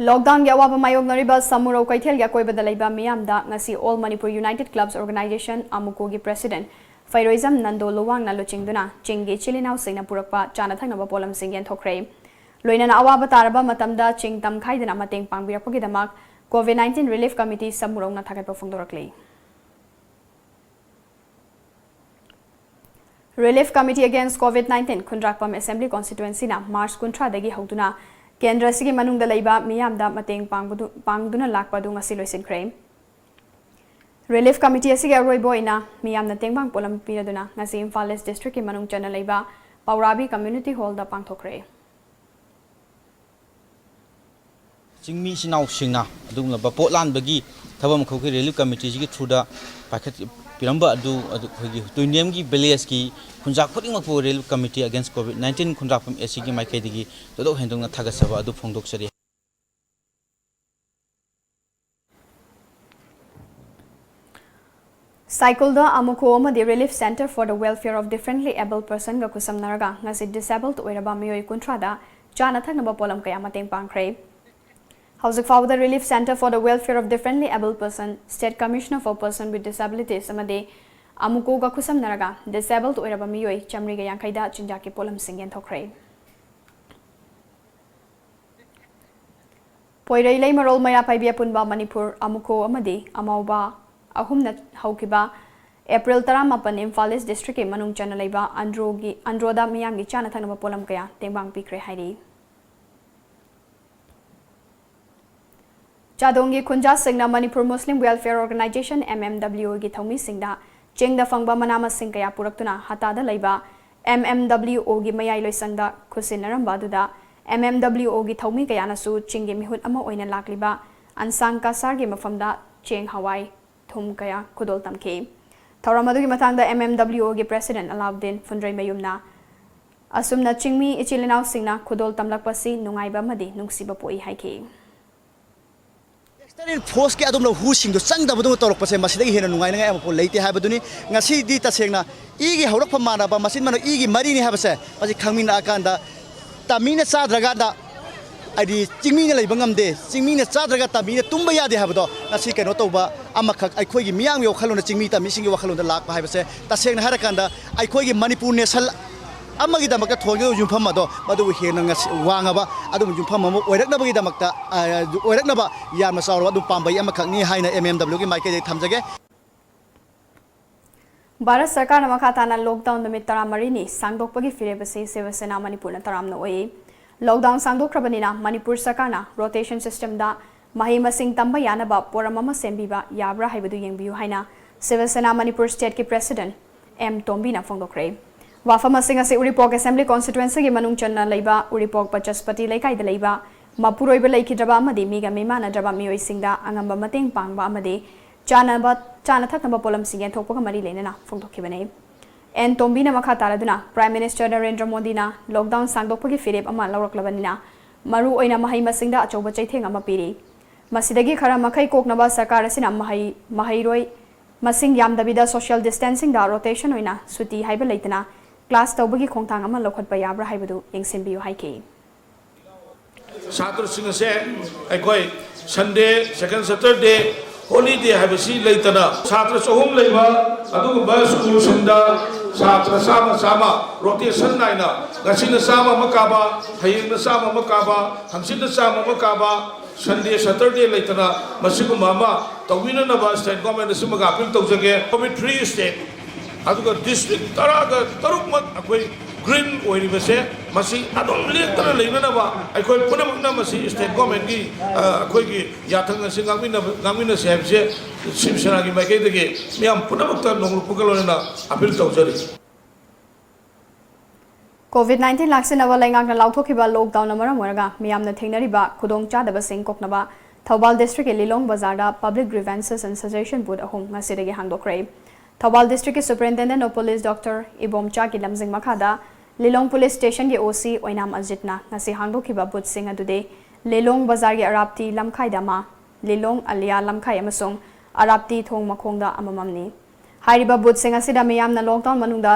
Lockdown ꯒꯤ ꯑꯋꯥꯕ ꯃꯥꯌꯣꯛꯅꯔꯤꯕ ꯁꯃꯨꯔꯧ ꯀꯩꯊꯦꯜꯒꯤ ꯑꯀꯣꯏꯕꯗ ꯂꯩꯕ ꯃꯤꯌꯥꯝꯗ ꯉꯁꯤ All Manipur United Clubs Organization, ꯑꯃꯨꯀꯣꯒꯤ President ꯐꯩꯔꯣꯏꯖꯝ Nando ꯂꯨꯋꯥꯡꯅ ꯂꯨꯆꯤꯡꯗꯨꯅ ꯆꯤꯡꯒꯤ ꯏꯆꯤꯜ ꯏꯅꯥꯎꯁꯤꯡꯅ ꯄꯨꯔꯛꯄ ꯆꯥꯅ ꯊꯛꯅꯕ ꯄꯣꯠꯂꯝꯁꯤꯡ ꯌꯦꯟꯊꯣꯛꯈ꯭ꯔꯦ꯫ ꯂꯣꯏꯅꯅ ꯑꯋꯥꯕ ꯇꯥꯔꯕ ꯃꯇꯝꯗ ꯆꯤꯡ ꯇꯝ ꯈꯥꯏꯗꯅ ꯃꯇꯦꯡ ꯄꯥꯡꯕꯤꯔꯛꯄꯒꯤꯗꯃꯛ COVID nineteen Relief Committee ꯁꯃꯨꯔꯧꯅ ꯊꯥꯒꯠꯄ ꯐꯣꯡꯗꯣꯔꯛꯂꯤ꯫ Relief Committee Against COVID nineteen ꯈꯨꯟꯗ꯭ꯔꯥꯛꯄꯝ Assembly Constituency ꯅ March ꯀꯨꯟꯊ꯭ꯔꯥꯗꯒꯤ ꯍꯧꯗꯨꯅ ꯀꯦꯟꯗ꯭ꯔ ꯑꯁꯤꯒꯤ ꯃꯅꯨꯡꯗ ꯂꯩꯕ ꯃꯤꯌꯥꯝꯗ ꯃꯇꯦꯡ ꯄꯥꯡꯕꯗꯨ, ꯄꯥꯡꯗꯨꯅ ꯂꯥꯛꯄ ꯑꯗꯨ ꯉꯁꯤ ꯂꯣꯏꯁꯤꯟꯈ꯭ꯔꯦ꯫ Relief Committee ꯑꯁꯤꯒꯤ ꯑꯔꯣꯏꯕ ꯑꯣꯏꯅ ꯃꯤꯌꯥꯝꯅ ꯇꯦꯡꯕꯥꯡ ꯄꯣꯠꯂꯝ ꯄꯤꯔꯗꯨꯅ ꯉꯁꯤ ꯏꯝꯐꯥꯜ East District ꯀꯤ ꯃꯅꯨꯡ ꯆꯟꯅ ꯂꯩꯕ ꯄꯥꯎꯔꯥꯕꯤ Community Hall ꯗ ꯄꯥꯡꯊꯣꯛꯈ꯭ꯔꯦ꯫ ꯆꯤꯡꯃꯤ ꯏꯆꯤꯟ ꯏꯅꯥꯎꯁꯤꯡꯅ ꯑꯗꯨꯒꯨꯝꯂꯕ ꯄꯣꯠ ꯂꯥꯟꯕꯒꯤ ꯊꯕꯛ ꯑꯃꯈꯛꯀꯤ Relief Committee ꯁꯤꯒꯤ through ꯗ ꯄꯥꯏꯈꯠꯄꯤꯔꯝꯕ ꯑꯗꯨ, ꯑꯗꯨ ꯑꯩꯈꯣꯏꯒꯤ ꯇꯨꯏꯅꯦꯝꯒꯤ village ꯀꯤ ꯈꯨꯟꯖꯥ ꯈꯨꯗꯤꯡꯃꯛꯄꯨ Relief Committee Against COVID nineteen ꯈꯨꯟꯗ꯭ꯔꯥꯛꯄꯝ ꯑꯦ ꯁꯤ ꯒꯤ ꯃꯥꯏꯀꯩꯗꯒꯤ ꯊꯣꯏꯗꯣꯛ ꯍꯦꯟꯗꯣꯛꯅ ꯊꯥꯒꯠꯆꯕ ꯑꯗꯨ ꯐꯣꯡꯗꯣꯛꯆꯔꯤ꯫ ꯁꯥꯏꯀꯨꯜꯗ ꯑꯃꯨꯀꯣ ꯑꯃꯗꯤ Relief Centre for the Welfare of Differently Abled Person ꯒ ꯈꯨꯠꯁꯝꯅꯔꯒ ꯉꯁꯤ disabled ꯑꯣꯏꯔꯕ ꯃꯤꯑꯣꯏ ꯀꯨꯟꯊ꯭ꯔꯥꯗ ꯆꯥꯅ ꯊꯛꯅꯕ ꯄꯣꯠꯂꯝ ꯀꯌꯥ ꯃꯇꯦꯡ ꯄꯥꯡꯈ꯭ꯔꯦ꯫ ꯍꯧꯖꯤꯛ ꯐꯥꯎꯕꯗ Relief Centre for the Welfare of Differently Abled Person, State Commissioner for Person with Disabilities ꯑꯃꯗꯤ ꯑꯃꯨꯀꯣꯒ ꯈꯨꯠꯁꯝꯅꯔꯒ disabled ꯑꯣꯏꯔꯕ ꯃꯤꯑꯣꯏ ꯆꯥꯃꯔꯤꯒ ꯌꯥꯡꯈꯩꯗ ꯆꯤꯟꯖꯥꯛꯀꯤ ꯄꯣꯠꯂꯝꯁꯤꯡ ꯌꯦꯟꯊꯣꯛꯈ꯭ꯔꯦ꯫ ꯄꯣꯏꯔꯩ ꯂꯩꯃꯔꯣꯜ ꯃꯩꯔꯥ ꯄꯥꯏꯕꯤ ꯑꯄꯨꯟꯕ ꯃꯅꯤꯄꯨꯔ ꯑꯃꯨꯀꯣ ꯑꯃꯗꯤ ꯑꯃꯥꯎꯕ ꯑꯍꯨꯝꯅ ꯍꯧꯈꯤꯕ April ꯇꯔꯥꯃꯥꯄꯟ ꯏꯝꯐꯥꯜ East District ꯀꯤ ꯃꯅꯨꯡ ꯆꯟꯅ ꯂꯩꯕ ꯑꯟꯗ꯭ꯔꯣꯒꯤ, ꯑꯟꯗ꯭ꯔꯣꯗ ꯃꯤꯌꯥꯝꯒꯤ ꯆꯥꯅ ꯊꯛꯅꯕ ꯄꯣꯠꯂꯝ ꯀꯌꯥ ꯇꯦꯡꯕꯥꯡ ꯄꯤꯈ꯭ꯔꯦ ꯍꯥꯏꯔꯤ꯫ ꯆꯥꯗꯣꯡꯒꯤ ꯈꯨꯟꯖꯥꯁꯤꯡꯅ Manipur Muslim Welfare Organisation, M M W O ꯒꯤ ꯊꯧꯃꯤꯁꯤꯡꯗ ꯆꯤꯡꯗ ꯐꯪꯕ ꯃꯅꯥ ꯃꯁꯤꯡ ꯀꯌꯥ ꯄꯨꯔꯛꯇꯨꯅ ꯍꯇꯥꯗ ꯂꯩꯕ M M W O ꯒꯤ ꯃꯌꯥꯏ ꯂꯣꯏꯁꯪꯗ ꯈꯨꯠꯁꯤꯟꯅꯔꯝꯕ ꯑꯗꯨꯗ M M W O ꯒꯤ ꯊꯧꯃꯤ ꯀꯌꯥꯅꯁꯨ ꯆꯤꯡꯒꯤ ꯃꯤꯍꯨꯠ ꯑꯃ ꯑꯣꯏꯅ ꯂꯥꯛꯂꯤꯕ ꯑꯟꯁꯥꯡ ꯀꯁꯥꯔꯒꯤ ꯃꯐꯝꯗ ꯆꯦꯡ, ꯍꯋꯥꯏ, ꯊꯨꯝ ꯀꯌꯥ ꯈꯨꯗꯣꯜ ꯇꯝꯈꯤ꯫ ꯊꯧꯔꯝ ꯑꯗꯨꯒꯤ ꯃꯇꯥꯡꯗ M M W O ꯒꯤ President ꯑꯂꯥꯎꯗꯤꯟ ꯐꯨꯟꯗ꯭ꯔꯩꯃꯌꯨꯝꯅ ꯑꯁꯨꯝꯅ ꯆꯤꯡꯃꯤ ꯏꯆꯤꯜ ꯏꯅꯥꯎꯁꯤꯡꯅ ꯈꯨꯗꯣꯜ ꯇꯝꯂꯛꯄꯁꯤ ꯅꯨꯡꯉꯥꯏꯕ ꯑꯃꯗꯤ ꯅꯨꯡꯁꯤꯕ ꯄꯣꯛꯏ ꯍꯥꯏꯈꯤ꯫ ꯑꯦꯛꯁꯇꯔꯅꯦꯜ ꯐꯣꯔꯁꯀꯤ ꯑꯗꯨꯝꯅ ꯍꯨꯁꯤꯡꯗꯣ ꯆꯪꯗꯕꯗꯧꯅ ꯇꯧꯔꯛꯄꯁꯦ, ꯃꯁꯤꯗꯒꯤ ꯍꯦꯟꯅ ꯅꯨꯡꯉꯥꯏꯅꯤꯡꯉꯥꯏ ꯑꯃꯐꯥꯎ ꯂꯩꯇꯦ ꯍꯥꯏꯕꯗꯨꯅꯤ꯫ ꯉꯁꯤꯗꯤ ꯇꯁꯦꯡꯅ ꯏꯒꯤ ꯍꯧꯔꯛꯐꯝ ꯃꯥꯟꯅꯕ, ꯃꯆꯤꯟ ꯃꯅꯥꯎ ꯏꯒꯤ ꯃꯔꯤꯅꯤ ꯍꯥꯏꯕꯁꯦ ꯃꯁꯤ ꯈꯪꯃꯤꯟꯅꯔꯀꯥꯟꯗ, ꯇꯝꯃꯤꯅ ꯆꯥꯗ꯭ꯔꯀꯥꯟꯗ, ꯍꯥꯏꯗꯤ ꯆꯤꯡꯃꯤꯅ ꯂꯩꯕ ꯉꯝꯗꯦ, ꯆꯤꯡꯃꯤꯅ ꯆꯥꯗ꯭ꯔꯒ ꯇꯝꯃꯤꯅ ꯇꯨꯝꯕ ꯌꯥꯗꯦ ꯍꯥꯏꯕꯗꯣ ꯉꯁꯤ ꯀꯩꯅꯣ ꯇꯧꯕ ꯑꯃꯈꯛ ꯑꯩꯈꯣꯏꯒꯤ ꯃꯤꯌꯥꯝꯒꯤ ꯋꯥꯈꯜꯂꯣꯟꯗ, ꯆꯤꯡꯃꯤ ꯇꯝꯃꯤꯁꯤꯡꯒꯤ ꯋꯥꯈꯜꯂꯣꯟꯗ ꯂꯥꯛꯄ ꯍꯥꯏꯕꯁꯦ, ꯇꯁꯦꯡꯅ ꯍꯥꯏꯔꯀꯥꯟꯗ ꯑꯩꯈꯣꯏꯒꯤ ꯃꯅꯤꯄꯨꯔ ꯅꯦꯁꯟ ꯑꯃꯒꯤꯗꯃꯛꯇ ꯊꯣꯟꯒꯗꯕ ꯌꯨꯝꯐꯝ ꯑꯗꯣ ꯃꯗꯨꯕꯨ ꯍꯦꯟꯅ ꯉꯁꯤ ꯋꯥꯡꯉꯕ ꯑꯗꯨꯒꯨꯝꯕ ꯌꯨꯝꯐꯝ ꯑꯃ ꯑꯣꯏꯔꯛꯅꯕꯒꯤꯗꯃꯛꯇ, ꯑ, ꯑꯣꯏꯔꯛꯅꯕ ꯌꯥꯝꯅ ꯆꯥꯎꯔꯕ ꯑꯗꯨꯝ ꯄꯥꯝꯕꯩ ꯑꯃꯈꯛꯅꯤ ꯍꯥꯏꯅ ꯑꯦꯝ ꯑꯦꯝ ꯗꯕ꯭ꯂꯤꯎꯒꯤ ꯃꯥꯏꯀꯩꯗꯒꯤ ꯊꯝꯖꯒꯦ꯫ ꯚꯥꯔꯠ ꯁꯔꯀꯥꯔꯅ ꯃꯈꯥ ꯇꯥꯅ ꯂꯣꯛꯗꯥꯎꯟ ꯅꯨꯃꯤꯠ ꯇꯔꯥꯃꯔꯤꯅꯤ ꯁꯥꯡꯗꯣꯛꯄꯒꯤ ꯐꯤꯔꯦꯞ ꯑꯁꯤ ꯁꯤꯕ ꯁꯦꯅꯥ ꯃꯅꯤꯄꯨꯔꯅ ꯇꯔꯥꯝꯅ ꯑꯣꯛꯏ꯫ ꯂꯣꯛꯗꯥꯎꯟ ꯁꯥꯡꯗꯣꯛꯈ꯭ꯔꯕꯅꯤꯅ ꯃꯅꯤꯄꯨꯔ ꯁꯔꯀꯥꯔꯅ ꯔꯣꯇꯦꯁꯟ ꯁꯤꯁꯇꯦꯝꯗ ꯃꯍꯩ ꯃꯁꯤꯡ ꯇꯝꯕ ꯌꯥꯅꯕ ꯄꯣꯔꯝ ꯑꯃ ꯁꯦꯝꯕꯤꯕ ꯌꯥꯕ꯭ꯔꯥ ꯍꯥꯏꯕꯗꯨ ꯌꯦꯡꯕꯤꯌꯨ ꯍꯥꯏꯅ ꯁꯤꯕ ꯁꯦꯅꯥ ꯃꯅꯤꯄꯨꯔ ꯁ꯭ꯇꯦꯠꯀꯤ ꯄ꯭ꯔꯦꯁꯤꯗꯦꯟꯠ ꯑꯦꯝ ꯇꯣꯝꯕꯤꯅ ꯐꯣꯡꯗꯣꯛꯈ꯭ꯔꯦ꯫ ꯋꯥꯐꯝ ꯑꯁꯤꯡ ꯑꯁꯤ ꯎꯔꯤꯄꯣꯛ ꯑꯦꯁꯦꯝꯕ꯭ꯂꯤ ꯀꯣꯟꯁꯇꯤꯇ꯭ꯋꯦꯟꯁꯤꯒꯤ ꯃꯅꯨꯡ ꯆꯟꯅ ꯂꯩꯕ ꯎꯔꯤꯄꯣꯛ ꯕꯆꯁꯄꯇꯤ ꯂꯩꯀꯥꯏꯗ ꯂꯩꯕ ꯃꯄꯨꯔꯣꯏꯕ ꯂꯩꯈꯤꯗ꯭ꯔꯕ ꯑꯃꯗꯤ ꯃꯤꯒ ꯃꯤꯃꯥꯟꯅꯗ꯭ꯔꯕ ꯃꯤꯑꯣꯏꯁꯤꯡꯗ ꯑꯉꯝꯕ ꯃꯇꯦꯡ ꯄꯥꯡꯕ ꯑꯃꯗꯤ ꯆꯥꯅꯕ, ꯆꯥꯅ ꯊꯛꯅꯕ ꯄꯣꯠꯂꯝꯁꯤꯡ ꯌꯦꯟꯊꯣꯛꯄꯒ ꯃꯔꯤ ꯂꯩꯅꯅ ꯐꯣꯡꯗꯣꯛꯈꯤꯕꯅꯤ꯫ ꯑꯦꯟ ꯇꯣꯝꯕꯤꯅ ꯃꯈꯥ ꯇꯥꯔꯗꯨꯅ, ꯄ꯭ꯔꯥꯏꯝ ꯃꯤꯅꯤꯁꯇꯔ ꯅꯔꯦꯟꯗ꯭ꯔ ꯃꯣꯗꯤꯅ ꯂꯣꯛꯗꯥꯎꯟ ꯁꯥꯡꯗꯣꯛꯄꯒꯤ ꯐꯤꯔꯦꯞ ꯑꯃ ꯂꯧꯔꯛꯂꯕꯅꯤꯅ, ꯃꯔꯨ ꯑꯣꯏꯅ ꯃꯍꯩ ꯃꯁꯤꯡꯗ ꯑꯆꯧꯕ ꯆꯩꯊꯦꯡ ꯑꯃ ꯄꯤꯔꯤ꯫ ꯃꯁꯤꯗꯒꯤ ꯈꯔ ꯃꯈꯩ ꯀꯣꯛꯅꯕ ꯁꯔꯀꯥꯔ ꯑꯁꯤꯅ ꯃꯍꯩ, ꯃꯍꯩꯔꯣꯏ ꯃꯁꯤꯡ ꯌꯥꯝꯗꯕꯤꯗ social distancingꯗ rotation ꯑꯣꯏꯅ ꯁꯨꯇꯤ ꯍꯥꯏꯕ ꯂꯩꯇꯅ class ꯇꯧꯕꯒꯤ ꯈꯣꯡꯊꯥꯡ ꯑꯃ ꯂꯧꯈꯠꯄ ꯌꯥꯕ꯭ꯔꯥ ꯍꯥꯏꯕꯗꯨ ꯌꯦꯡꯁꯤꯟꯕꯤꯌꯨ ꯍꯥꯏꯈꯤ꯫ ꯁꯥꯇ꯭ꯔꯁꯤꯡ ꯑꯁꯦ ꯑꯩꯈꯣꯏ Sunday, second Saturday, holiday ꯍꯥꯏꯕꯁꯤ ꯂꯩꯇꯅ, ꯁꯥꯇ꯭ꯔ ꯆꯍꯨꯝ ꯂꯩꯕ ꯑꯗꯨꯒꯨꯝꯕ ꯁ꯭ꯀꯨꯜꯁꯤꯡꯗ ꯁꯥꯇ꯭ꯔ ꯆꯥꯝꯃ ꯆꯥꯝꯃ rotation ꯅꯥꯏꯅ, ꯉꯁꯤꯅ ꯆꯥꯝꯃ ꯑꯃ ꯀꯥꯕ, ꯍꯌꯦꯡꯅ ꯆꯥꯝꯃ ꯑꯃ ꯀꯥꯕ, ꯍꯪꯆꯤꯠꯅ ꯆꯥꯝꯃ ꯑꯃ ꯀꯥꯕ, Sunday, Saturday ꯂꯩꯇꯅ ꯃꯁꯤꯒꯨꯝꯕ ꯑꯃ ꯇꯧꯕꯤꯅꯅꯕ state government ꯑꯁꯤꯃꯒ appeal ꯇꯧꯖꯒꯦ꯫ COVID free state, ꯑꯗꯨꯒ district ꯇꯔꯥꯒ ꯇꯔꯨꯛꯃꯛ ꯑꯩꯈꯣꯏ green ꯑꯣꯏꯔꯤꯕꯁꯦ, ꯃꯁꯤ ꯑꯗꯨꯝ ꯂꯦꯞꯇꯅ ꯂꯩꯅꯅꯕ ꯑꯩꯈꯣꯏ ꯄꯨꯝꯅꯃꯛꯅ ꯃꯁꯤ state governmentꯀꯤ, ꯑ, ꯑꯩꯈꯣꯏꯒꯤ ꯌꯥꯊꯪ ꯑꯁꯤ ꯉꯥꯛꯃꯤꯟꯅꯕ, ꯉꯥꯛꯃꯤꯟꯅꯁꯤ ꯍꯥꯏꯕꯁꯦ ꯁꯤꯕ ꯁꯦꯅꯥꯒꯤ ꯃꯥꯏꯀꯩꯗꯒꯤ ꯃꯤꯌꯥꯝ ꯄꯨꯝꯅꯃꯛꯇ ꯅꯣꯡꯂꯨꯛꯄꯒ ꯂꯣꯏꯅꯅ appeal ꯇꯧꯖꯔꯤ꯫ COVID nineteen ꯂꯥꯛꯁꯤꯟꯅꯕ ꯂꯩꯉꯥꯛꯅ ꯂꯥꯎꯊꯣꯛꯈꯤꯕ ꯂꯣꯛꯗꯥꯎꯟꯅ ꯃꯔꯝ ꯑꯣꯏꯔꯒ ꯃꯤꯌꯥꯝꯅ ꯊꯦꯡꯅꯔꯤꯕ ꯈꯨꯗꯣꯡꯆꯥꯗꯕꯁꯤꯡ ꯀꯣꯛꯅꯕ ꯊꯧꯕꯥꯜ districtꯀꯤ ꯂꯤꯂꯣꯡ ꯕꯖꯥꯔꯗ Public Grievances and Suggestion Booth ꯑꯍꯨꯝ ꯉꯁꯤꯗꯒꯤ ꯍꯥꯡꯗꯣꯛꯈ꯭ꯔꯦ꯫ Thoubal districtꯀꯤ Superintendent of Police Doctor ꯏꯕꯣꯝꯆꯥꯒꯤ ꯂꯝꯖꯤꯡ ꯃꯈꯥꯗ ꯂꯤꯂꯣꯡ ꯄꯨꯂꯤꯁ ꯁ꯭ꯇꯦꯁꯟꯒꯤ ꯑꯣ ꯁꯤ ꯑꯣꯏꯅꯥꯝ ꯑꯖꯤꯠꯅ ꯉꯁꯤ ꯍꯥꯡꯗꯣꯛꯈꯤꯕ ꯕꯨꯠꯁꯤꯡ ꯑꯗꯨꯗꯤ ꯂꯤꯂꯣꯡ ꯕꯖꯥꯔꯒꯤ ꯑꯔꯥꯞꯇꯤ ꯂꯝꯈꯥꯏꯗ ꯑꯃ, ꯂꯤꯂꯣꯡ ꯑꯂꯤꯌꯥ ꯂꯝꯈꯥꯏ ꯑꯃꯁꯨꯡ ꯑꯔꯥꯞꯇꯤ ꯊꯣꯡ ꯃꯈꯣꯡꯗ ꯑꯃꯃꯝꯅꯤ꯫ ꯍꯥꯏꯔꯤꯕ ꯕꯨꯠꯁꯤꯡ ꯑꯁꯤꯗ ꯃꯤꯌꯥꯝꯅ ꯂꯣꯛꯗꯥꯎꯟ ꯃꯅꯨꯡꯗ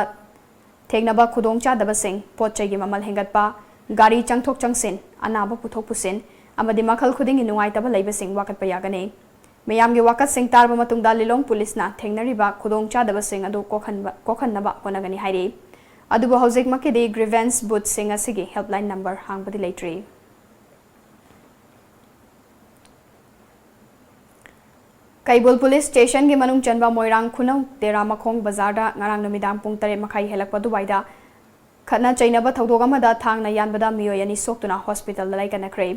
ꯊꯦꯡꯅꯕ ꯈꯨꯗꯣꯡꯆꯥꯗꯕꯁꯤꯡ, ꯄꯣꯠ ꯆꯩꯒꯤ ꯃꯃꯜ ꯍꯦꯟꯒꯠꯄ, ꯒꯥꯔꯤ ꯆꯪꯊꯣꯛ ꯆꯪꯁꯤꯟ, ꯑꯅꯥꯕ ꯄꯨꯊꯣꯛ ꯄꯨꯁꯤꯟ ꯑꯃꯗꯤ ꯃꯈꯜ ꯈꯨꯗꯤꯡꯒꯤ ꯅꯨꯡꯉꯥꯏꯇꯕ ꯂꯩꯕꯁꯤꯡ ꯋꯥꯀꯠꯄ ꯌꯥꯒꯅꯤ꯫ ꯃꯤꯌꯥꯝꯒꯤ ꯋꯥꯀꯠꯁꯤꯡ ꯇꯥꯔꯕ ꯃꯇꯨꯡꯗ ꯂꯤꯂꯣꯡ ꯄꯨꯂꯤꯁꯅ ꯊꯦꯡꯅꯔꯤꯕ ꯈꯨꯗꯣꯡꯆꯥꯗꯕꯁꯤꯡ ꯑꯗꯨ ꯀꯣꯛꯍꯟꯕ, ꯀꯣꯛꯍꯟꯅꯕ ꯍꯣꯠꯅꯒꯅꯤ ꯍꯥꯏꯔꯤ꯫ ꯑꯗꯨꯕꯨ ꯍꯧꯖꯤꯛꯃꯛꯀꯤꯗꯤ ꯒ꯭ꯔꯤꯚꯦꯟꯁ ꯕꯨꯠꯁꯤꯡ ꯑꯁꯤꯒꯤ ꯍꯦꯜꯞꯂꯥꯏꯟ ꯅꯝꯕꯔ ꯍꯥꯡꯕꯗꯤ ꯂꯩꯇ꯭ꯔꯤ꯫ ꯀꯩꯕꯨꯜ ꯄꯨꯂꯤꯁ ꯁ꯭ꯇꯦꯁꯟꯒꯤ ꯃꯅꯨꯡ ꯆꯟꯕ ꯃꯣꯏꯔꯥꯡ ꯈꯨꯅꯧ ꯇꯦꯔꯥ ꯃꯈꯣꯡ ꯕꯖꯥꯔꯗ ꯉꯔꯥꯡ ꯅꯨꯃꯤꯗꯥꯡ ꯄꯨꯡ ꯇꯔꯦꯠ ꯃꯈꯥꯏ ꯍꯦꯜꯂꯛꯄ ꯑꯗꯨꯋꯥꯏꯗ ꯈꯠꯅ ꯆꯩꯅꯕ ꯊꯧꯗꯣꯛ ꯑꯃꯗ ꯊꯥꯡꯅ ꯌꯥꯟꯕꯗ ꯃꯤꯑꯣꯏ ꯑꯅꯤ ꯁꯣꯛꯇꯨꯅ ꯍꯣꯁꯄꯤꯇꯥꯜꯗ ꯂꯥꯏꯀꯠꯅꯈ꯭ꯔꯦ꯫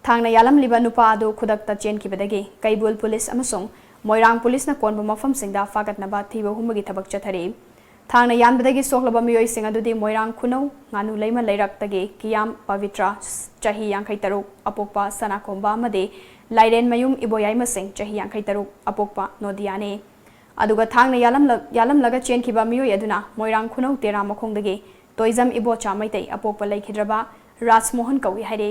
ꯊꯥꯡꯅ ꯌꯥꯜꯂꯝꯂꯤꯕ ꯅꯨꯄꯥ ꯑꯗꯨ ꯈꯨꯗꯛꯇ ꯆꯦꯟꯈꯤꯕꯗꯒꯤ ꯀꯩꯕꯨꯜ ꯄꯨꯂꯤꯁ ꯑꯃꯁꯨꯡ ꯃꯣꯏꯔꯥꯡ ꯄꯨꯂꯤꯁꯅ ꯀꯣꯟꯕ ꯃꯐꯝꯁꯤꯡꯗ ꯐꯥꯒꯠꯅꯕ ꯊꯤꯕ ꯍꯨꯝꯕꯒꯤ ꯊꯕꯛ ꯆꯠꯊꯔꯤ꯫ ꯊꯥꯡꯅ ꯌꯥꯟꯕꯗꯒꯤ ꯁꯣꯛꯂꯕ ꯃꯤꯑꯣꯏꯁꯤꯡ ꯑꯗꯨꯗꯤ ꯃꯣꯏꯔꯥꯡ ꯈꯨꯅꯧ ꯉꯥꯅꯨ ꯂꯩꯃ ꯂꯩꯔꯛꯇꯒꯤ ꯀꯤꯌꯥꯝ ꯄꯕꯤꯇ꯭ꯔ, ꯆꯍꯤ ꯌꯥꯡꯈꯩ ꯇꯔꯨꯛ, ꯑꯄꯣꯛꯄ ꯁꯅꯥꯈꯣꯝꯕ ꯑꯃꯗꯤ ꯂꯥꯏꯔꯦꯟꯃꯌꯨꯝ ꯏꯕꯣꯌꯥꯏꯃꯁꯤꯡ, ꯆꯍꯤ ꯌꯥꯡꯈꯩ ꯇꯔꯨꯛ, ꯑꯄꯣꯛꯄ ꯅꯣꯗꯤꯌꯥꯅꯤ꯫ ꯑꯗꯨꯒ ꯊꯥꯡꯅ ꯌꯥꯜꯂꯝꯂ-, ꯌꯥꯜꯂꯝꯂꯒ ꯆꯦꯟꯈꯤꯕ ꯃꯤꯑꯣꯏ ꯑꯗꯨꯅ ꯃꯣꯏꯔꯥꯡ ꯈꯨꯅꯧ ꯇꯦꯔꯥ ꯃꯈꯣꯡꯗꯒꯤ ꯇꯣꯏꯖꯝ ꯏꯕꯣꯆꯥ ꯃꯩꯇꯩ, ꯑꯄꯣꯛꯄ ꯂꯩꯈꯤꯗ꯭ꯔꯕ ꯔꯥꯖꯃꯣꯍꯟ ꯀꯧꯏ ꯍꯥꯏꯔꯤ꯫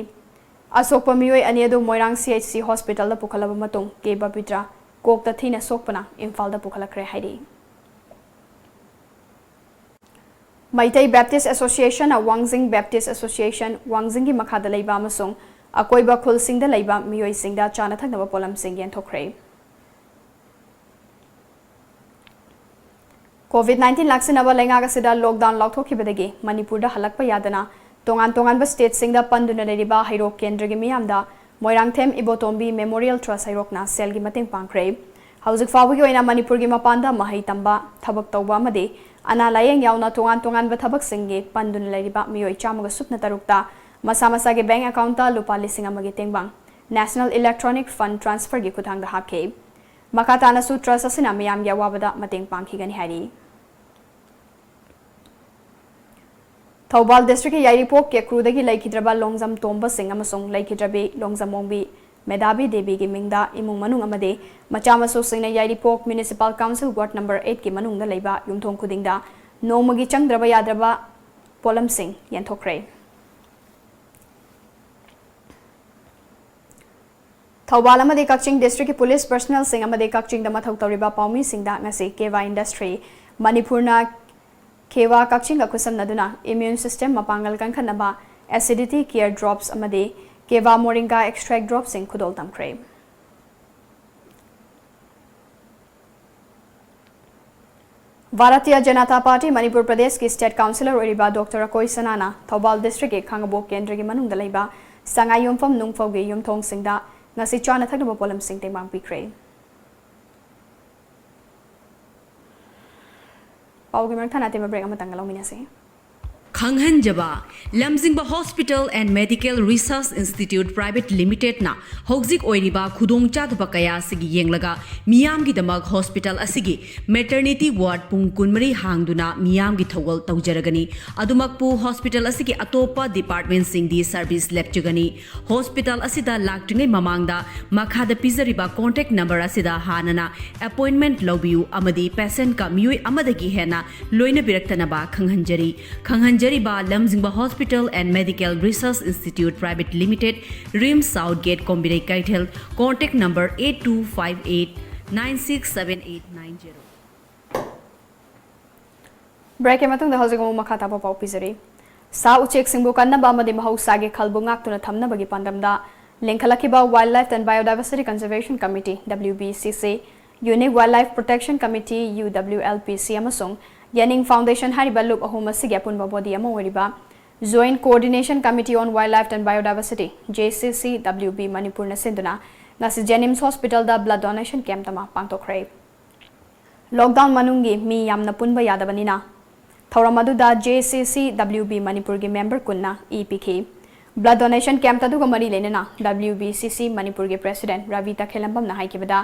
ꯑꯁꯣꯛꯄ ꯃꯤꯑꯣꯏ ꯑꯅꯤ ꯑꯗꯨ ꯃꯣꯏꯔꯥꯡ ꯁꯤ ꯑꯩꯆ ꯁꯤ ꯍꯣꯁꯄꯤꯇꯥꯜꯗ ꯄꯨꯈꯠꯂꯕ ꯃꯇꯨꯡ ꯀꯦ ꯕꯕꯤꯇ꯭ꯔ ꯀꯣꯛꯇ ꯊꯤꯅ ꯁꯣꯛꯄꯅ ꯏꯝꯐꯥꯜꯗ ꯄꯨꯈꯠꯂꯛꯈ꯭ꯔꯦ ꯍꯥꯏꯔꯤ꯫ ꯃꯩꯇꯩ ꯕꯦꯞꯇꯤꯁ ꯑꯦꯁꯣꯁꯤꯌꯦꯁꯟꯅ ꯋꯥꯡꯖꯤꯡ ꯕꯦꯞꯇꯤꯁ ꯑꯦꯁꯣꯁꯤꯌꯦꯁꯟ ꯋꯥꯡꯖꯤꯡꯒꯤ ꯃꯈꯥꯗ ꯂꯩꯕ ꯑꯃꯁꯨꯡ ꯑꯀꯣꯏꯕ ꯈꯨꯜꯁꯤꯡꯗ ꯂꯩꯕ ꯃꯤꯑꯣꯏꯁꯤꯡꯗ ꯆꯥꯅ ꯊꯛꯅꯕ ꯄꯣꯠꯂꯝꯁꯤꯡ ꯌꯦꯟꯊꯣꯛꯈ꯭ꯔꯦ꯫ ꯀꯣꯚꯤꯗ ꯅꯥꯏꯟꯇꯤꯟ ꯂꯥꯛꯁꯤꯟꯅꯕ ꯂꯩꯉꯥꯛ ꯑꯁꯤꯗ ꯂꯣꯛꯗꯥꯎꯟ ꯂꯥꯎꯊꯣꯛꯈꯤꯕꯗꯒꯤ ꯃꯅꯤꯄꯨꯔꯗ ꯍꯜꯂꯛꯄ ꯌꯥꯗꯅ ꯇꯣꯉꯥꯟ ꯇꯣꯉꯥꯟꯕ ꯁ꯭ꯇꯦꯠꯁꯤꯡꯗ ꯄꯟꯗꯨꯅ ꯂꯩꯔꯤꯕ ꯍꯩꯔꯣꯛ ꯀꯦꯟꯗ꯭ꯔꯒꯤ ꯃꯤꯌꯥꯝꯗ ꯃꯣꯏꯔꯥꯡꯊꯦꯝ ꯏꯕꯣꯇꯣꯝꯕꯤ ꯃꯦꯃꯣꯔꯤꯌꯦꯜ ꯇ꯭ꯔꯁ ꯍꯩꯔꯣꯛꯅ ꯁꯦꯜꯒꯤ ꯃꯇꯦꯡ ꯄꯥꯡꯈ꯭ꯔꯦ꯫ ꯍꯧꯖꯤꯛ ꯐꯥꯎꯕꯒꯤ ꯑꯣꯏꯅ ꯃꯅꯤꯄꯨꯔꯒꯤ ꯃꯄꯥꯟꯗ ꯃꯍꯩ ꯇꯝꯕ, ꯊꯕꯛ ꯇꯧꯕ ꯑꯃꯗꯤ ꯑꯅꯥ ꯂꯥꯌꯦꯡ ꯌꯥꯎꯅ ꯇꯣꯉꯥꯟ ꯇꯣꯉꯥꯟꯕ ꯊꯕꯛꯁꯤꯡꯒꯤ ꯄꯟꯗꯨꯅ ꯂꯩꯔꯤꯕ ꯃꯤꯑꯣꯏ ꯆꯥꯝꯃꯒ ꯁꯨꯞꯅ ꯇꯔꯨꯛꯇ ꯃꯁꯥ ꯃꯁꯥꯒꯤ ꯕꯦꯡꯛ ꯑꯦꯀꯥꯎꯟꯠꯇ ꯂꯨꯄꯥ ꯂꯤꯁꯤꯡ ꯑꯃꯒꯤ ꯇꯦꯡꯕꯥꯡ ꯅꯦꯁꯅꯦꯜ ꯏꯂꯦꯛꯇ꯭ꯔꯣꯅꯤꯛ ꯐꯟꯗ ꯇ꯭ꯔꯥꯟꯁꯐꯔꯒꯤ ꯈꯨꯠꯊꯥꯡꯗ ꯍꯥꯞꯈꯤ꯫ ꯃꯈꯥ ꯇꯥꯅꯁꯨ ꯇ꯭ꯔꯁ ꯑꯁꯤꯅ ꯃꯤꯌꯥꯝꯒꯤ ꯑꯋꯥꯕꯗ ꯃꯇꯦꯡ ꯄꯥꯡꯈꯤꯒꯅꯤ ꯍꯥꯏꯔꯤ꯫ ꯊꯧꯕꯥꯜ ꯗꯤꯁꯇ꯭ꯔꯤꯛꯀꯤ ꯌꯥꯏꯔꯤꯄꯣꯛ ꯀꯦꯀ꯭ꯔꯨꯗꯒꯤ ꯂꯩꯈꯤꯗ꯭ꯔꯕ ꯂꯣꯡꯖꯝ ꯇꯣꯝꯕꯁꯤꯡ ꯑꯃꯁꯨꯡ ꯂꯩꯈꯤꯗ꯭ꯔꯕꯤ ꯂꯣꯡꯖꯝ ꯑꯣꯡꯕꯤ ꯃꯦꯙꯥꯕꯤ ꯗꯦꯕꯤꯒꯤ ꯃꯤꯡꯗ ꯏꯃꯨꯡ ꯃꯅꯨꯡ ꯑꯃꯗꯤ ꯃꯆꯥ ꯃꯁꯨꯁꯤꯡꯅ ꯌꯥꯏꯔꯤꯄꯣꯛ ꯃ꯭ꯌꯨꯅꯤꯁꯤꯄꯥꯜ ꯀꯥꯎꯟꯁꯤꯜ ꯋꯥꯔꯗ ꯅꯝꯕꯔ ꯑꯩꯠꯀꯤ ꯃꯅꯨꯡꯗ ꯂꯩꯕ ꯌꯨꯝꯊꯣꯡ ꯈꯨꯗꯤꯡꯗ ꯅꯣꯡꯃꯒꯤ ꯆꯪꯗ꯭ꯔꯕ ꯌꯥꯗ꯭ꯔꯕ ꯄꯣꯠꯂꯝꯁꯤꯡ ꯌꯦꯟꯊꯣꯛꯈ꯭ꯔꯦ꯫ ꯊꯧꯕꯥꯜ ꯑꯃꯗꯤ ꯀꯛꯆꯤꯡ district ꯀꯤ police personnel ꯁꯤꯡ ꯑꯃꯗꯤ ꯀꯛꯆꯤꯡꯗ ꯃꯊꯧ ꯇꯧꯔꯤꯕ ꯄꯥꯎꯃꯤꯁꯤꯡꯗ ꯉꯁꯤ ꯀꯦꯋꯥ industry ꯃꯅꯤꯄꯨꯔꯅ ꯀꯦꯋꯥ ꯀꯛꯆꯤꯡꯒ ꯈꯨꯠꯁꯝꯅꯗꯨꯅ immune system ꯃꯄꯥꯡꯒꯜ ꯀꯟꯈꯠꯅꯕ acidity care drops ꯑꯃꯗꯤ ꯀꯦꯋꯥ moringa extract drops ꯁꯤꯡ ꯈꯨꯗꯣꯜ ꯇꯝꯈ꯭ꯔꯦ꯫ ꯚꯥꯔꯇꯤꯌ ꯖꯅꯇꯥ ꯄꯥꯔꯇꯤ ꯃꯅꯤꯄꯨꯔ ꯄ꯭ꯔꯗꯦꯁꯀꯤ state councillor ꯑꯣꯏꯔꯤꯕ ꯗꯣꯛꯇꯔ ꯑꯀꯣꯏ ꯁꯅꯥꯅ ꯊꯧꯕꯥꯜ district ꯀꯤ ꯈꯥꯡꯉꯕꯣꯛ ꯀꯦꯟꯗ꯭ꯔꯒꯤ ꯃꯅꯨꯡꯗ ꯂꯩꯕ ꯁꯉꯥꯏ ꯌꯨꯝꯐꯝ ꯅꯨꯡꯐꯧꯒꯤ ꯌꯨꯝꯊꯣꯡꯁꯤꯡꯗ ꯉꯁꯤ ꯆꯥꯅ ꯊꯛꯅꯕ ꯄꯣꯠꯂꯝꯁꯤꯡ ꯇꯦꯡꯕꯥꯡ ꯄꯤꯈ꯭ꯔꯦ꯫ ꯄꯥꯎꯒꯤ ꯃꯔꯛ ꯊꯠꯅ ꯑꯇꯦꯟꯕ break ꯑꯃꯇꯪꯒ ꯂꯧꯃꯤꯟꯅꯁꯤ꯫ ꯈꯪꯍꯟꯖꯕ, ꯂꯝꯖꯤꯡꯕ Hospital and Medical Research Institute Private Limited ꯅ ꯍꯧꯖꯤꯛ ꯑꯣꯏꯔꯤꯕ ꯈꯨꯗꯣꯡꯆꯥꯗꯕ ꯀꯌꯥ ꯑꯁꯤꯒꯤ ꯌꯦꯡꯂꯒ ꯃꯤꯌꯥꯝꯒꯤꯗꯃꯛ hospital ꯑꯁꯤꯒꯤ maternity ward ꯄꯨꯡ ꯀꯨꯟꯃꯔꯤ ꯍꯥꯡꯗꯨꯅ ꯃꯤꯌꯥꯝꯒꯤ ꯊꯧꯒꯜ ꯇꯧꯖꯔꯒꯅꯤ꯫ ꯑꯗꯨꯃꯛꯄꯨ hospital ꯑꯁꯤꯒꯤ ꯑꯇꯣꯞꯄ department ꯁꯤꯡꯗꯤ service ꯂꯦꯞꯆꯒꯅꯤ꯫ Hospital ꯑꯁꯤꯗ ꯂꯥꯛꯇ꯭ꯔꯤꯉꯩ ꯃꯃꯥꯡꯗ ꯃꯈꯥꯗ ꯄꯤꯖꯔꯤꯕ contact number ꯑꯁꯤꯗ ꯍꯥꯟꯅꯅ appointment ꯂꯧꯕꯤꯌꯨ ꯑꯃꯗꯤ patient ꯀ ꯃꯤꯑꯣꯏ ꯑꯃꯗꯒꯤ ꯍꯦꯟꯅ ꯂꯣꯏꯅꯕꯤꯔꯛꯇꯅꯕ ꯈꯪꯍꯟꯖꯔꯤ꯫ ꯈꯪꯍꯟꯖꯔꯤꯕ ꯂꯝꯖꯤꯡꯕ Hospital and Medical Research Institute Private Limited, RIMS South Gate, ꯀꯣꯝꯕꯤꯔꯩ ꯀꯩꯊꯦꯜ, contact number eight two five eight nine six seven eight nine zero꯫ Break ꯀꯤ ꯃꯇꯨꯡꯗ ꯍꯧꯖꯤꯛ ꯑꯃꯨꯛ ꯃꯈꯥ ꯇꯥꯕ ꯄꯥꯎ ꯄꯤꯖꯔꯤ꯫ ꯁꯥ ꯎꯆꯦꯛꯁꯤꯡꯕꯨ ꯀꯟꯅꯕ ꯑꯃꯗꯤ ꯃꯍꯧꯁꯥꯒꯤ ꯈꯜꯕꯨ ꯉꯥꯛꯇꯨꯅ ꯊꯝꯅꯕꯒꯤ ꯄꯥꯟꯗꯝꯗ ꯂꯤꯡꯈꯠꯂꯛꯈꯤꯕ Wildlife and Biodiversity Conservation Committee, W B C C, Unique Wildlife Protection Committee, U W L P C, ꯑꯃꯁꯨꯡ ꯌꯥꯅꯤꯡ Foundation ꯍꯥꯏꯔꯤꯕ ꯂꯨꯞ ꯑꯍꯨꯝ ꯑꯁꯤꯒꯤ ꯑꯄꯨꯟꯕ body ꯑꯃ ꯑꯣꯏꯔꯤꯕ Joint Coordination Committee on Wildlife and Biodiversity, J C C W B ꯃꯅꯤꯄꯨꯔꯅ ꯁꯤꯟꯗꯨꯅ ꯉꯁꯤ JNIMS Hospital ꯗ blood donation camp ꯑꯃ ꯄꯥꯡꯊꯣꯛꯈ꯭ꯔꯦ꯫ Lockdown ꯃꯅꯨꯡꯒꯤ ꯃꯤ ꯌꯥꯝꯅ ꯄꯨꯟꯕ ꯌꯥꯗꯕꯅꯤꯅ ꯊꯧꯔꯝ ꯑꯗꯨꯗ J C C W B ꯃꯅꯤꯄꯨꯔꯒꯤ member ꯀꯨꯟꯅ ꯏ ꯄꯤꯈꯤ꯫ Blood donation camp ꯑꯗꯨꯒ ꯃꯔꯤ ꯂꯩꯅꯅ W B C C ꯃꯅꯤꯄꯨꯔꯒꯤ president ꯔꯕꯤ ꯇꯈꯦꯂꯝꯕꯝꯅ ꯍꯥꯏꯈꯤꯕꯗ,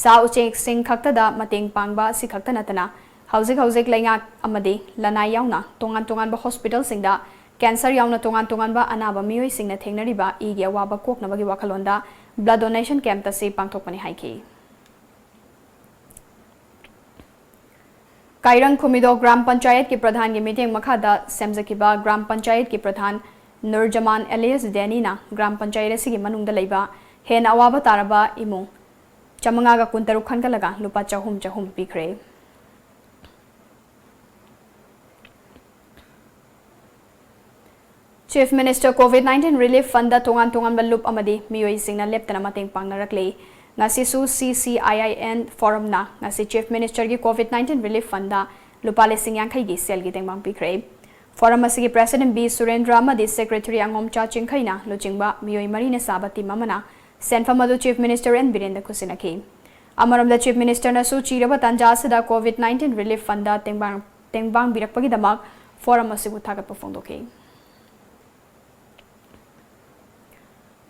ꯁꯥ ꯎꯆꯦꯛꯁꯤꯡ ꯈꯛꯇꯗ ꯃꯇꯦꯡ ꯄꯥꯡꯕ ꯑꯁꯤ ꯈꯛꯇ ꯅꯠꯇꯅ, ꯍꯧꯖꯤꯛ ꯍꯧꯖꯤꯛ ꯂꯩꯉꯥꯛ ꯑꯃꯗꯤ ꯂꯅꯥꯏ ꯌꯥꯎꯅ ꯇꯣꯉꯥꯟ ꯇꯣꯉꯥꯟꯕ hospital ꯁꯤꯡꯗ cancer ꯌꯥꯎꯅ ꯇꯣꯉꯥꯟ ꯇꯣꯉꯥꯟꯕ ꯑꯅꯥꯕ ꯃꯤꯑꯣꯏꯁꯤꯡꯅ ꯊꯦꯡꯅꯔꯤꯕ ꯏꯒꯤ ꯑꯋꯥꯕ ꯀꯣꯛꯅꯕꯒꯤ ꯋꯥꯈꯜꯂꯣꯟꯗ blood donation camp ꯑꯁꯤ ꯄꯥꯡꯊꯣꯛꯄꯅꯤ ꯍꯥꯏꯈꯤ꯫ ꯀꯥꯏꯔꯪ ꯈꯨꯃꯤꯗꯣ ꯒ꯭ꯔꯥꯝ ꯄꯟꯆꯥꯌꯠꯀꯤ ꯄ꯭ꯔꯙꯥꯟꯒꯤ ꯃꯤꯠꯌꯦꯡ ꯃꯈꯥꯗ ꯁꯦꯝꯖꯈꯤꯕ ꯒ꯭ꯔꯥꯝ ꯄꯟꯆꯥꯌꯠꯀꯤ ꯄ꯭ꯔꯙꯥꯟ ꯅꯨꯔꯖꯃꯥꯟ ꯑꯦꯂꯤꯌꯥꯁ ꯗꯦꯅꯤꯅ ꯒ꯭ꯔꯥꯝ ꯄꯟꯆꯥꯌꯠ ꯑꯁꯤꯒꯤ ꯃꯅꯨꯡꯗ ꯂꯩꯕ ꯍꯦꯟꯅ ꯑꯋꯥꯕ ꯇꯥꯔꯕ ꯏꯃꯨꯡ ꯆꯥꯃꯉꯥꯒ ꯀꯨꯟꯇꯔꯨꯛ ꯈꯟꯒꯠꯂꯒ ꯂꯨꯄꯥ ꯆꯍꯨꯝ ꯆꯍꯨꯝ ꯄꯤꯈ꯭ꯔꯦ꯫ Chief Minister COVID nineteen Relief Fundꯗ ꯇꯣꯉꯥꯟ ꯇꯣꯉꯥꯟꯕ ꯂꯨꯞ ꯑꯃꯗꯤ ꯃꯤꯑꯣꯏꯁꯤꯡꯅ ꯂꯦꯞꯇꯅ ꯃꯇꯦꯡ ꯄꯥꯡꯅꯔꯛꯂꯤ꯫ ꯉꯁꯤꯁꯨ C C I I N Forumꯅ ꯉꯁꯤ Chief Ministerꯒꯤ COVID nineteen Relief Fundꯗ ꯂꯨꯄꯥ ꯂꯤꯁꯤꯡ ꯌꯥꯡꯈꯩꯒꯤ ꯁꯦꯜꯒꯤ ꯇꯦꯡꯕꯥꯡ ꯄꯤꯈ꯭ꯔꯦ꯫ Forum ꯑꯁꯤꯒꯤ President B ꯁꯨꯔꯦꯟꯗ꯭ꯔ ꯑꯃꯗꯤ Secretary ꯑꯉꯣꯝꯆꯥ ꯆꯤꯡꯈꯩꯅ ꯂꯨꯆꯤꯡꯕ ꯃꯤꯑꯣꯏ ꯃꯔꯤꯅ ꯁꯥꯕ team ꯑꯃꯅ ꯁꯦꯟꯐꯝ ꯑꯗꯨ Chief Minister N ꯕꯤꯔꯦꯟꯗ ꯈꯨꯠꯁꯤꯟꯅꯈꯤ꯫ ꯑꯃꯔꯣꯝꯗ Chief Ministerꯅꯁꯨ ꯆꯤꯔꯕ ꯇꯥꯟꯖꯥ ꯑꯁꯤꯗ COVID nineteen Relief Fundꯗ ꯇꯦꯡꯕꯥꯡ-, ꯇꯦꯡꯕꯥꯡꯕꯤꯔꯛꯄꯒꯤꯗꯃꯛ Forum ꯑꯁꯤꯕꯨ ꯊꯥꯒꯠꯄ ꯐꯣꯡꯗꯣꯛꯈꯤ꯫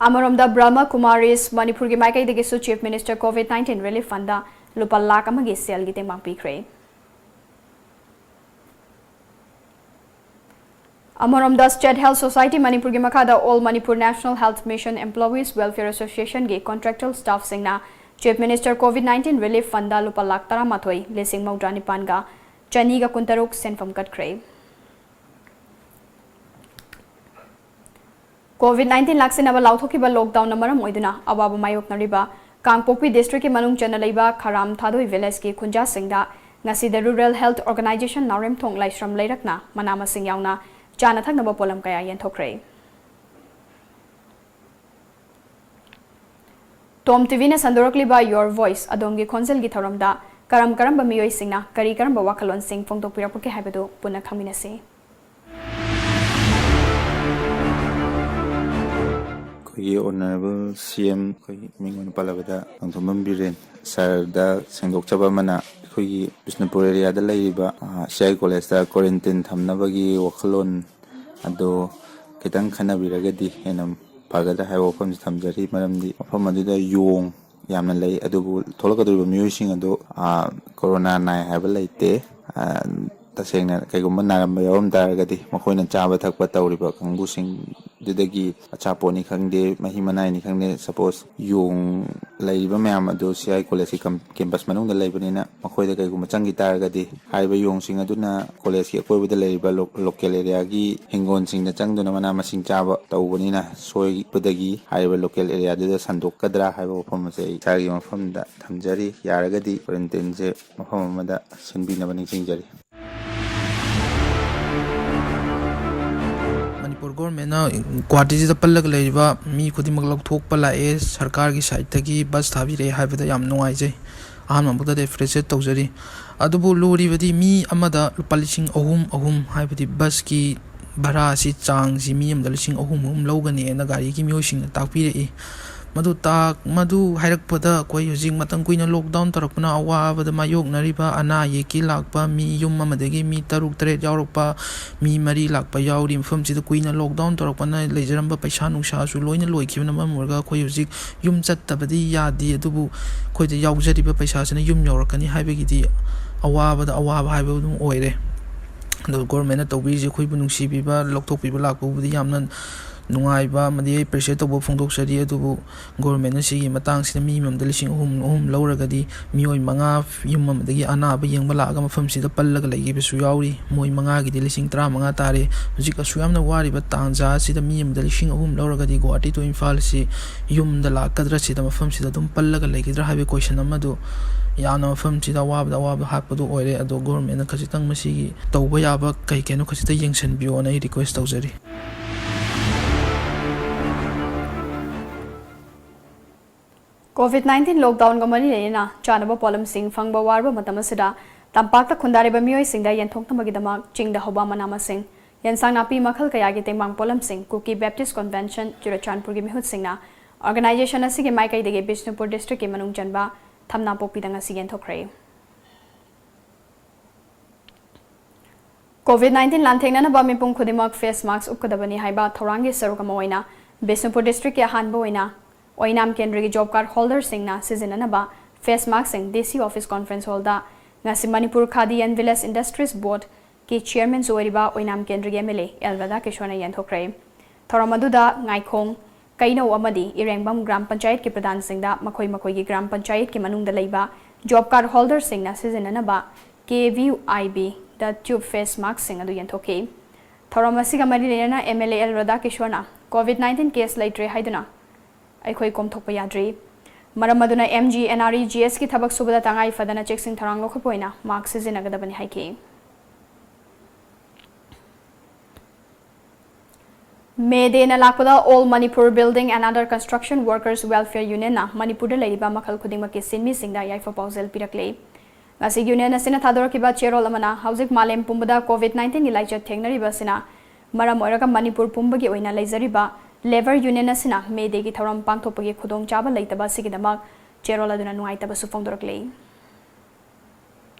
ꯑꯃꯔꯣꯝꯗ Brahma Kumaris ꯃꯅꯤꯄꯨꯔꯒꯤ ꯃꯥꯏꯀꯩꯗꯒꯤꯁꯨ Chief Minister COVID nineteen Relief Fundꯗ ꯂꯨꯄꯥ ꯂꯥꯈ ꯑꯃꯒꯤ ꯁꯦꯜꯒꯤ ꯇꯦꯡꯕꯥꯡ ꯄꯤꯈ꯭ꯔꯦ꯫ ꯑꯃꯔꯣꯝꯗ State Health Society ꯃꯅꯤꯄꯨꯔꯒꯤ ꯃꯈꯥꯗ All Manipur National Health Mission Employees Welfare Associationꯒꯤ contractual staffꯁꯤꯡꯅ Chief Minister COVID nineteen Relief Fundꯗ ꯂꯨꯄꯥ ꯂꯥꯈ ꯇꯔꯥꯃꯥꯊꯣꯏ ꯂꯤꯁꯤꯡ ꯃꯧꯗ꯭ꯔꯥ ꯅꯤꯄꯥꯟꯒ ꯆꯅꯤꯒ ꯀꯨꯟꯇꯔꯨꯛ ꯁꯦꯟꯐꯝ ꯀꯠꯈ꯭ꯔꯦ꯫ COVID nineteen ꯂꯥꯛꯁꯤꯟꯅꯕ ꯂꯥꯎꯊꯣꯛꯈꯤꯕ lockdownꯅ ꯃꯔꯝ ꯑꯣꯏꯗꯨꯅ ꯑꯋꯥꯕ ꯃꯥꯌꯣꯛꯅꯔꯤꯕ ꯀꯥꯡꯄꯣꯛꯄꯤ districtꯀꯤ ꯃꯅꯨꯡ ꯆꯟꯅ ꯂꯩꯕ ꯈꯔꯥꯝ ꯊꯥꯗꯣꯏ villageꯀꯤ ꯈꯨꯟꯖꯥꯁꯤꯡꯗ ꯉꯁꯤꯗ Rural Health Organization ꯅꯥꯎꯔꯦꯝꯊꯣꯡ ꯂꯥꯏꯁ꯭ꯔꯝ ꯂꯩꯔꯛꯅ ꯃꯅꯥ ꯃꯁꯤꯡ ꯌꯥꯎꯅ ꯆꯥꯅ ꯊꯛꯅꯕ ꯄꯣꯠꯂꯝ ꯀꯌꯥ ꯌꯦꯟꯊꯣꯛꯈ꯭ꯔꯦ꯫ Tom TVꯅ ꯁꯟꯗꯣꯔꯛꯂꯤꯕ Your Voice, ꯑꯗꯣꯝꯒꯤ ꯈꯣꯟꯖꯦꯜꯒꯤ ꯊꯧꯔꯝꯗ ꯀꯔꯝ ꯀꯔꯝꯕ ꯃꯤꯑꯣꯏꯁꯤꯡꯅ ꯀꯔꯤ ꯀꯔꯝꯕ ꯋꯥꯈꯜꯂꯣꯟꯁꯤꯡ ꯐꯣꯡꯗꯣꯛꯄꯤꯔꯛꯄꯒꯦ ꯍꯥꯏꯕꯗꯨ ꯄꯨꯟꯅ ꯈꯪꯃꯤꯟꯅꯁꯤ꯫ ꯑꯩꯈꯣꯏꯒꯤ Honourable C M, ꯑꯩꯈꯣꯏꯒꯤ ꯃꯤꯡ ꯑꯣꯏꯅ ꯄꯜꯂꯕꯗ ꯅꯣꯡꯊꯣꯝꯕꯝ ꯕꯤꯔꯦꯟ ꯁꯥꯔꯗ ꯁꯦꯡꯗꯣꯛꯆꯕ ꯑꯃꯅ, ꯑꯩꯈꯣꯏꯒꯤ ꯕꯤꯁꯅꯨꯄꯨꯔ areaꯗ ꯂꯩꯔꯤꯕ, ꯑ, C I collegeꯇ quarantine ꯊꯝꯅꯕꯒꯤ ꯋꯥꯈꯜꯂꯣꯟ ꯑꯗꯣ ꯈꯤꯇꯪ ꯈꯟꯅꯕꯤꯔꯒꯗꯤ ꯍꯦꯟꯅ ꯐꯒꯗ꯭ꯔꯥ ꯍꯥꯏꯕ ꯋꯥꯐꯝꯁꯤ ꯊꯝꯖꯔꯤ꯫ ꯃꯔꯝꯗꯤ ꯃꯐꯝ ꯑꯗꯨꯗ ꯌꯣꯡ ꯌꯥꯝꯅ ꯂꯩ, ꯑꯗꯨꯕꯨ ꯊꯣꯛꯂꯛꯀꯗꯧꯔꯤꯕ ꯃꯤꯑꯣꯏꯁꯤꯡ ꯑꯗꯨ, ꯑ, corona ꯅꯥꯏ ꯍꯥꯏꯕ ꯂꯩꯇꯦ꯫ ꯑ, ꯇꯁꯦꯡꯅ ꯀꯩꯒꯨꯝꯕ ꯅꯥꯔꯝꯕ ꯌꯥꯎꯔꯝ ꯇꯥꯔꯒꯗꯤ, ꯃꯈꯣꯏꯅ ꯆꯥꯕ ꯊꯛꯄ ꯇꯧꯔꯤꯕ ꯀꯥꯡꯕꯨꯁꯤꯡꯗꯨꯗꯒꯤ, ꯑꯆꯥꯄꯣꯠꯅꯤ ꯈꯪꯗꯦ, ꯃꯍꯤ ꯃꯅꯥꯏꯅꯤ ꯈꯪꯗꯦ, ꯁꯄꯣꯁ ꯌꯣꯡ ꯂꯩꯔꯤꯕ ꯃꯌꯥꯝ ꯑꯗꯨ ꯁꯤ ꯑꯥꯏ ꯀꯣꯂꯦꯖꯀꯤ ꯀꯝ-, ꯀꯦꯝꯄꯁ ꯃꯅꯨꯡꯗ ꯂꯩꯕꯅꯤꯅ, ꯃꯈꯣꯏꯗ ꯀꯩꯒꯨꯝꯕ ꯆꯪꯈꯤ ꯇꯥꯔꯒꯗꯤ, ꯍꯥꯏꯔꯤꯕ ꯌꯣꯡꯁꯤꯡ ꯑꯗꯨꯅ ꯀꯣꯂꯦꯖꯀꯤ ꯑꯀꯣꯏꯕꯗ ꯂꯩꯔꯤꯕ ꯂꯣ-, ꯂꯣꯀꯦꯜ ꯑꯦꯔꯤꯌꯥꯒꯤ ꯍꯤꯡꯒꯣꯜꯁꯤꯡꯗ ꯆꯪꯗꯨꯅ ꯃꯅꯥ ꯃꯁꯤꯡ ꯆꯥꯕ ꯇꯧꯕꯅꯤꯅ, ꯁꯣꯏꯕꯗꯒꯤ ꯍꯥꯏꯔꯤꯕ ꯂꯣꯀꯦꯜ ꯑꯦꯔꯤꯌꯥꯗꯨꯗ ꯁꯟꯗꯣꯛꯀꯗ꯭ꯔꯥ ꯍꯥꯏꯕ ꯋꯥꯐꯝ ꯑꯁꯦ ꯑꯩ ꯏꯁꯥꯒꯤ ꯃꯐꯝꯗ ꯊꯝꯖꯔꯤ꯫ ꯌꯥꯔꯒꯗꯤ ꯀ꯭ꯋꯥꯔꯦꯟꯇꯤꯟꯁꯦ ꯃꯐꯝ ꯑꯃꯗ ꯁꯤꯟꯕꯤꯅꯕ ꯅꯤꯡꯁꯤꯡꯖꯔꯤ꯫ ꯃꯅꯤꯄꯨꯔ ꯒꯣꯔꯃꯦꯟꯅ ꯒꯨꯍꯥꯇꯤꯁꯤꯗ ꯄꯜꯂꯒ ꯂꯩꯔꯤꯕ ꯃꯤ ꯈꯨꯗꯤꯡꯃꯛ ꯂꯧꯊꯣꯛꯄ ꯂꯥꯛꯑꯦ, ꯁꯔꯀꯥꯔꯒꯤ ꯁꯥꯏꯠꯇꯒꯤ ꯕꯁ ꯊꯥꯕꯤꯔꯛꯑꯦ ꯍꯥꯏꯕꯗ ꯌꯥꯝ ꯅꯨꯡꯉꯥꯏꯖꯩ꯫ ꯑꯍꯥꯟꯕ ꯃꯛꯇꯗ ꯑꯦꯄ꯭ꯔꯤꯁꯤꯌꯦꯠ ꯇꯧꯖꯔꯤ꯫ ꯑꯗꯨꯕꯨ ꯂꯨꯔꯤꯕꯗꯤ ꯃꯤ ꯑꯃꯗ ꯂꯨꯄꯥ ꯂꯤꯁꯤꯡ ꯑꯍꯨꯝ, ꯑꯍꯨꯝ ꯍꯥꯏꯕꯗꯤ ꯕꯁꯀꯤ ꯚꯔꯥꯁꯤ, ꯆꯥꯡꯁꯤ ꯃꯤ ꯑꯃꯗ ꯂꯤꯁꯤꯡ ꯑꯍꯨꯝ ꯑꯍꯨꯝ ꯂꯧꯒꯅꯤꯅ ꯒꯥꯔꯤꯒꯤ ꯃꯤꯑꯣꯏꯁꯤꯡꯅ ꯇꯥꯛꯄꯤꯔꯛꯏ꯫ ꯃꯗꯨ ꯇꯥꯛ-, ꯃꯗꯨ ꯍꯥꯏꯔꯛꯄꯗ ꯑꯩꯈꯣꯏ ꯍꯧꯖꯤꯛ ꯃꯇꯝ ꯀꯨꯏꯅ ꯂꯣꯛꯗꯥꯎꯟ ꯇꯧꯔꯛꯄꯅ ꯑꯋꯥꯕꯗ ꯃꯥꯌꯣꯛꯅꯔꯤꯕ ꯑꯅꯥ ꯑꯌꯦꯛꯀꯤ ꯂꯥꯛꯄ ꯃꯤ ꯌꯨꯝ ꯑꯃꯗꯒꯤ ꯃꯤ ꯇꯔꯨꯛ ꯇꯔꯦꯠ ꯌꯥꯎꯔꯛꯄ, ꯃꯤ ꯃꯔꯤ ꯂꯥꯛꯄ ꯌꯥꯎꯔꯤ꯫ ꯃꯐꯝꯁꯤꯗ ꯀꯨꯏꯅ ꯂꯣꯛꯗꯥꯎꯟ ꯇꯧꯔꯛꯄꯅ ꯂꯩꯖꯔꯝꯕ ꯄꯩꯁꯥ ꯅꯨꯡꯁꯥꯁꯨ ꯂꯣꯏꯅ ꯂꯣꯏꯈꯤꯕꯅ ꯃꯔꯝ ꯑꯣꯏꯔꯒ ꯑꯩꯈꯣꯏ ꯍꯧꯖꯤꯛ ꯌꯨꯝ ꯆꯠꯇꯕꯗꯤ ꯌꯥꯗꯦ꯫ ꯑꯗꯨꯕꯨ ꯑꯩꯈꯣꯏꯗ ꯌꯥꯎꯖꯔꯤꯕ ꯄꯩꯁꯥꯁꯤꯅ ꯌꯨꯝ ꯌꯧꯔꯛꯀꯅꯤ ꯍꯥꯏꯕꯒꯤꯗꯤ ꯑꯋꯥꯕꯗ ꯑꯋꯥꯕ ꯍꯥꯏꯕ ꯑꯗꯨꯝ ꯑꯣꯏꯔꯦ꯫ ꯑꯗꯣ ꯒꯣꯔꯃꯦꯟꯅ ꯇꯧꯕꯤꯔꯤꯁꯦ ꯑꯩꯈꯣꯏꯕꯨ ꯅꯨꯡꯁꯤꯕꯤꯕ, ꯂꯧꯊꯣꯛꯄꯤꯕ ꯂꯥꯛꯄꯕꯨꯗꯤ ꯌꯥꯝꯅ ꯅꯨꯡꯉꯥꯏꯕ ꯑꯃꯗꯤ ꯑꯩ ꯑꯦꯄ꯭ꯔꯤꯁꯤꯌꯦꯠ ꯇꯧꯕ ꯐꯣꯡꯗꯣꯛꯆꯔꯤ꯫ ꯑꯗꯨꯕꯨ ꯒꯣꯔꯃꯦꯟꯅ ꯁꯤꯒꯤ ꯃꯇꯥꯡꯁꯤꯗ ꯃꯤ ꯑꯃꯃꯝꯗ ꯂꯤꯁꯤꯡ ꯑꯍꯨꯝ, ꯑꯍꯨꯝ ꯂꯧꯔꯒꯗꯤ ꯃꯤꯑꯣꯏ ꯃꯉꯥ ꯌꯨꯝ ꯑꯃꯗꯒꯤ ꯑꯅꯥꯕ ꯌꯦꯡꯕ ꯂꯥꯛꯑꯒ ꯃꯐꯝꯁꯤꯗ ꯄꯜꯂꯒ ꯂꯩꯈꯤꯕꯁꯨ ꯌꯥꯎꯔꯤ꯫ ꯃꯣꯏ ꯃꯉꯥꯒꯤꯗꯤ ꯂꯤꯁꯤꯡ ꯇꯔꯥꯃꯉꯥ ꯇꯥꯔꯦ꯫ ꯍꯧꯖꯤꯛ ꯑꯁꯨꯛ ꯌꯥꯝꯅ ꯋꯥꯔꯤꯕ ꯇꯥꯟꯖꯥ ꯑꯁꯤꯗ ꯃꯤ ꯑꯃꯗ ꯂꯤꯁꯤꯡ ꯑꯍꯨꯝ ꯂꯧꯔꯒꯗꯤ ꯒꯨꯍꯥꯇꯤ to ꯏꯝꯐꯥꯜꯁꯤ ꯌꯨꯝꯗ ꯂꯥꯛꯀꯗ꯭ꯔꯥ, ꯁꯤꯗ ꯃꯐꯝꯁꯤꯗ ꯑꯗꯨꯝ ꯄꯜꯂꯒ ꯂꯩꯒꯗ꯭ꯔꯥ ꯍꯥꯏꯕꯒꯤ ꯀꯣꯏꯁꯟ ꯑꯃꯗꯨ ꯌꯥꯝꯅ ꯃꯐꯝꯁꯤꯗ ꯑꯋꯥꯕꯗ ꯑꯋꯥꯕ ꯍꯥꯞꯄꯗꯨ ꯑꯣꯏꯔꯦ꯫ ꯑꯗꯣ ꯒꯣꯔꯃꯦꯟꯅ ꯈꯖꯤꯛꯇꯪ ꯃꯁꯤꯒꯤ ꯇꯧꯕ ꯌꯥꯕ ꯀꯩ ꯀꯩꯅꯣ ꯈꯖꯤꯛꯇ ꯌꯦꯡꯁꯤꯟꯕꯤꯌꯣꯅ ꯑꯩ ꯔꯤꯀ꯭ꯋꯦꯁ ꯇꯧꯖꯔꯤ꯫ ꯀꯣꯚꯤꯗ ꯅꯥꯏꯟꯇꯤꯟ ꯂꯣꯛꯗꯥꯎꯟꯒ ꯃꯔꯤ ꯂꯩꯅꯅ ꯆꯥꯅꯕ ꯄꯣꯠꯂꯝꯁꯤꯡ ꯐꯪꯕ ꯋꯥꯔꯕ ꯃꯇꯝ ꯑꯁꯤꯗ ꯇꯝꯄꯥꯛꯇ ꯈꯨꯟꯗꯥꯔꯤꯕ ꯃꯤꯑꯣꯏꯁꯤꯡꯗ ꯌꯦꯟꯊꯣꯛꯅꯕꯒꯤꯗꯃꯛ ꯆꯤꯡꯗ ꯍꯧꯕ ꯃꯅꯥ ꯃꯁꯤꯡ, ꯌꯦꯟꯁꯥꯡ ꯅꯥꯄꯤ ꯃꯈꯜ ꯀꯌꯥꯒꯤ ꯇꯦꯡꯕꯥꯡ ꯄꯣꯠꯂꯝꯁꯤꯡ ꯀꯨꯀꯤ ꯕꯦꯞꯇꯤꯁ ꯀꯟꯚꯦꯟꯁꯟ ꯆꯨꯔꯆꯥꯟꯄꯨꯔꯒꯤ ꯃꯤꯍꯨꯠꯁꯤꯡꯅ ꯑꯣꯔꯒꯅꯥꯏꯖꯦꯁꯟ ꯑꯁꯤꯒꯤ ꯃꯥꯏꯀꯩꯗꯒꯤ ꯕꯤꯁꯅꯨꯄꯨꯔ ꯗꯤꯁꯇ꯭ꯔꯤꯛꯀꯤ ꯃꯅꯨꯡ ꯆꯟꯕ ꯊꯝꯅꯥꯄꯣꯛꯄꯤꯗ ꯉꯁꯤ ꯌꯦꯟꯊꯣꯛꯈ꯭ꯔꯦ꯫ ꯀꯣꯚꯤꯗ ꯅꯥꯏꯟꯇꯤꯟ ꯂꯥꯟꯊꯦꯡꯅꯅꯕ ꯃꯤꯄꯨꯝ ꯈꯨꯗꯤꯡꯃꯛ ꯐꯦꯁ ꯃꯥꯁꯛ ꯎꯞꯀꯗꯕꯅꯤ ꯍꯥꯏꯕ ꯊꯧꯔꯥꯡꯒꯤ ꯁꯔꯨꯛ ꯑꯃ ꯑꯣꯏꯅ ꯕꯤꯁꯅꯨꯄꯨꯔ ꯗꯤꯁꯇ꯭ꯔꯤꯛꯀꯤ ꯑꯍꯥꯟꯕ ꯑꯣꯏꯅ ꯑꯣꯏꯅꯥꯝ ꯀꯦꯟꯗ꯭ꯔꯒꯤ ꯖꯣꯕ ꯀꯥꯔꯗ ꯍꯣꯜꯗꯔꯁꯤꯡꯅ ꯁꯤꯖꯤꯟꯅꯅꯕ ꯐꯦꯁ ꯃꯥꯁꯛꯁꯤꯡ ꯗꯤ ꯁꯤ ꯑꯣꯐꯤꯁ ꯀꯣꯟꯐ꯭ꯔꯦꯟꯁ ꯍꯣꯜꯗ ꯉꯁꯤ ꯃꯅꯤꯄꯨꯔ ꯈꯥꯗꯤ ꯑꯦꯟ ꯚꯤꯂꯦꯖ ꯏꯟꯗꯁꯇ꯭ꯔꯤꯁ ꯕꯣꯔꯗꯀꯤ ꯆꯤꯌꯔꯃꯦꯟꯁꯨ ꯑꯣꯏꯔꯤꯕ ꯑꯣꯏꯅꯥꯝ ꯀꯦꯟꯗ꯭ꯔꯒꯤ ꯑꯦꯝ ꯑꯦꯜ ꯑꯦ ꯑꯦꯜ ꯔꯥꯙꯥꯀꯤꯁꯣꯔꯅ ꯌꯦꯟꯊꯣꯛꯈ꯭ꯔꯦ꯫ ꯊꯧꯔꯝ ꯑꯗꯨꯗ ꯉꯥꯏꯈꯣꯡ, ꯀꯩꯅꯧ ꯑꯃꯗꯤ ꯏꯔꯦꯡꯕꯝ ꯒ꯭ꯔꯥꯝ ꯄꯟꯆꯥꯌꯠꯀꯤ ꯄ꯭ꯔꯙꯥꯟꯁꯤꯡꯗ ꯃꯈꯣꯏ ꯃꯈꯣꯏꯒꯤ ꯒ꯭ꯔꯥꯝ ꯄꯟꯆꯥꯌꯠꯀꯤ ꯃꯅꯨꯡꯗ ꯂꯩꯕ ꯖꯣꯕ ꯀꯥꯔꯗ ꯍꯣꯜꯗꯔꯁꯤꯡꯅ ꯁꯤꯖꯤꯟꯅꯅꯕ ꯀꯦ ꯚꯤ ꯑꯥꯏ ꯕꯤꯗ ꯇ꯭ꯌꯨꯕ ꯐꯦꯁ ꯃꯥꯛꯁꯁꯤꯡ ꯑꯗꯨ ꯌꯦꯟꯊꯣꯛꯈꯤ꯫ ꯊꯧꯔꯝ ꯑꯁꯤꯒ ꯃꯔꯤ ꯂꯩꯅꯅ ꯑꯦꯝ ꯑꯦꯜ ꯑꯦ ꯑꯦꯜ ꯔꯥꯙꯥꯀꯤꯁꯣꯔꯅ ꯀꯣꯚꯤꯗ ꯅꯥꯏꯟꯇꯤꯟ ꯀꯦꯁ ꯂꯩꯇ꯭ꯔꯦ ꯍꯥꯏꯗꯨꯅ ꯑꯩꯈꯣꯏ ꯀꯣꯝꯊꯣꯛꯄ ꯌꯥꯗ꯭ꯔꯤ꯫ ꯃꯔꯝ ꯑꯗꯨꯅ M G N R E G ꯑꯦꯁꯀꯤ ꯊꯕꯛ ꯁꯨꯕꯗ ꯇꯉꯥꯏ ꯐꯗꯅ ꯆꯦꯛꯁꯤꯟ ꯊꯧꯔꯥꯡ ꯂꯧꯈꯠꯄ ꯑꯣꯏꯅ ꯃꯥꯛꯁ ꯁꯤꯖꯤꯟꯅꯒꯗꯕꯅꯤ ꯍꯥꯏꯈꯤ꯫ ꯃꯦ ꯗꯦꯅ ꯂꯥꯛꯄꯗ All Manipur Building and Under Construction Workers Welfare Unionꯅ ꯃꯅꯤꯄꯨꯔꯗ ꯂꯩꯔꯤꯕ ꯃꯈꯜ ꯈꯨꯗꯤꯡꯃꯛꯀꯤ ꯁꯤꯟꯃꯤꯁꯤꯡꯗ ꯌꯥꯏꯐ ꯄꯥꯎꯖꯦꯜ ꯄꯤꯔꯛꯂꯦ꯫ ꯉꯁꯤ ꯌꯨꯅꯤꯌꯟ ꯑꯁꯤꯅ ꯊꯥꯗꯣꯔꯛꯈꯤꯕ ꯆꯦꯔꯣꯜ ꯑꯃꯅ ꯍꯧꯖꯤꯛ ꯃꯥꯂꯦꯝ ꯄꯨꯝꯕꯗ ꯀꯣꯚꯤꯗ ꯅꯥꯏꯟꯇꯤꯟꯒꯤ ꯂꯥꯏꯆꯠ ꯊꯦꯡꯅꯔꯤꯕ ꯑꯁꯤꯅ ꯃꯔꯝ ꯑꯣꯏꯔꯒ ꯃꯅꯤꯄꯨꯔ ꯄꯨꯝꯕꯒꯤ ꯑꯣꯏꯅ ꯂꯩꯖꯔꯤꯕ ꯂꯦꯕꯔ ꯌꯨꯅꯤꯌꯟ ꯑꯁꯤꯅ ꯃꯦ ꯗꯦꯒꯤ ꯊꯧꯔꯝ ꯄꯥꯡꯊꯣꯛꯄꯒꯤ ꯈꯨꯗꯣꯡꯆꯥꯕ ꯂꯩꯇꯕ ꯑꯁꯤꯒꯤꯗꯃꯛ ꯆꯦꯔꯣꯜ ꯑꯗꯨꯅ ꯅꯨꯡꯉꯥꯏꯇꯕꯁꯨ ꯐꯣꯡꯗꯣꯔꯛꯂꯤ꯫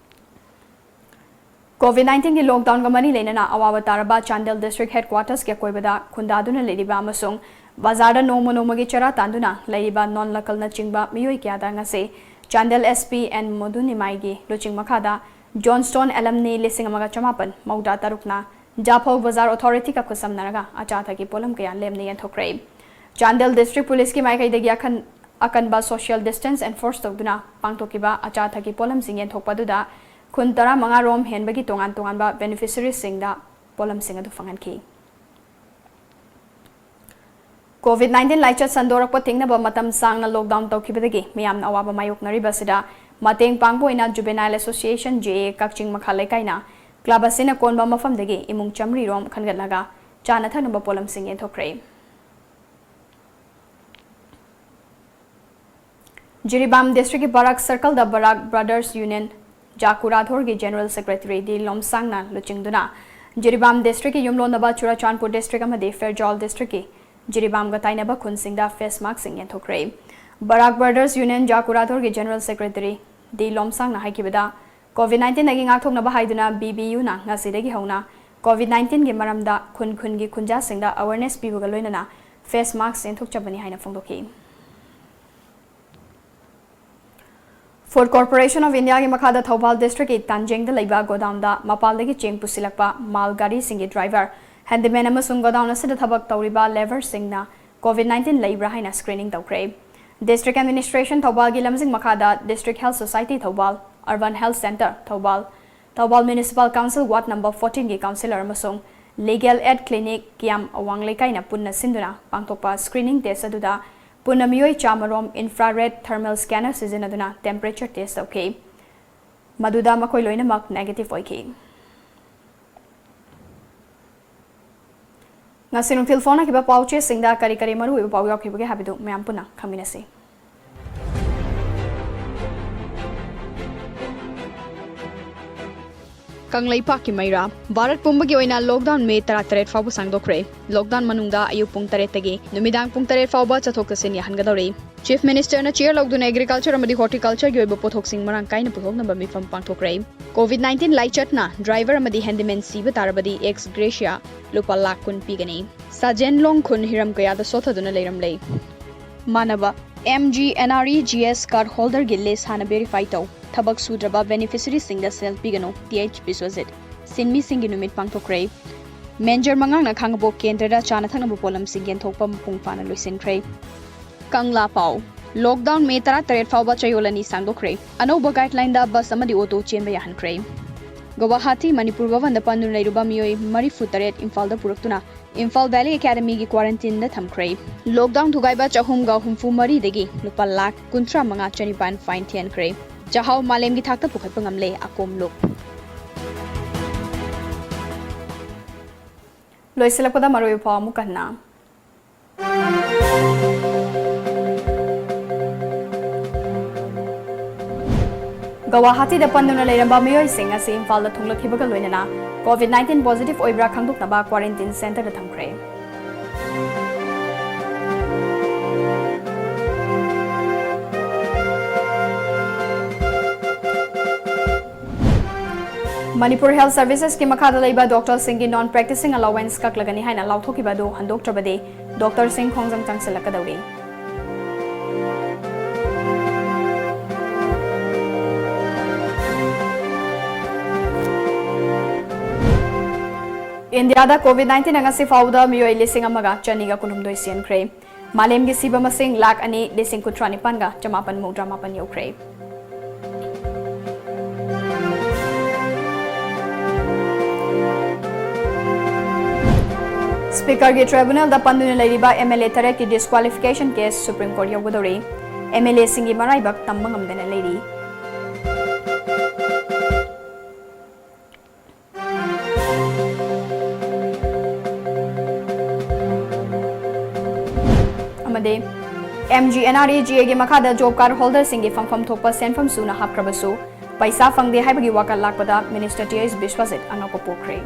ꯀꯣꯚꯤꯗ ꯅꯥꯏꯟꯇꯤꯟꯒꯤ ꯂꯣꯛꯗꯥꯎꯟꯒ ꯃꯔꯤ ꯂꯩꯅꯅ ꯑꯋꯥꯕ ꯇꯥꯔꯕ ꯆꯥꯟꯗꯦꯜ ꯗꯤꯁꯇ꯭ꯔꯤꯛ ꯍꯦꯗꯀ꯭ꯋꯥꯇꯔꯁꯀꯤ ꯑꯀꯣꯏꯕꯗ ꯈꯨꯟꯗꯥꯗꯨꯅ ꯂꯩꯔꯤꯕ ꯑꯃꯁꯨꯡ ꯕꯖꯥꯔꯗ ꯅꯣꯡꯃ ꯅꯣꯡꯃꯒꯤ ꯆꯔꯥ ꯇꯥꯟꯗꯨꯅ ꯂꯩꯔꯤꯕ ꯅꯣꯟ ꯂꯀꯜꯅꯆꯤꯡꯕ ꯃꯤꯑꯣꯏ ꯀꯌꯥꯗ ꯉꯁꯤ ꯆꯥꯟꯗꯦꯜ ꯑꯦꯁ ꯄꯤ ꯑꯦꯟ ꯃꯣꯗꯨꯅꯤꯃꯥꯏꯒꯤ ꯂꯨꯆꯤꯡ ꯃꯈꯥꯗ ꯖꯣꯟꯁꯇꯣꯟ ꯑꯦꯂꯝꯅꯤ ꯂꯤꯁꯤꯡ ꯑꯃꯒ ꯆꯃꯥꯄꯟ ꯃꯧꯗ꯭ꯔꯥ ꯇꯔꯨꯛꯅ ꯖꯥꯐꯧ ꯕꯖꯥꯔ ꯑꯣꯊꯣꯔꯤꯇꯤꯒ ꯈꯨꯠꯁꯝꯅꯔꯒ ꯑꯆꯥ ꯑꯊꯛꯀꯤ ꯄꯣꯠꯂꯝ ꯀꯌꯥ ꯂꯦꯝꯅ ꯌꯦꯟꯊꯣꯛꯈ꯭ꯔꯦ꯫ ꯆꯥꯟꯗꯦꯜ ꯗꯤꯁꯇ꯭ꯔꯤꯛ ꯄꯨꯂꯤꯁꯀꯤ ꯃꯥꯏꯀꯩꯗꯒꯤ ꯑꯈꯟ-, ꯑꯀꯟꯕ ꯁꯣꯁꯤꯌꯦꯜ ꯗꯤꯁꯇꯦꯟꯁ ꯑꯦꯟꯐꯣꯔꯁ ꯇꯧꯗꯨꯅ ꯄꯥꯡꯊꯣꯛꯈꯤꯕ ꯑꯆꯥ ꯑꯊꯛꯀꯤ ꯄꯣꯠꯂꯝꯁꯤꯡ ꯌꯦꯟꯊꯣꯛꯄ ꯑꯗꯨꯗ ꯈꯨꯟ ꯇꯔꯥꯃꯉꯥ ꯔꯣꯝ ꯍꯦꯟꯕꯒꯤ ꯇꯣꯉꯥꯟ ꯇꯣꯉꯥꯟꯕ ꯕꯦꯅꯤꯐꯤꯁꯔꯤꯁꯤꯡꯗ ꯄꯣꯠꯂꯝꯁꯤꯡ ꯑꯗꯨ ꯐꯪꯍꯟꯈꯤ꯫ ꯀꯣꯚꯤꯗ ꯅꯥꯏꯟꯇꯤꯟ ꯂꯥꯏꯆꯠ ꯁꯟꯗꯣꯔꯛꯄ ꯊꯤꯡꯅꯕ ꯃꯇꯝ ꯁꯥꯡꯅ ꯂꯣꯛꯗꯥꯎꯟ ꯇꯧꯈꯤꯕꯗꯒꯤ ꯃꯤꯌꯥꯝꯅ ꯑꯋꯥꯕ ꯃꯥꯌꯣꯛꯅꯔꯤꯕ ꯑꯁꯤꯗ ꯃꯇꯦꯡ ꯄꯥꯡꯕ ꯑꯣꯏꯅ ꯖꯨꯕꯦꯅꯥꯏꯜ ꯑꯦꯁꯣꯁꯤꯌꯦꯁꯟ, ꯖꯦ ꯑꯦ, ꯀꯛꯆꯤꯡ ꯃꯈꯥ ꯂꯩꯀꯥꯏꯅ ꯀ꯭ꯂꯕ ꯑꯁꯤꯅ ꯀꯣꯟꯕ ꯃꯐꯝꯗꯒꯤ ꯏꯃꯨꯡ ꯆꯥꯃꯔꯤ ꯔꯣꯝ ꯈꯟꯒꯠꯂꯒ ꯆꯥꯅ ꯊꯛꯅꯕ ꯄꯣꯠꯂꯝꯁꯤꯡ ꯌꯦꯟꯊꯣꯛꯈ꯭ꯔꯦ꯫ ꯖꯤꯔꯤꯕꯥꯝ ꯗꯤꯁꯇ꯭ꯔꯤꯛꯀꯤ ꯕꯔꯥꯛ ꯁꯔꯀꯜꯗ ꯕꯔꯥꯛ ꯕ꯭ꯔꯗꯔꯁ ꯌꯨꯅꯤꯌꯟ ꯖꯥꯀꯨꯔꯥꯊꯣꯔꯒꯤ ꯖꯦꯅꯔꯦꯜ ꯁꯦꯀ꯭ꯔꯦꯇꯔꯤ ꯗꯤ ꯂꯣꯝꯁꯥꯡꯅ ꯂꯨꯆꯤꯡꯗꯨꯅ ꯖꯤꯔꯤꯕꯥꯝ ꯗꯤꯁꯇ꯭ꯔꯤꯛꯀꯤ ꯌꯨꯝꯂꯣꯟꯅꯕ ꯆꯨꯔꯥꯆꯥꯟꯄꯨꯔ ꯗꯤꯁꯇ꯭ꯔꯤꯛ ꯑꯃꯗꯤ ꯐꯦꯔꯖꯥꯎꯜ ꯗꯤꯁꯇ꯭ꯔꯤꯛꯀꯤ ꯖꯤꯔꯤꯕꯥꯝꯒ ꯇꯥꯏꯅꯕ ꯈꯨꯟꯁꯤꯡꯗ ꯐꯦꯁ ꯃꯥꯛꯁꯤꯡ ꯌꯦꯟꯊꯣꯛꯈ꯭ꯔꯦ꯫ ꯕꯔꯥꯛ ꯕ꯭ꯔꯗꯔꯁ ꯌꯨꯅꯤꯌꯟ ꯖꯥꯀꯨꯔꯥꯊꯣꯔꯒꯤ ꯖꯦꯅꯔꯦꯜ ꯁꯦꯀ꯭ꯔꯦꯇꯔꯤ ꯗꯤ ꯂꯣꯝꯁꯥꯡꯅ ꯍꯥꯏꯈꯤꯕꯗ, ꯀꯣꯚꯤꯗ ꯅꯥꯏꯟꯇꯤꯟꯗꯒꯤ ꯉꯥꯛꯊꯣꯛꯅꯕ ꯍꯥꯏꯗꯨꯅ ꯕꯤ ꯕꯤ ꯌꯨꯅ ꯉꯁꯤꯗꯒꯤ ꯍꯧꯅ ꯀꯣꯚꯤꯗ ꯅꯥꯏꯟꯇꯤꯟꯒꯤ ꯃꯔꯝꯗ ꯈꯨꯟ ꯈꯨꯟꯒꯤ ꯈꯨꯟꯖꯥꯁꯤꯡꯗ ꯑꯦꯋꯦꯔꯅꯦꯁ ꯄꯤꯕꯒ ꯂꯣꯏꯅꯅ ꯐꯦꯁ ꯃꯥꯛꯁ ꯌꯦꯟꯊꯣꯛꯆꯕꯅꯤ ꯍꯥꯏꯅ ꯐꯣꯡꯗꯣꯛꯈꯤ꯫ Food Corporation of India ꯒꯤ ꯃꯈꯥꯗ ꯊꯧꯕꯥꯜ district ꯀꯤ ꯇꯥꯟꯖꯦꯡꯗ ꯂꯩꯕ godown ꯗ ꯃꯄꯥꯟꯗꯒꯤ ꯆꯦꯡ ꯄꯨꯁꯤꯜꯂꯛꯄ ꯃꯥꯜ ꯒꯥꯔꯤꯁꯤꯡꯒꯤ driver, handyman ꯑꯃꯁꯨꯡ godown ꯑꯁꯤꯗ ꯊꯕꯛ ꯇꯧꯔꯤꯕ labour ꯁꯤꯡꯅ COVID nineteen ꯂꯩꯕ꯭ꯔꯥ ꯍꯥꯏꯅ screening ꯇꯧꯈ꯭ꯔꯦ꯫ District Administration ꯊꯧꯕꯥꯜꯒꯤ ꯂꯝꯖꯤꯡ ꯃꯈꯥꯗ District Health Society Thoubal, Urban Health Centre Thoubal, Thoubal Municipal Council Ward number fourteen ꯒꯤ councillor ꯑꯃꯁꯨꯡ Legal Aid Clinic ꯀꯤꯌꯥꯝ ꯑꯋꯥꯡ ꯂꯩꯀꯥꯏꯅ ꯄꯨꯟꯅ ꯁꯤꯟꯗꯨꯅ ꯄꯥꯡꯊꯣꯛꯄ screening test ꯑꯗꯨꯗ ꯄꯨꯟꯅ ꯃꯤꯑꯣꯏ ꯆꯥꯃꯔꯣꯝ infrared thermal scanner ꯁꯤꯖꯤꯟꯅꯗꯨꯅ temperature test ꯇꯧꯈꯤ꯫ ꯃꯗꯨꯗ ꯃꯈꯣꯏ ꯂꯣꯏꯅꯃꯛ negative ꯑꯣꯏꯈꯤ꯫ ꯉꯁꯤ ꯅꯨꯡꯊꯤꯜ ꯐꯣꯡꯅꯈꯤꯕ ꯄꯥꯎꯆꯦꯁꯤꯡꯗ ꯀꯔꯤ ꯀꯔꯤ ꯃꯔꯨꯑꯣꯏꯕ ꯄꯥꯎ ꯌꯥꯎꯈꯤꯕꯒꯦ ꯍꯥꯏꯕꯗꯨ ꯃꯌꯥꯝ ꯄꯨꯟꯅ ꯈꯪꯃꯤꯟꯅꯁꯤ꯫ ꯀꯪꯂꯩꯄꯥꯛꯀꯤ ꯃꯩꯔꯥ꯫ ꯚꯥꯔꯠ ꯄꯨꯝꯕꯒꯤ ꯑꯣꯏꯅ lockdown May ꯇꯔꯥꯇꯔꯦꯠ ꯐꯥꯎꯕ ꯁꯥꯡꯗꯣꯛꯈ꯭ꯔꯦ꯫ Lockdown ꯃꯅꯨꯡꯗ ꯑꯌꯨꯛ ꯄꯨꯡ ꯇꯔꯦꯠꯇꯒꯤ ꯅꯨꯃꯤꯗꯥꯡ ꯄꯨꯡ ꯇꯔꯦꯠ ꯐꯥꯎꯕ ꯆꯠꯊꯣꯛ ꯆꯠꯁꯤꯟ ꯌꯥꯍꯟꯒꯗꯧꯔꯤ꯫ Chief Minister ꯅ chair ꯂꯧꯗꯨꯅ agriculture ꯑꯃꯗꯤ horticulture ꯒꯤ ꯑꯣꯏꯕ ꯄꯣꯠꯊꯣꯛꯁꯤꯡ ꯃꯔꯥꯡ ꯀꯥꯏꯅ ꯄꯨꯊꯣꯛꯅꯕ ꯃꯤꯐꯝ ꯄꯥꯡꯊꯣꯛꯈ꯭ꯔꯦ꯫ COVID nineteen ꯂꯥꯏꯆꯠꯅ driver ꯑꯃꯗꯤ handyman ꯁꯤꯕ ꯇꯥꯔꯕꯗꯤ ex gratia ꯂꯨꯄꯥ ꯂꯥꯈ ꯀꯨꯟ ꯄꯤꯒꯅꯤ꯫ ꯁꯥꯖꯦꯟꯂꯣꯡ ꯈꯨꯟ ꯍꯤꯔꯝ ꯀꯌꯥꯗ ꯁꯣꯠꯊꯗꯨꯅ ꯂꯩꯔꯝꯂꯦ꯫ ꯃꯥꯟꯅꯕ MGNREGS card holder ꯒꯤ list ꯍꯥꯟꯅ verify ꯇꯧ꯫ ꯊꯕꯛ ꯁꯨꯗ꯭ꯔꯕ beneficiary ꯁꯤꯡꯗ ꯁꯦꯜ ꯄꯤꯒꯅꯨ꯫ TH ꯕꯤꯁ꯭ꯋꯖꯤꯠ꯫ ꯁꯤꯟꯃꯤꯁꯤꯡꯒꯤ ꯅꯨꯃꯤꯠ ꯄꯥꯡꯊꯣꯛꯈ꯭ꯔꯦ꯫ ꯃꯦꯟꯖꯔ ꯃꯉꯥꯡꯅ ꯈꯥꯡꯉꯕꯣꯛ ꯀꯦꯟꯗ꯭ꯔꯗ ꯆꯥꯅ ꯊꯛꯅꯕ ꯄꯣꯠꯂꯝꯁꯤꯡ ꯌꯦꯟꯊꯣꯛꯄ ꯃꯄꯨꯡ ꯐꯥꯅ ꯂꯣꯏꯁꯤꯟꯈ꯭ꯔꯦ꯫ ꯀꯪꯂꯥ ꯄꯥꯎ꯫ Lockdown May ꯇꯔꯥꯇꯔꯦꯠ ꯐꯥꯎꯕ ꯆꯌꯣꯜ ꯑꯅꯤ ꯁꯥꯡꯗꯣꯛꯈ꯭ꯔꯦ꯫ ꯑꯅꯧꯕ guideline ꯗ bus ꯑꯃꯗꯤ auto ꯆꯦꯟꯕ ꯌꯥꯍꯟꯈ꯭ꯔꯦ꯫ ꯒꯨꯋꯥꯍꯥꯇꯤ, ꯃꯅꯤꯄꯨꯔ ꯚꯕꯟꯗ ꯄꯟꯗꯨꯅ ꯂꯩꯔꯨꯕ ꯃꯤꯑꯣꯏ ꯃꯔꯤꯐꯨ ꯇꯔꯦꯠ ꯏꯝꯐꯥꯜꯗ ꯄꯨꯔꯛꯇꯨꯅ Imphal Valley Academy ꯒꯤ quarantine ꯗ ꯊꯝꯈ꯭ꯔꯦ꯫ Lockdown ꯊꯨꯒꯥꯏꯕ ꯆꯍꯨꯝꯒ ꯍꯨꯝꯐꯨ ꯃꯔꯤꯗꯒꯤ ꯂꯨꯄꯥ ꯂꯥꯈ ꯀꯨꯟꯊ꯭ꯔꯥ ꯃꯉꯥ ꯆꯅꯤꯄꯥꯟ fine ꯊꯤꯍꯟꯈ꯭ꯔꯦ꯫ ꯆꯥꯛꯍꯥꯎ ꯃꯥꯂꯦꯝꯒꯤ ꯊꯥꯛꯇ ꯄꯨꯈꯠꯄ ꯉꯝꯂꯦ ꯑꯀꯣꯝ ꯂꯨꯞ꯫ ꯂꯣꯏꯁꯤꯜꯂꯛꯄꯗ ꯃꯔꯨꯑꯣꯏꯕ ꯄꯥꯎ ꯑꯃꯨꯛ ꯍꯟꯅ꯫ ꯒꯧꯍꯥꯇꯤꯗ ꯄꯟꯗꯨꯅ ꯂꯩꯔꯝꯕ ꯃꯤꯑꯣꯏꯁꯤꯡ ꯑꯁꯤ ꯏꯝꯐꯥꯜꯗ ꯊꯨꯡꯂꯛꯈꯤꯕꯒ ꯂꯣꯏꯅꯅ COVID nineteen positive ꯑꯣꯏꯕ꯭ꯔꯥ ꯈꯪꯗꯣꯛꯅꯕ quarantine centre ꯗ ꯊꯝꯈ꯭ꯔꯦ꯫ Manipur Health Services ꯀꯤ ꯃꯈꯥꯗ ꯂꯩꯕ doctor ꯁꯤꯡꯒꯤ non practicing allowance ꯀꯛꯂꯒꯅꯤ ꯍꯥꯏꯅ ꯂꯥꯎꯊꯣꯛꯈꯤꯕ ꯑꯗꯨ ꯍꯟꯗꯣꯛꯇ꯭ꯔꯕꯗꯤ doctor ꯁꯤꯡ ꯈꯣꯡꯖꯪ ꯆꯪꯁꯤꯜꯂꯛꯀꯗꯧꯔꯤ꯫ ꯏꯟꯗꯤꯌꯥꯗ COVID nineteen ꯉꯁꯤ ꯐꯥꯎꯕꯗ ꯃꯤꯑꯣꯏ ꯂꯤꯁꯤꯡ ꯑꯃꯒ ꯆꯅꯤꯒ ꯀꯨꯟꯍꯨꯝꯗꯣꯏ ꯁꯤꯈ꯭ꯔꯦ꯫ ꯃꯥꯂꯦꯝꯒꯤ ꯁꯤꯕ ꯃꯁꯤꯡ ꯂꯥꯈ ꯑꯅꯤ ꯂꯤꯁꯤꯡ ꯀꯨꯟꯊ꯭ꯔꯥ ꯅꯤꯄꯥꯟꯒ ꯆꯃꯥꯄꯟ ꯃꯧꯗ꯭ꯔꯥ ꯃꯥꯄꯟ ꯌꯧꯈ꯭ꯔꯦ꯫ ꯁ꯭ꯄꯤꯀꯔꯒꯤ ꯇ꯭ꯔꯥꯏꯕꯨꯅꯦꯜꯗ ꯄꯟꯗꯨꯅ ꯂꯩꯔꯤꯕ MLA ꯇꯔꯦꯠꯀꯤ disqualification case Supreme Court ꯌꯧꯒꯗꯧꯔꯤ꯫ MLAꯁꯤꯡꯒꯤ ꯃꯔꯥꯏꯕꯛ ꯇꯝꯕ ꯉꯝꯗꯅ ꯂꯩꯔꯤ꯫ ꯑꯃꯗꯤ MGNREGAꯒꯤ ꯃꯈꯥꯗ job card holderꯁꯤꯡꯒꯤ ꯐꯪꯐꯝ ꯊꯣꯛꯄ ꯁꯦꯟꯐꯝ ꯁꯨꯅ ꯍꯥꯞꯈ꯭ꯔꯕꯁꯨ ꯄꯩꯁꯥ ꯐꯪꯗꯦ ꯍꯥꯏꯕꯒꯤ ꯋꯥꯀꯠ ꯂꯥꯛꯄꯗ Minister T H Biswajit ꯑꯉꯛꯄ ꯄꯣꯛꯈ꯭ꯔꯦ꯫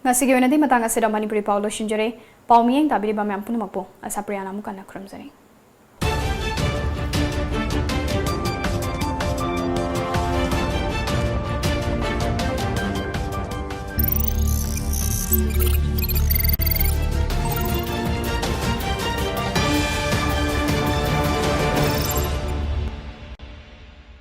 ꯉꯁꯤꯒꯤ ꯑꯣꯏꯅꯗꯤ ꯃꯇꯥꯡ ꯑꯁꯤꯗ ꯃꯅꯤꯄꯨꯔꯤ ꯄꯥꯎ ꯂꯣꯏꯁꯤꯟꯖꯔꯦ꯫ ꯄꯥꯎ ꯃꯤꯠꯌꯦꯡ ꯇꯥꯕꯤꯔꯤꯕ ꯃꯌꯥꯝ ꯄꯨꯝꯅꯃꯛꯄꯨ ꯑꯁꯥꯄ꯭ꯔꯤꯌꯥꯅ ꯑꯃꯨꯛ ꯍꯟꯅ ꯈꯨꯔꯨꯝꯖꯔꯤ꯫